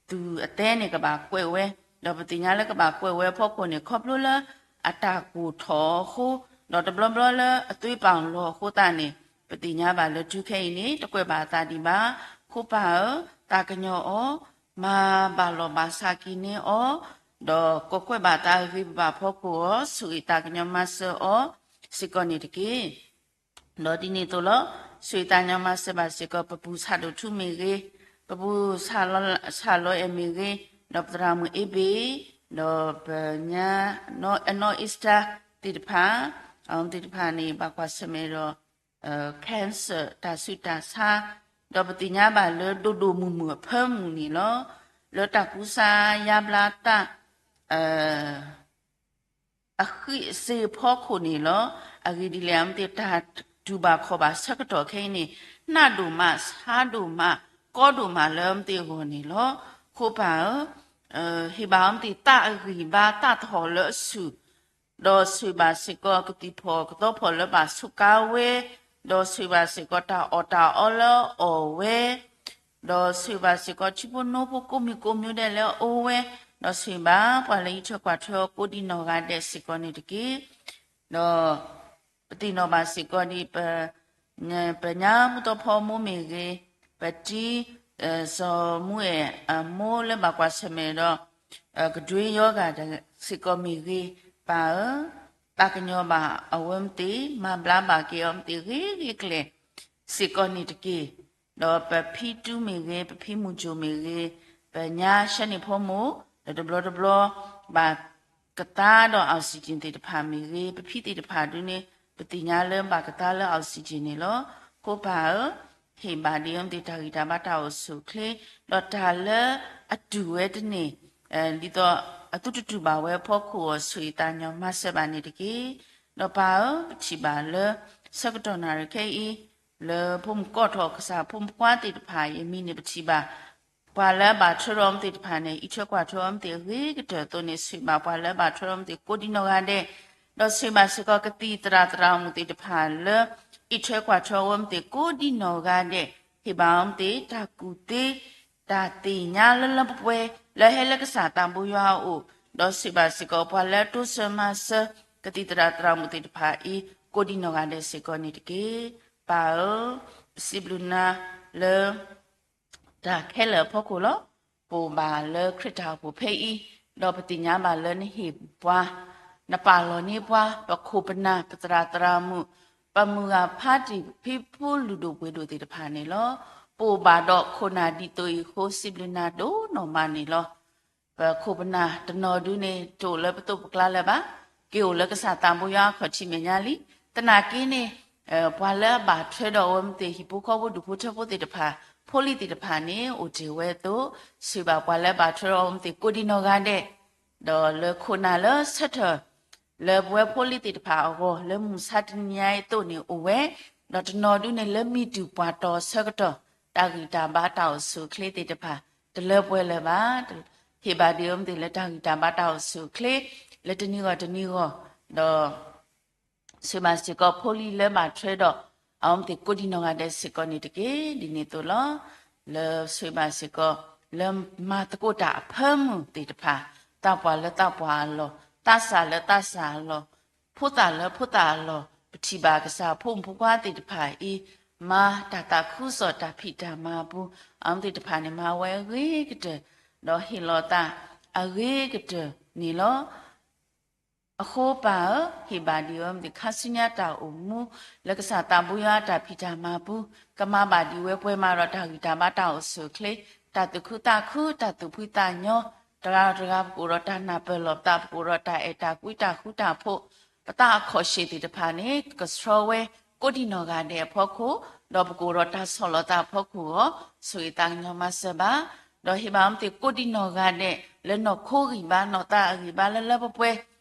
သူၣ်အသဲန့ၣ်ကဘၣ်ကွဲးဝဲ, ဒီးပသ့ၣ်ညါလၢကဘၣ်ကွဲးဝဲအဖီခိၣ်န့ၣ် ခီဖျိလၢအတၢ်ကိၢ်ထီၣ်အဃိ, ဒီးတဘျီဘျီလၢအသွံၣ်ပာ်လီၤအဃိသတးန့ၣ် ပသ့ၣ်ညါဘၣ်လၢတုၤခဲအံၤန့ၣ် တကွဲးဘၣ်အသးဒံးဘၣ်. ဖိပၢ်ဧၢ, သးကညီၤအီၤ, မၤဘၣ်လီၤဘၣ်စးက့ၤန့ၢ်အီၤ, ဒီးကကွဲးဘၣ်သးဂ့ၤဂ့ၤဘၣ်ဘၣ်အဖီခိၣ်အီၤ, ဆိၣ်ဂ့ၤသးကညီၤမၤစၢၤအီၤစ့ၢ်ကီးန့ၣ်တက့ၢ်. ဒီးဒ်န့ၣ်အသိးလီၤ, ဆိၣ်ဂ့ၤသးကညီၤမၤစၢၤဘၣ်စ့ၢ်ကီး ပပူၤဆးဒိၣ်ထူမ့ၢ်ဂ့ၤ, ပပူၤဆးလီၤအဲၣ်မ့ၢ်ဂ့ၤ, ဒီးပသရၣ်မုၣ်အ့ဘ့ၣ်, ဒီးပညါ အနီၢ်အ့စတၢ်သ့ၣ်တဖၣ်, အဝဲသ့ၣ်တဖၣ်န့ၣ် ဘၣ်ကွၢ်ဆၢၣ်မဲာ်ဒီး cancer တၢ်ဆူးတၢ်ဆါ, ဒီးပသ့ၣ်ညါဘၣ်လၢဒိၣ်ဒိၣ်မုၢ်မုၢ်အဖၢမုၢ်န့ၣ်လီၤ. လၢတၢ်ကူစါယါဘျါသး အဃံအစ့အဖီခိၣ်န့ၣ်လီၤ. အဂ့ၢ်ဒ်လဲၣ် အဝဲသ့ၣ်တၢ်တူၢ်ဘၣ်ခီၣ်ဘၣ်ဆၢကတီၢ်ခဲအံၤန့ၣ် နးဒိၣ်မး ဆါဒိၣ်မး ကီဒိၣ်မးလၢအဝဲသ့ၣ်အဂီၢ်န့ၣ်လီၤ. အဃိပၢ်ဧၢ, ဟ့ၣ်ဘၣ်အဝဲသ့ၣ်သးအဂံၢ်ဘါ သးသဟီၣ်လၢအဆူၣ်, ဒီးဆိၣ်ဂ့ၤဘၣ်စ့ၢ်ကီးကသံၣ်ဖီၣ်ကသီဖီၣ်လၢဘၣ်စူးကါဝဲ, ဒီးဆိၣ်ဂ့ၤဘၣ်စ့ၢ်ကီးတၢ်အီၣ်တၢ်အီလၢအအီၣ်ဝဲ ဒီးဆိၣ်ဂ့ၤဘၣ်စ့ၢ်ကီးထံဖိနိဖိကိးမံၤကိးမံၤဒဲးလၢအအိၣ်ဝဲ, ဒီးဆိၣ်ဂ့ၤဘၣ်ပှၤလၢအံးထွဲကွၢ်ထွဲအီၤကိးဒံနီၢ်ဂၤဒဲးစ့ၢ်ကီးန့ၣ်တက့ၢ်. ဒီးပသ့ၣ်နီၣ်ဘၣ်စ့ၢ်ကီးဒ်ပ ပညါမူသီဖီမိၢ်မ့ၢ်ဂ့ၤ, ပတံ စီၤမူအဲၣ်အမိၢ်လၢဘၣ်ကွၢ်ဆၢၣ်မဲာ်ဒီး ကဒွဲယီဂၤစ့ၢ်ကီးမ့ၢ်ဂ့ၤ, ပၢ်ဧၢ, သးကညီၤဘၣ်အဝဲမ့ၢ်သ့ၣ် မၤဘျါဘၣ်က့ၤအီၤမ့ၢ်သ့ၣ်ဂ့ၤဂ့ၤကျဲၤစ့ၢ်ကီးန့ၣ်တက့ၢ်. ဒီးပဖံတူမ့ၢ်ဂ့ၤ, ပဖံမုၢ်ကၠိၣ်မ့ၢ်ဂ့ၤ, ပညါဆၢန့ၢ်ဖိမိၢ် ဒီးတဘျီတဘျီ ဘၣ်ကသါဒီး oxygen သ့ၣ်တဖၣ်မ့ၢ်ဂ့ၤ, ပဖံသ့ၣ်တဖၣ်ဒုန့ၣ် ပသ့ၣ်ညါလၢဘၣ်ကသါလၢ oxygen န့ၣ်လီၤ. အဃိပၢ်ဧၢ, ဟ့ၣ်ဘၣ်ဒ်အဝဲသ့ၣ်တၢ်ဂံၢ်တၢ်ဘါတၢ်အိၣ်ဆူၣ်အိၣ်ချ့, ဒီးတၢ်လၢအတူၢ်ဝဲတန့ၢ် ဒ်သိးအသုတတူၢ်ဘၣ်ဝဲအဖီခိၣ်အဂီၢ် ဆိၣ်ဂ့ၤသးကညီၤမၤစၢၤဘၣ်န့ၣ်တက့ၢ်. ဒီးပၢ်ဧၢ, ပထံၣ်ဘၣ်လၢ ဆၢကတီၢ်နၣ်ရံၣ်ခဲအံၤ လၢဖိမုၣ်ကီၢ်ထီၣ်ကစၢ်ဖိမုၣ်ဖိခွါသ့ၣ်တဖၣ်အံၤအမံၤန့ၣ် ပထံၣ်ဘၣ် ပှၤလၢအဘၣ်ထွဲဒီးအီၤမ့ၢ်သ့ၣ်တဖၣ်န့ၣ် အံးထွဲကွၢ်ထွဲအီၤမ့ၢ်သ့ၣ်အဂ့ၤကတၢၢ်အသိးန့ၣ် ဆိၣ်ဂ့ၤဘၣ်ပှၤလၢအဘၣ်ထွဲဒီးအီၤမ့ၢ်သ့ၣ်ကိးဒံနီၢ်ဂၤဒဲး, ဒီးဆိၣ်ဂ့ၤဘၣ်စ့ၢ်ကီးကသံၣ်သရၣ်သရၣ်မုၣ်သ့ၣ်တဖၣ်လၢ အံးထွဲကွၢ်ထွဲအီၤမ့ၢ်သ့ၣ်ကိးဒံနီၢ်ဂၤဒဲး, ဟ့ၣ်ဘၣ်အီၤမ့ၢ်သ့ၣ်တၢ်ကူၣ်သ့ တၢ်သ့ၣ်ညါလၢလၢပှဲၤပှဲၤ လၢဟဲလၢကစၢ်သးဘိယွၤအအိၣ်, ဒီးဆိၣ်ဂ့ၤဘၣ်စ့ၢ်ကီးပှၤလၢအတိစၢၤမၤစၢၤ ကသံၣ်သရၣ်သရၣ်မုၣ်သ့ၣ်တဖၣ်အံၤ ကိးဒံနီၢ်ဂၤဒဲးစ့ၢ်ကီးန့ၣ်တက့ၢ်. ပၢ်ဧၢ, ပစံးဘျုးနၤလၢ တၢ်ခဲလၢာ်အဖီခိၣ်လီၤ. ပအိၣ်ဘၣ်လၢခရံာ်တၢ်အိၣ်ဖှိၣ်ဖဲအံၤ, ဒီးပသ့ၣ်ညါဘၣ်လၢနဟ့ၣ်ပှၤ, နပာ်လီၤန့ၢ်ပှၤ, ပခိၣ်ပနၢ် ပသရၣ်သရၣ်မုၣ်, ပမုၢ်ဂၤဖးတံၢ် ပဖံဖိလုၢ်ဒိၣ်ပှ့ၤဒိၣ်သ့ၣ်တဖၣ်န့ၣ်လီၤ. ပအိၣ်ဘၣ်ဒီးခိၣ်နၢ်ဒ်သိးအံၤအဃိ စံးဘျုးနၤဒိၣ်နီၢ်မးန့ၣ်လီၤ. ပခိၣ်ပနၢ်တနီၤဒုန့ၣ် တအိၣ်လၢပသိးပကျါလၢၤဘၣ်, က့ၤအိၣ်လၢကစၢ်သးဘိယွၤအခီၣ်ထံးမဲာ်ညါလံ. သနာ်က့န့ၣ် ပှၤလၢအဘၣ်ထွဲဒီးအဝဲမ့ၢ်သ့ၣ်ဟံၣ်ဖိဃီဖိဒူၣ်ဖိထၢဖိသ့ၣ်တဖၣ် ဖိလံၤသ့ၣ်တဖၣ်န့ၣ် အိၣ်တ့ၢ်ဝဲအသိး, ဆိၣ်ဂ့ၤဘၣ်ပှၤလၢအဘၣ်ထွဲဒီးအဝဲမ့ၢ်သ့ၣ်ကိးဒံနီၢ်ဂၤဒဲး, ဒီးလၢခိၣ်နၢ်လၢဆၢထၢၣ် လၢပဝဲဖိလံၤသ့ၣ်တဖၣ်အဂီၢ် လၢမုၢ်မဆါတနံၤညါအံၤအသိးန့ၣ် အိၣ်ဝဲ, ဒီးတနီၤဒုန့ၣ်လၢမံၤတူၢ်ပှၢ်တီၤဆၢကတီၢ် တၢ်ဂံၢ်တၢ်ဘါတၢ်အိၣ်ဆူၣ်အိၣ်ချ့သ့ၣ်တဖၣ် တလၢပှဲၤလၢၤဘၣ်. ဟ့ၣ်ဘၣ်ဒံးအဝဲမ့ၢ်သ့ၣ်လၢတၢ်ဂံၢ်တၢ်ဘါတၢ်အိၣ်ဆူၣ်အိၣ်ချ့ လၢတနံၤဂီၢ်တနံၤဂီၢ်, ဒီး ဆိၣ်ဂ့ၤဘၣ်စ့ၢ်ကီးဖိလံၤလၢဘၣ်ထွဲဒီး အဝဲမ့ၢ်သ့ၣ်ကိးဒံနီၢ်ဂၤဒဲးစ့ၢ်ကီးန့ၣ်တက့ၢ်. ဒ်န့ၣ်အသိးလီၤ. လၢဆိၣ်ဂ့ၤဘၣ်စ့ၢ်ကီး လၢမၤသကိးတၢ်အဖၢမုၢ်သ့ၣ်တဖၣ်, သးပှၢ်လၢသးပှၢ်အလီၢ်, သးစၢ်လၢသးစၢ်အလီၢ်, ဖိသၣ်လၢဖိသၣ်အလီၢ်, ပထံၣ်ဘၣ်ကစၢ်ဖိမုၣ်ဖိခွါသ့ၣ်တဖၣ်အံၤ မၤတၢ်သးခုကစီၣ်တၢ်ဖံးတၢ်မၤအပူၤ, အဝဲသ့ၣ်တဖၣ်န့ၣ် မၤဝဲအဂ့ၤကတၢၢ်, ဒီးဟ့ၣ်လီၤသးအဂ့ၤကတၢၢ်န့ၣ်လီၤ. အဃိပၢ်ဧၢ, ဟ့ၣ်ဘၣ်ဒံးဝဲမ့ၢ်သ့ၣ်ခါဆူညါတၢ်အိၣ်မူ လၢကစၢ်သးဘိယွၤအတၢ်ဖံးတၢ်မၤပူၤ, ကမၤဘၣ်ဒံးဝဲပှဲၤမးဒီးတၢ်ဂံၢ်တၢ်ဘါတၢ်အိၣ်ဆူၣ်အိၣ်ချ့, တၢ်သူၣ်ခုသးခု တၢ်သူၣ်ဖှံသးညီ, တဂၤဒီးတဂၤ ပကအိၣ်ဒီးတၢ်နၢ်ပၢၢ်လီၤပသး, ပကအိၣ်ဒီးတၢ်အဲၣ်တၢ်ကွံတၢ်ဃူတၢ်ဖိး, ပသးအခီၣ်ရှ့ၣ်သ့ၣ်တဖၣ်န့ၣ် ကဆှီဝဲ ကိးဒံနီၢ်ဂၤဒဲးအဖီခိၣ်, ဒီးပကအိၣ်ဒီးတၢ်ဆီၣ်လီၤသးအဖီခိၣ်အဂီၢ်, ဆိၣ်ဂ့ၤသးကညီၤမၤစၢၤဘၣ်, ဒီးဟ့ၣ်ဘၣ်မ့ၢ်သ့ၣ်ကိးဒံနီၢ်ဂၤဒဲး လၢနီၢ်ခိဂံၢ်ဘါ နီၢ်သးအဂံၢ်ဘါလၢလၢပှဲၤပှဲ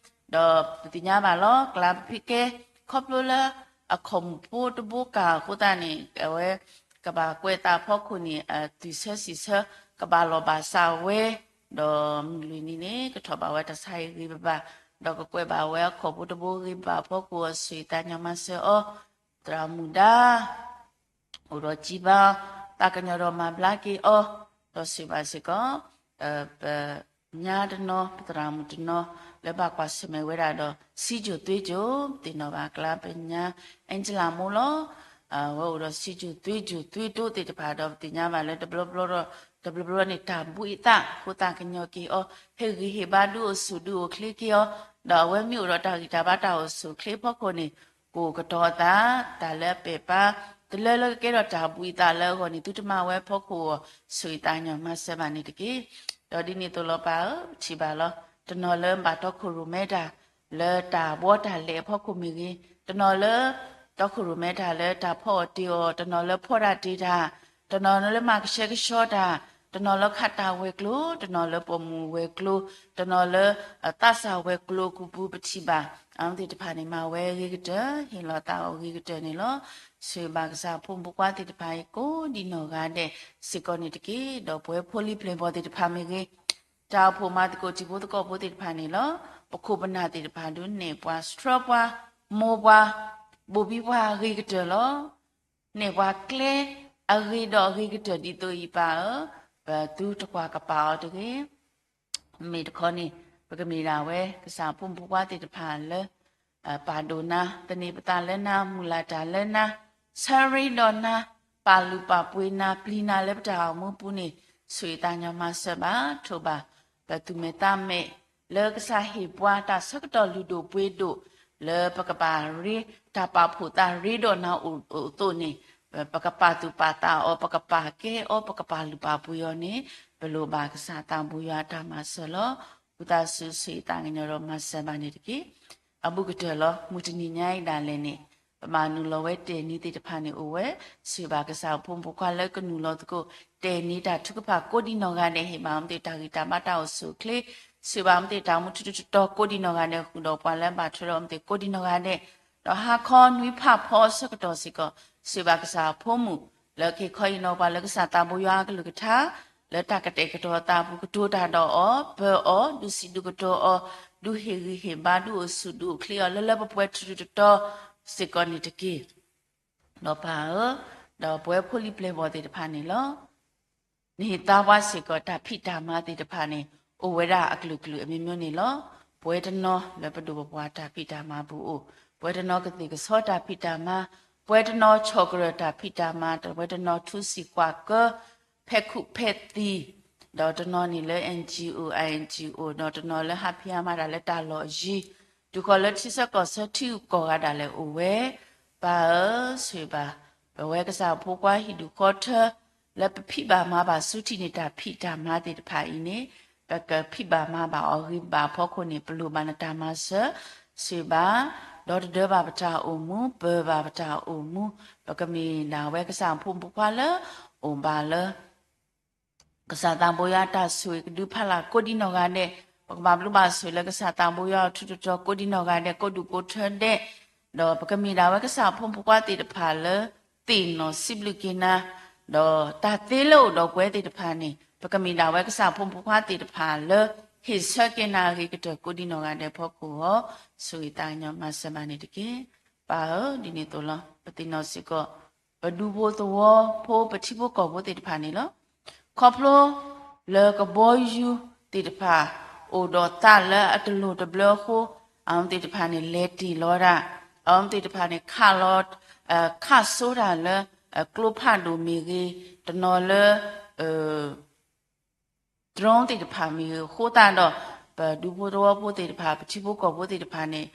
ၤ, ဒီးပသ့ၣ်ညါဘၣ်လီၤ ကျါပဖံကဲ ခီဖျိလၢ အခီၣ်မုၣ်ဖိတဘိကၢ်အဃိသတးန့ၣ် အဝဲ ကဘၣ်ကွဲးသးအဖီခိၣ်န့ၣ် အသွံၣ်ဆၢစံၣ်ဆၢ ကဘၣ်လီၤဘၣ်စးဝဲ, ဒီးမုၢ်လွံၢ်နံၤန့ၣ် ကထီၣ်ဘၣ်ဝဲတၢ်ဆါဟံၣ်ဂ့ၤဘၣ်ဘၣ်, ဒီးကကွဲးဘၣ်ဝဲအခီၣ်ဖိတဘိဂ့ၤဘၣ်အဖီခိၣ်အဂီၢ် ဆိၣ်ဂ့ၤသးကညီၤမၤစၢၤအီၤ, သရၣ်မုၣ်ဒါ အိၣ်ဒီးစံးဘၣ် သးကညီၤဒီးမၤဘျါက့ၤအီၤ, ဒီးဆိၣ်ဂ့ၤဘၣ်စ့ၢ်ကီး ပညါတနီၤ ပသရၣ်မုၣ်တနီၤ လၢဘၣ်ကွၢ်ဆၢၣ်မဲာ်ဝဲဒၣ်ဒီး စံးကၠိၣ်သွ့ကၠိၣ် သ့ၣ်နီၣ်ဘၣ်ကျါ ပညါ အဲၣ်ကၠလၣ်မိၢ်လီၤ. အဝဲအိၣ်ဒီးစံးကၠိၣ်သွ့ကၠိၣ်သွ့တိသ့ၣ်တဖၣ်ဒီး ပသ့ၣ်ညါဘၣ်လၢတဘျီဘျီဒီး တဘျီဘျီန့ၣ် တၢ်ဘှံးအသးအဃိ သးကညီၤက့ၤအီၤ ဟ့ၣ်ဂံၢ်ဟ့ၣ်ဘါဒုးအိၣ်ဆူၣ်ဒုးအိၣ်ချ့က့ၤအီၤ, ဒီးအဝဲမ့ၢ်အိၣ်ဒီးတၢ်ဂံၢ်တၢ်ဘါတၢ်အိၣ်ဆူၣ်အိၣ်ချ့အဖီခိၣ်န့ၣ် ကိးကတီၤအသး, တၢ်လၢအပဲာ်ပါ, တလၢလၢကကဲထီၣ်တၢ်ဘှံးအသးလၢအဂီၢ်န့ၣ် သုတမၤဝဲအဖီခိၣ်အဂီၢ် ဆိၣ်ဂ့ၤသးကညီၤမၤစၢၤဘၣ်န့ၣ်တက့ၢ်. ဒီးဒ်န့ၣ်အသိးလီၤပၢ်ဧၢ, ပထံၣ်ဘၣ်လီၤ. တနီၤလၢဘၣ်တီခိၣ်ရိၣ်မဲတၢ် လၢတၢ်ဘှီတၢ်လဲၤအဖီခိၣ်မ့ၢ်ဂ့ၤ, တနီၤလၢ တီခိၣ်ရိၣ်မဲတၢ်လၢတၢ်ဖီအီၣ်တ့ၤအီၤ, တနီၤလၢဖီတၢ်တ့ၤတၢ်, တနီၤလၢမၤကဆှဲကဆှီတၢ်, တနီၤလၢခးတၢ်ဝဲၤကျိၤ, တနီၤလၢပိာ်မုၣ်ဝဲၤကျိၤ, တနီၤလၢ သးစၢ်ဝဲၤကျိၤအကူပူၤ ပထံၣ်ဘၣ်. အဝဲသ့ၣ်တဖၣ်န့ၣ် မၤဝဲအဂ့ၤကတၢၢ်, ဟ့ၣ်လီၤသးအီၤအဂ့ၤကတၢၢ်န့ၣ်လီၤ. ဆိၣ်ဂ့ၤဘၣ်ကစၢ်အဖိမုၣ်ဖိခွါသ့ၣ်တဖၣ်အံၤ ကိးဒံးနီၢ်ဂၤဒဲးစ့ၢ်ကီးန့ၣ်တက့ၢ်. ဒီးပဝဲဖိလံၤပျဲၢ်ဘီၣ်သ့ၣ်တဖၣ်မ့ၢ်ဂ့ၤ, တၢ်အိၣ်ဖှိၣ်မၤသကိးတံၤဖိသကိးဖိသ့ၣ်တဖၣ်န့ၣ်လီၤ. ပခိၣ်ပနၢ်သ့ၣ်တဖၣ်ဒုးနဲၣ်ပှၤ ဆှၢပှၤ မိၢ်ပှၤ ဘိၣ်ဘံပှၤအဂ့ၤကတၢၢ်လီၤ. နဲၣ်ပှၤကျဲအဂ့ၤဒီးအဂ့ၤကတၢၢ်ဒ်သိးအံၤပၢ်ဧၢ, ပသုတကွၢ်ကပာ်အီၤတဂ့ၤ. မ့ၢ်တခီန့ၣ် ပကမ့ၢ်ဒၣ်ဝဲ ကစၢ်ဖိမုၣ်ဖိခွါသ့ၣ်တဖၣ်လၢ ပာ်ဒိၣ်နၤ, သန့ၤပသးလၢနၤ, မုၢ်လၢ်တၢ်လၢနၤ, ဆၢရ့ဒီးနၤ, ပာ်လုၢ်ပာ်ပှ့ၤနၤ, ပျံၤနၤလၢပတၢ်အိၣ်မူပူၤန့ၣ် ဆိၣ်ဂ့ၤသးကညီၤမၤစၢၤဘၣ်, ထိးဘၣ် ပသူၣ်မဲာ်သးမဲာ် လၢကစၢ်ဟ့ၣ်ပှၤတၢ်ဆၢကတီၢ်လုၢ်ဒိၣ်ပှ့ၤဒိၣ် လၢပကဘၣ်ရ့ တၢ်ပာ်ဖှိၣ်သးရ့ဒီးနၤအိၣ်အသိးန့ၣ်, ပကပာ်သူၣ်ပာ်သးအီၤ, ပကပာ်ကဲအီၤ, ပကပာ်လုၢ်ပာ်ပှ့ၤအီၤန့ၣ် ပလိၣ်ဘၣ်ကစၢ်သးဘိယွၤအတၢ်မၤစၢၤလီၤ. ဝံသးစူၤဆိၣ်ဂ့ၤသးကညီၤဒီးမၤစၢၤဘၣ်န့ၣ်တက့ၢ်. အဘူးကတၢၢ်လီၤ. မုၢ်တနံၤညါအံၤဒၣ်လဲာ်န့ၣ် ပဘၣ်နုာ်လီၤဝဲတဲာ်နံၤသ့ၣ်တဖၣ်န့ၣ်အိၣ်ဝဲ, ဆိၣ်ဂ့ၤဘၣ်ကစၢ်အဖိမုၣ်ဖိခွါလၢကနုာ်လီၤသကိး တဲာ်နံၤတၢ်ထုကဖၣ်ကိးဒံးနီၢ်ဂၤဒဲး, ဟ့ၣ်ဘၣ်အီၤမ့ၢ်သ့ၣ်တၢ်ဂံၢ်တၢ်ဘါတၢ်အိၣ်ဆူၣ်အိၣ်ချ့, ဆိၣ်ဂ့ၤဘၣ်အီၤမ့ၢ်သ့ၣ်တၢ်မူထူတတီၤကိးဒံးနီၢ်ဂၤဒဲး, ဃုာ်ဒီးပှၤလၢဘၣ်ထွဲဒီးအီၤမ့ၢ်သ့ၣ်ကိးဒံးနီၢ်ဂၤဒဲး, ဒီးဟါခီနွံဖးဖီအဆၢကတီၢ်စ့ၢ်ကီး ဆိၣ်ဂ့ၤဘၣ်ကစၢ်အဖိမုၣ် လၢကဟ့ၣ်ခီဟ့ၣ်နီၤပှၤလၢကစၢ်သးဘိယွၤအကလုၢ်ကထါ လၢတၢ်ကတဲာ်ကတီၤအသးအပူၤ ကတိၤတၢ်ဒီးအီၤ, ပၢၤအီၤ, ဒုးစံးဒုးကတိၤအီၤ, ဒုးဟ့ၣ်ဂံၢ်ဟ့ၣ်ဘါ, ဒုးအိၣ်ဆူၣ်ဒုးအိၣ်ချ့အီၤ လၢလၢပှဲၤပှဲၤထူထူတီတီ စ့ၢ်ကီးန့ၣ်တက့ၢ်. ဒီးပၢ်ဧၢ, ဒီးပဝဲဖိလံၤပျဲၢ်ဘီၣ်သ့ၣ်တဖၣ်န့ၣ်လီၤ. နဟ့ၣ်သါပှၤစ့ၢ်ကီးတၢ်ဖံးတၢ်မၤသ့ၣ်တဖၣ်န့ၣ် အိၣ်ဝဲဒၣ်အကလုာ်ကလုာ်အမျိုးမျိုးန့ၣ်လီၤ. ပဝဲတနီၤလၢပဒိၣ်ပပှၢ်တၢ်ဖံးတၢ်မၤပူၤအိၣ်, ပဝဲတနီၤကသ့ၣ်ကဆီတၢ်ဖံးတၢ်မၤ, ပဝဲတနီၤဆီၣ်ကရၢၢ်တၢ်ဖံးတၢ်မၤ, ပဝဲတနီၤထူစံၣ်ကွၢ်ကၢ ဖဲခူၣ်ဖဲသံၣ်, ဒီးတနီၤန့ၣ်လၢ NGO, INGO, ဒီးတနီၤလၢဟးဖံးဟးမၤတၢ်လၢတၢ်လီၢ်အယံၤ, တုၤဃီၤလၢထံဆၢကီၢ်ဆၢထံဂုၤကီၢ်ဂၤဒၣ်လဲာ်အိၣ်ဝဲ, ပၢ်ဧၢ, ဆိၣ်ဂ့ၤဘၣ် ပဝဲကစၢ်ဖိခွါဟံၣ်ဒူၣ်ဃီထၢ လၢပဖံးဘၣ်မၤဘၣ်ဆူထံၣ်န့ၣ် တၢ်ဖံးတၢ်မၤသ့ၣ်တဖၣ်အံၤန့ၣ် ပကဖံးဘၣ်မၤဘၣ်အီၤဂ့ၤဘၣ်အဖီခိၣ်န့ၣ် ပလိၣ်ဘၣ်နတၢ်မၤစၢၤ, ဆိၣ်ဂ့ၤဘၣ်, ဒီတဒၢဘၣ်ပတၢ်အိၣ်မူ, ပၢၤဘၣ်ပတၢ်အိၣ်မူ, ပကမ့ၢ်ဒၣ်ဝဲကစၢ်ဖိမုၣ်ဖိခွါလၢ အိၣ်ဘၣ်လၢ ကစၢ်သးဘိယွၤအတၢ်ဆိၣ်ဂ့ၤကဒုဖးလၢ်ကိးဒံးနီၢ်ဂၤဒဲး, ပကဘၣ်ဘျုးဘၣ်ဆိၣ်ဂ့ၤလၢကစၢ်သးဘိယွၤအထူးတတီၤကိးဒံးနီၢ်ဂၤဒဲး, ကိးဒူၣ်ကိးထၢဒဲး, ဒီးပကမ့ၢ်ဒၣ်ဝဲကစၢ်ဖိမုၣ်ဖိခွါသ့ၣ်တဖၣ်လၢ သ့ၣ်နီၣ်စံးဘျုးက့ၤနၤ, ဒီးတၢ်သ့လၢအိၣ်ဒီးပှၤသ့ၣ်တဖၣ်န့ၣ် ပကမ့ၢ်ဒၣ်ဝဲကစၢ်ဖိမုၣ်ဖိခွါသ့ၣ်တဖၣ်လၢ ဟ့ၣ်ဆၢက့ၤနၤအဂ့ၤကတၢၢ်ကိးဒံးနီၢ်ဂၤဒဲးအဖီခိၣ်အဂီၢ်, ဆိၣ်ဂ့ၤသးကညီၤမၤစၢၤဘၣ်န့ၣ်တက့ၢ်. ပၢ်ဧၢ, ဒ်န့ၣ်အသိးလီၤ. ပသ့ၣ်နီၣ်စ့ၢ်ကီး ပဒူဖိသဝီဖိ ပထံဖိကီၢ်ဖိသ့ၣ်တဖၣ်န့ၣ်လီၤ. ခီဖျိလၢကဘီယူၤသ့ၣ်တဖၣ် အိၣ်ဒီးသးလၢအတလိၣ်တဘျၢအဃိ, အဝဲသ့ၣ်တဖၣ်န့ၣ် လဲၤတ့ၢ်လီၤဒၣ်, အဝဲသ့ၣ်တဖၣ်န့ၣ် ခးလီၤ, ခးစိတၢ်လၢ ကျိဖးဒိၣ်မ့ၢ်ဂ့ၤ, တနီၤလၢ drone သ့ၣ်တဖၣ်မ့ၢ်ဂ့ၤအဃိသတးဒီး ပဒူဖိသဝီဖိသ့ၣ်တဖၣ် ပထံဖိကီၢ်ဖိသ့ၣ်တဖၣ်န့ၣ်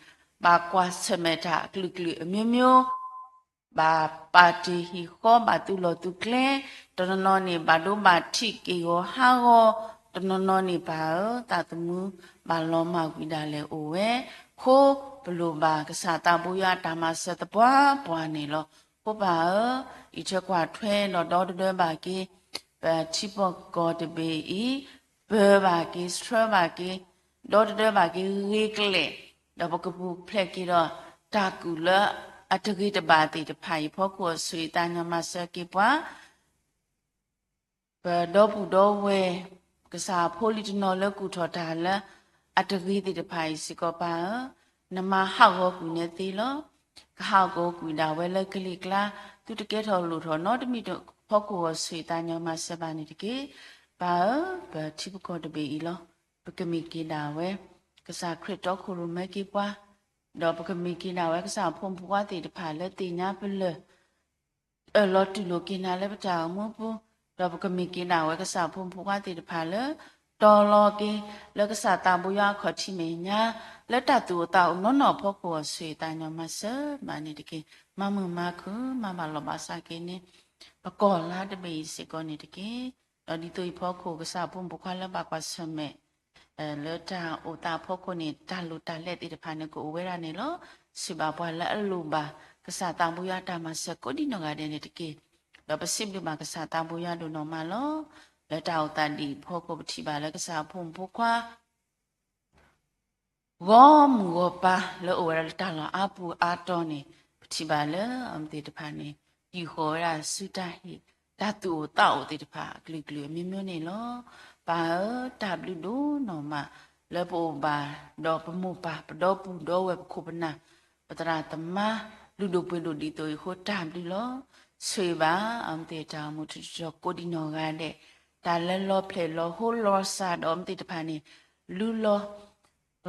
ဘၣ်ကွၢ်ဆၢၣ်မဲာ်တၢ်အကလုာ်ကလုာ်အမျိုးမျိုး, ဘၣ်ပာ်တ့ၢ်ဟံၣ်ဃီ ဘၣ်သူၣ်လီၢ်သူၣ်ကျဲ, တနီၤနီၤန့ၣ် ဘၣ်ဒိဘၣ်ထံးက့ၢ်ဂီၤဟးဂီၤ, တနီၤနီၤန့ၣ် ပၢ်ဧၢ, သးသမူဘၣ်လီၤမၢ်ကွံာ်ဒၣ်လဲာ်အိၣ်ဝဲ, အဃိပလိၣ်ဘၣ်ကစၢ်သးဘိယွၤအတၢ်မၤစၢၤသပှၢ်ပှၢ်န့ၣ်လီၤ. အဃိပၢ်ဧၢ, အံးထွဲကွၢ်ထွဲဒီးဒီတဒၢဘၣ်က့ၤ ပထံဖိကီၢ်တဘ့ၣ်အံၤ, ပၢၤဘၣ်က့ၤ ဆှၢဘၣ်က့ၤ, ဒီတဒၢဘၣ်က့ၤဂ့ၤကျဲၣ်, ဒီးပကပူၤဖျဲးက့ၤဒီး တၢ်ကူၣ်လၢအတဂ့ၤတဘၣ်သ့ၣ်တဖၣ်အံၤအဖီခိၣ် ဆိၣ်ဂ့ၤသးကညီၤမၤစၢၤက့ၤပှၤ ပဒီပုၢ်ဒီဝဲၢ် ကစၢ်ဖိလံၤတနီၤလၢကူၣ်ထီၣ်တၢ်လၢအတဂ့ၤသ့ၣ်တဖၣ်အံၤစ့ၢ်ကီးပၢ်ဧၢ, နမၤဟးဂီၤကွံာ်န့ၢ်သ့လီၤ. ကဟးဂီၤကွံာ်ဒၣ်ဝဲလၢကလံၤကျါ, သုတကဲထီၣ်လိၣ်ထီၣ်နီတမံၤအဖီခိၣ်အဂီၢ် ဆိၣ်ဂ့ၤသးကညီၤမၤစၢၤဘၣ်န့ၣ်တက့ၢ်. ပၢ်ဧၢ, ပထံပကီၢ်တဘ့ၣ်အံၤလီၤ. ပကမ့ၢ်က့ၤဒၣ်ဝဲ ကစၢ်ခရံာ်တီခိၣ်ရိၣ်မဲက့ၤပှၤ, ဒီးပကမ့ၢ်က့ၤဒၣ်ဝဲကစၢ်ဖိမုၣ်ဖိခွါသ့ၣ်တဖၣ်လၢသ့ၣ်ညါပလၢၢ် အၢၣ်လီၤတူၢ်လိာ်က့ၤနၤလၢပတၢ်အိၣ်မူပူၤ, ဒီးပကမ့ၢ်က့ၤဒၣ်ဝဲကစၢ်ဖိမုၣ်ဖိခွါသ့ၣ်တဖၣ်လၢ တီၤလီၤက့ၤ လၢကစၢ်သးဘိယွၤအခီၣ်ထံးမဲာ်ညါ လၢတၢ်သူၣ်အိၣ်သးအိၣ်နီၢ်နီၢ်အဖီခိၣ်အီၤ ဆိၣ်ဂ့ၤသးညီမၤစၢၤဘၣ်န့ၣ်တက့ၢ်. မၤမုာ်မၤခုၣ် မၤဘၣ်လီၤဘၣ်စးက့ၤန့ၣ် ပကီၢ်လါတဘ့ၣ်အံၤစ့ၢ်ကီးန့ၣ်တက့ၢ်. ဒီးဒ်သိးအံၤအဖီခိၣ် ကစၢ်ဖိမုၣ်ဖိခွါလၢဘၣ်ကွၢ်ဆၢၣ်မဲာ် လၢတၢ်အိၣ်သးအဖီခိၣ်န့ၣ် တၢ်လိၣ်တၢ်လဲသ့ၣ်တဖၣ်န့ၣ် ကအိၣ်ဝဲဒၣ်န့ၣ်လီၤ. ဆိၣ်ဂ့ၤဘၣ်ပှၤလၢအလိၣ်ဘၣ် ကစၢ်သးဘိယွၤတၢ်မၤစၢၤကိးဒံနီၢ်ဂၤဒဲးန့ၣ်တက့ၢ်. ဒီးပစံးဘျုးဘၣ်ကစၢ်သးဘိယွၤဒိၣ်နီၢ်မးလီၤ. လၢတၢ်အိၣ်သးဒ်အံၤအဖီခိၣ် ပထံၣ်ဘၣ်လၢကစၢ်အဖိမုၣ်ဖိခွါ ဂီၢ်မုၢ်ဂီၢ်ပၤလၢအိၣ်ဝဲဒၣ်လၢတၢ်လီၢ်အါပူၤအါတီၤန့ၣ် ပထံၣ်ဘၣ်လၢအဝဲသ့ၣ်တဖၣ်န့ၣ် ဟံၣ်ဃီၤဝဲဒၣ်ဆူတၢ်ဟ့ၣ် တၢ်သူၣ်အိၣ်သးအိၣ်သ့ၣ်တဖၣ်အကလုာ်ကလုာ်အမျိုးမျိုးန့ၣ်လီၤ. ပၢ်ဧၢ, တၢ်ဘျုးဒိၣ်နီၢ်မး လၢပအိၣ်ဘၣ်ဒီးပမိၢ်ပၢ် ပဒီပုၢ်ဒီဝဲၢ် ပခိၣ်ပနၢ် ပသရၣ်သမါ လုၢ်ဒိၣ်ပှ့ၤဒိၣ်ဒ်သိးအံၤအဃိ တၢ်ဘျုးလီၤ. ဆိၣ်ဂ့ၤဘၣ်အဝဲသ့ၣ်တၢ်အိၣ်မူထူးထီၣ်ကိးဒံနီၢ်ဂၤဒဲး တၢ်လၢလီၤဖျဲၣ်လီၤဟိလီၤစၢ်ဒီးအဝဲသ့ၣ်တဖၣ်န့ၣ် လူလီၤ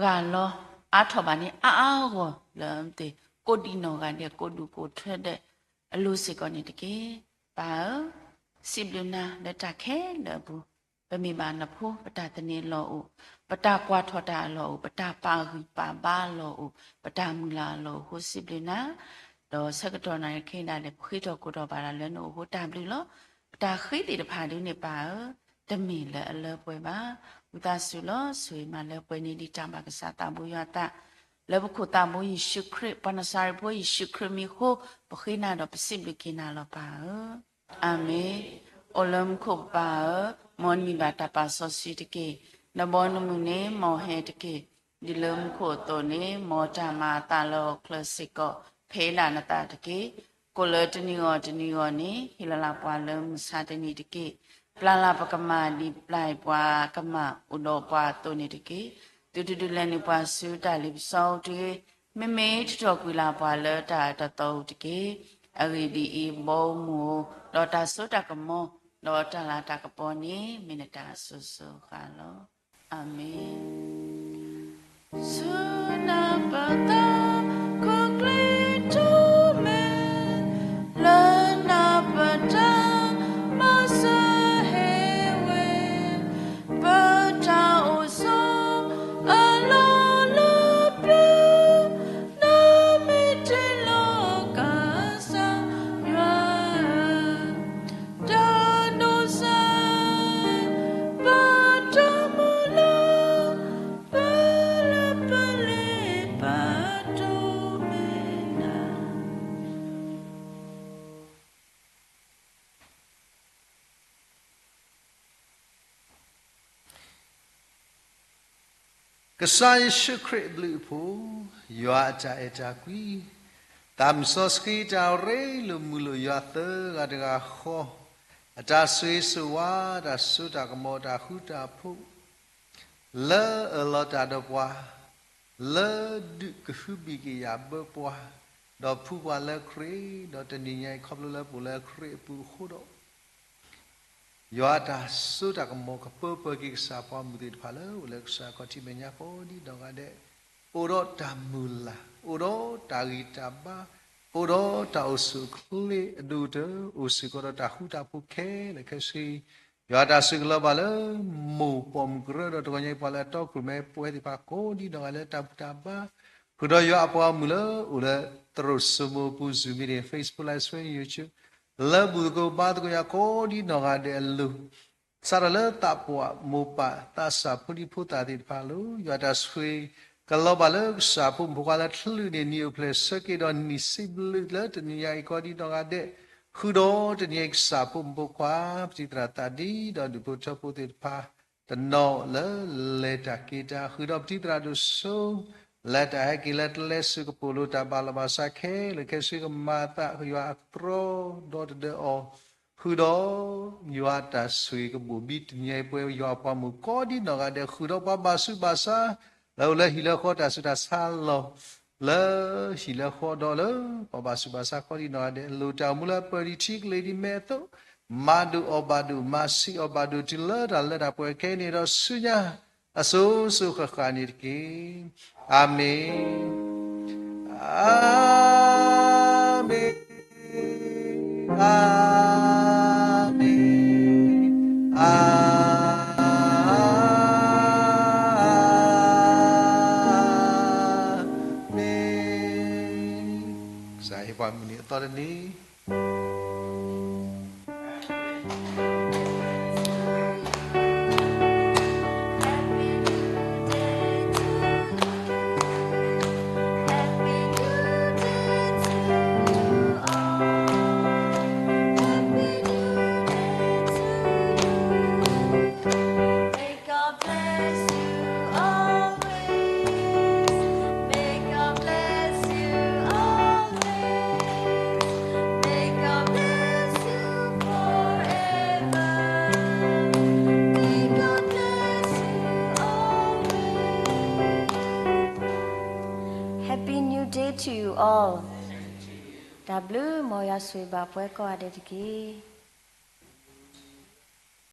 ဂၢ်လီၤ အါထီၣ်ဘၣ်န့ၣ် အါအါဂီၢ်ဂီၢ်လၢအဝဲသ့ၣ် ကိးဒံနီၢ်ဂၤဒဲး ကိးဒူၣ်ကိးထွဲဒီးအလိၤစ့ၢ်ကီးန့ၣ်တက့ၢ်. ပၢ်ဧၢ, စံးဘျုးနၤလၢတၢ်ခဲလၢာ်အပူၤ ပမ့ၢ်ဘၣ်နဖိ ပတၢ်သန့ၤအလီၢ်အိၣ်, ပတၢ်ကွၢ်ထီၣ်တၢ်အလီၢ်အိၣ်, ပတၢ်ပာ်ဂံၢ်ပာ်ဘါအလီၢ်အိၣ်, ပတၢ်မုၢ်လၢ်အလီၢ်အိၣ်အဃိ စံးဘျုးနၤ, ဒီးဆၢကတီၢ်နၣ်ရံၣ်ခဲအံၤဒၣ်လဲာ် ပဃ့ထီၣ်ကိးထီၣ်ဘၣ်တၢ်လၢနအိၣ်အဃိ တၢ်ဘျုးလီၤ. ပတၢ်ဃ့သ့ၣ်တဖၣ်ဒုးန့ၣ် ပၢ်ဧၢ, တမ့ၢ်လၢအလၢပှဲၤဘၣ်. ဝံသးစူၤလီၤ ဆိၣ်ဂ့ၤမၤလၢပှဲၤန့ၢ်ဒံးတၢ်ဘၣ်ကစၢ်သးဘိယွၤအသး လၢပခိၣ်သးဘိယ့ၣ်ၡူးခရံာ် ပှၤနၤစၤရ့းဖိယ့ၣ်ၡူးခရံာ်မံၤအဃိ ပဃ့နၤဒီးပစံးဘျုးက့ၤနၤလီၤ ပၢ်ဧၢ. အၤမ့ၣ်. အိၣ်လၢမူခိၣ်ပပၢ်ဧၢ, မ်နမံၤဘၣ်တၢ်ပာ်စီဆှံတက့ၢ်. နဘီနမုၢ်န့ၣ် မ်ဟဲတက့ၢ်. ဒ်လၢမူခိၣ်အသိးန့ၣ် မ်တၢ်မၤအသးလၢဟီၣ်ခိၣ်ချၢစ့ၢ်ကီး ဖဲဒၣ်နသးတက့ၢ်. ကိၣ်လၢတနံၤဂီၢ်တနံၤဂီၢ်န့ၣ် ဟ့ၣ်လီၤလၢပှၤလၢမုၢ်ဆါတနံၤတက့ၢ်. ပျၢ်လၢပကမၣ်ဒ်ပျၢ်ပှၤကမၣ်အိၣ်ဒီးပှၤအသိးန့ၣ်တက့ၢ်. သုတဒုးလဲၤနုာ်ပှၤဆူတၢ်လ့ပစီအပူၤတဂ့ၤ. မ့မ့ၢ်ထုးထီၣ်ကွံာ်လၢပှၤလၢတၢ်အၢတၢ်သီအပူၤတက့ၢ်. အဂ့ၢ်ဒ်အံၤ, ဘီမုၢ်ဧိၤ, ဒီးတၢ်စိတၢ်ကမီၤ, ဒီးတၢ်လၤတၢ်ကပီၤန့ၣ် မ့ၢ်နတၢ်အစိၤစိၤအဃၣ်လီၤ. အၤမ့ၣ်. ဆူနၤပသး ခိၣ်ချ့ထူမဲာ် လၢနၤပတၢ်မၤစၢၤဟ့ၣ်ဝဲ ပတၢ်အိၣ်ဆိးအလီၢ်လၢပျၢၤ နမ့ၢ်တ့လီၤကစၢ်ယွၤ တၢ်ဒိးစဲး ပတၢ်မုၢ်လၢ် ပလၢပလ့ပတိၢ်မဲာ်နၤ ကစၢ်ယ့ၣ်ၡူးခရံာ်အဘျုးအဖှိၣ်, ယွၤအတၢ်အဲၣ်တၢ်ကွံ, သးမုၢ်စီဆှံတၢ်ရ့လိာ်မုာ်လိာ်ယွၤသၢဂၤတဂၤဃီ, အတၢ်ဆိၣ်ဂ့ၤဆိၣ်ဝါ, တၢ်စိတၢ်ကမီၤ, တၢ်ဃူတၢ်ဖိး လၢအၢၣ်လီၤတၢ်ဒီးပှၤ, လၢဒုးကဟုဘံၣ်ကယာ်ဘၢပှၤ, ဒီးဖှူပှၤလၢခရံာ်, ဒီးတနံၤညါအံၤခီဖျိလၢပအိၣ်လၢခရံာ်အပူၤအဃိဒီး ယွၤအတၢ်စိတၢ်ကမီၤကပၢပှၤက့ၤကစၢ်ပှၤမုၢ်သ့ၣ်တဖၣ်လၢအိၣ်လၢကစၢ်ခီၣ်ထံးမဲာ်ညါကိးဒံးနီၢ်ဂၤဒဲး, အိၣ်ဒီးတၢ်မုၢ်လၢ်, အိၣ်ဒီးတၢ်ဂံၢ်တၢ်ဘါ, အိၣ်ဒီးတၢ်အိၣ်ဆူၣ်အိၣ်ချ့အဒိၣ်ကတၢၢ် အိၣ်စ့ၢ်ကီးဒီးတၢ်ဃူတၢ်ဖိးခဲလၢာ်ခဲဆ့ ယွၤအတၢ်ဆိၣ်ဂ့ၤလီၤဘၣ်လၢ မိၢ်ပိာ်မုၣ်ကရၢဒီးတဂီၤညါအံၤပှၤလၢအတီခိၣ်ရိၣ်မဲပဝဲသ့ၣ်တဖၣ်ကိးဒံးနီၢ်ဂၤလၢတၢ်ဘူၣ်တၢ်ဘါ, ဃုာ်ဒီးယွၤအပှၤဂီၢ်မုၢ်လၢအိၣ်လၢသရိာ်စိမိၤအပူၤ Zoom meeting, Facebook Live Stream, YouTube လၢဘူၣ်သကိးဘါသကိးယွၤကိးဒံးနီၢ်ဂၤဒဲးအလိၤ စးထီၣ်လၢသးပှၢ်မိၢ်ပၢ်သးစၢ်ဖိဒံဖိသၣ်သ့ၣ်တဖၣ်အလိၤ ယွၤတၢ်ဆိၣ်ဂ့ၤကလီၤဘၣ်လၢကစၢ်ဖိမုၣ်ဖိခွါလၢချ့လုၢ်န့ၣ် နံၣ်အိၣ်ဖျဲၣ်ဆၢက့ၤဒီးနံၣ်စံးဘျုးလၢတနံၤညါအံၤကိးဒံးနီၢ်ဂၤဒဲး, ဃုာ်ဒီးတနံၤညါအံၤကစၢ်ဖိမုၣ်ဖိခွါ ပတံၤသရၣ်သးဒံဒီးဒူၣ်ဖိထၢဖိသ့ၣ်တဖၣ် တနီၤလၢလဲၤတၢ်က့ၤတၢ် ဃုာ်ဒီးပတံၤသရၣ်ဒိၣ်စိ လၢတၢ်ဟဲက့ၤလၢတလဲၤစ့ၢ်ကပိာ်လိၤတၢ်ဘၣ်လီၤဘၣ်စးခဲလၢာ်ခဲဆ့ ကမၤအသးယွၤအသြီဒီတဒၢအီၤ ဃုာ်ဒီး ယွၤတၢ်ဆိၣ်ဂ့ၤကဘိၣ်ဘံတနံၤညါအံၤပဝဲယွၤအပှၤမုၣ်ကိးဒံးနီၢ်ဂၤဒဲး ဃုာ်ဒီးပှၤဘၣ်ဆူးဘၣ်ဆါ လၢအိၣ်လၢဟံၣ်လၢဃီတၢ်ဆူးတၢ်ဆါလီၤ လၢဟံၣ်လၢဃီဒီးလၢပှၤဘၣ်ဆူးဘၣ်ဆါကိးဒံးနီၢ်ဂၤဒဲး လိၣ်တၢ်အိၣ်မူလၢပၢၤဒံးထံကလ့ၤဒံးမဲာ်အသိး မၤဒိၣ်အီၣ်ဘၣ်ဒိၣ် မၤဆံးအီၣ်ဘၣ်ဒိၣ် တုၤလၢတၢ်လၢတၢ်ပှဲၤခဲအံၤန့ၣ်ဒီးဆူညါ အစိၤစိၤဃၣ်ဃၣ်န့ၣ်တက့ၢ်. အၤမ့ၣ်, အၤမ့ၣ်, အၤမ့ၣ်, အၤ မုၢ်နံၤအသီတနံၤ Happy New Day to you all. တၢ်ဘျုး မ်ယွၤဆိၣ်ဂ့ၤဘၣ်ပှၤကိးဂၤဒဲးတက့ၢ်.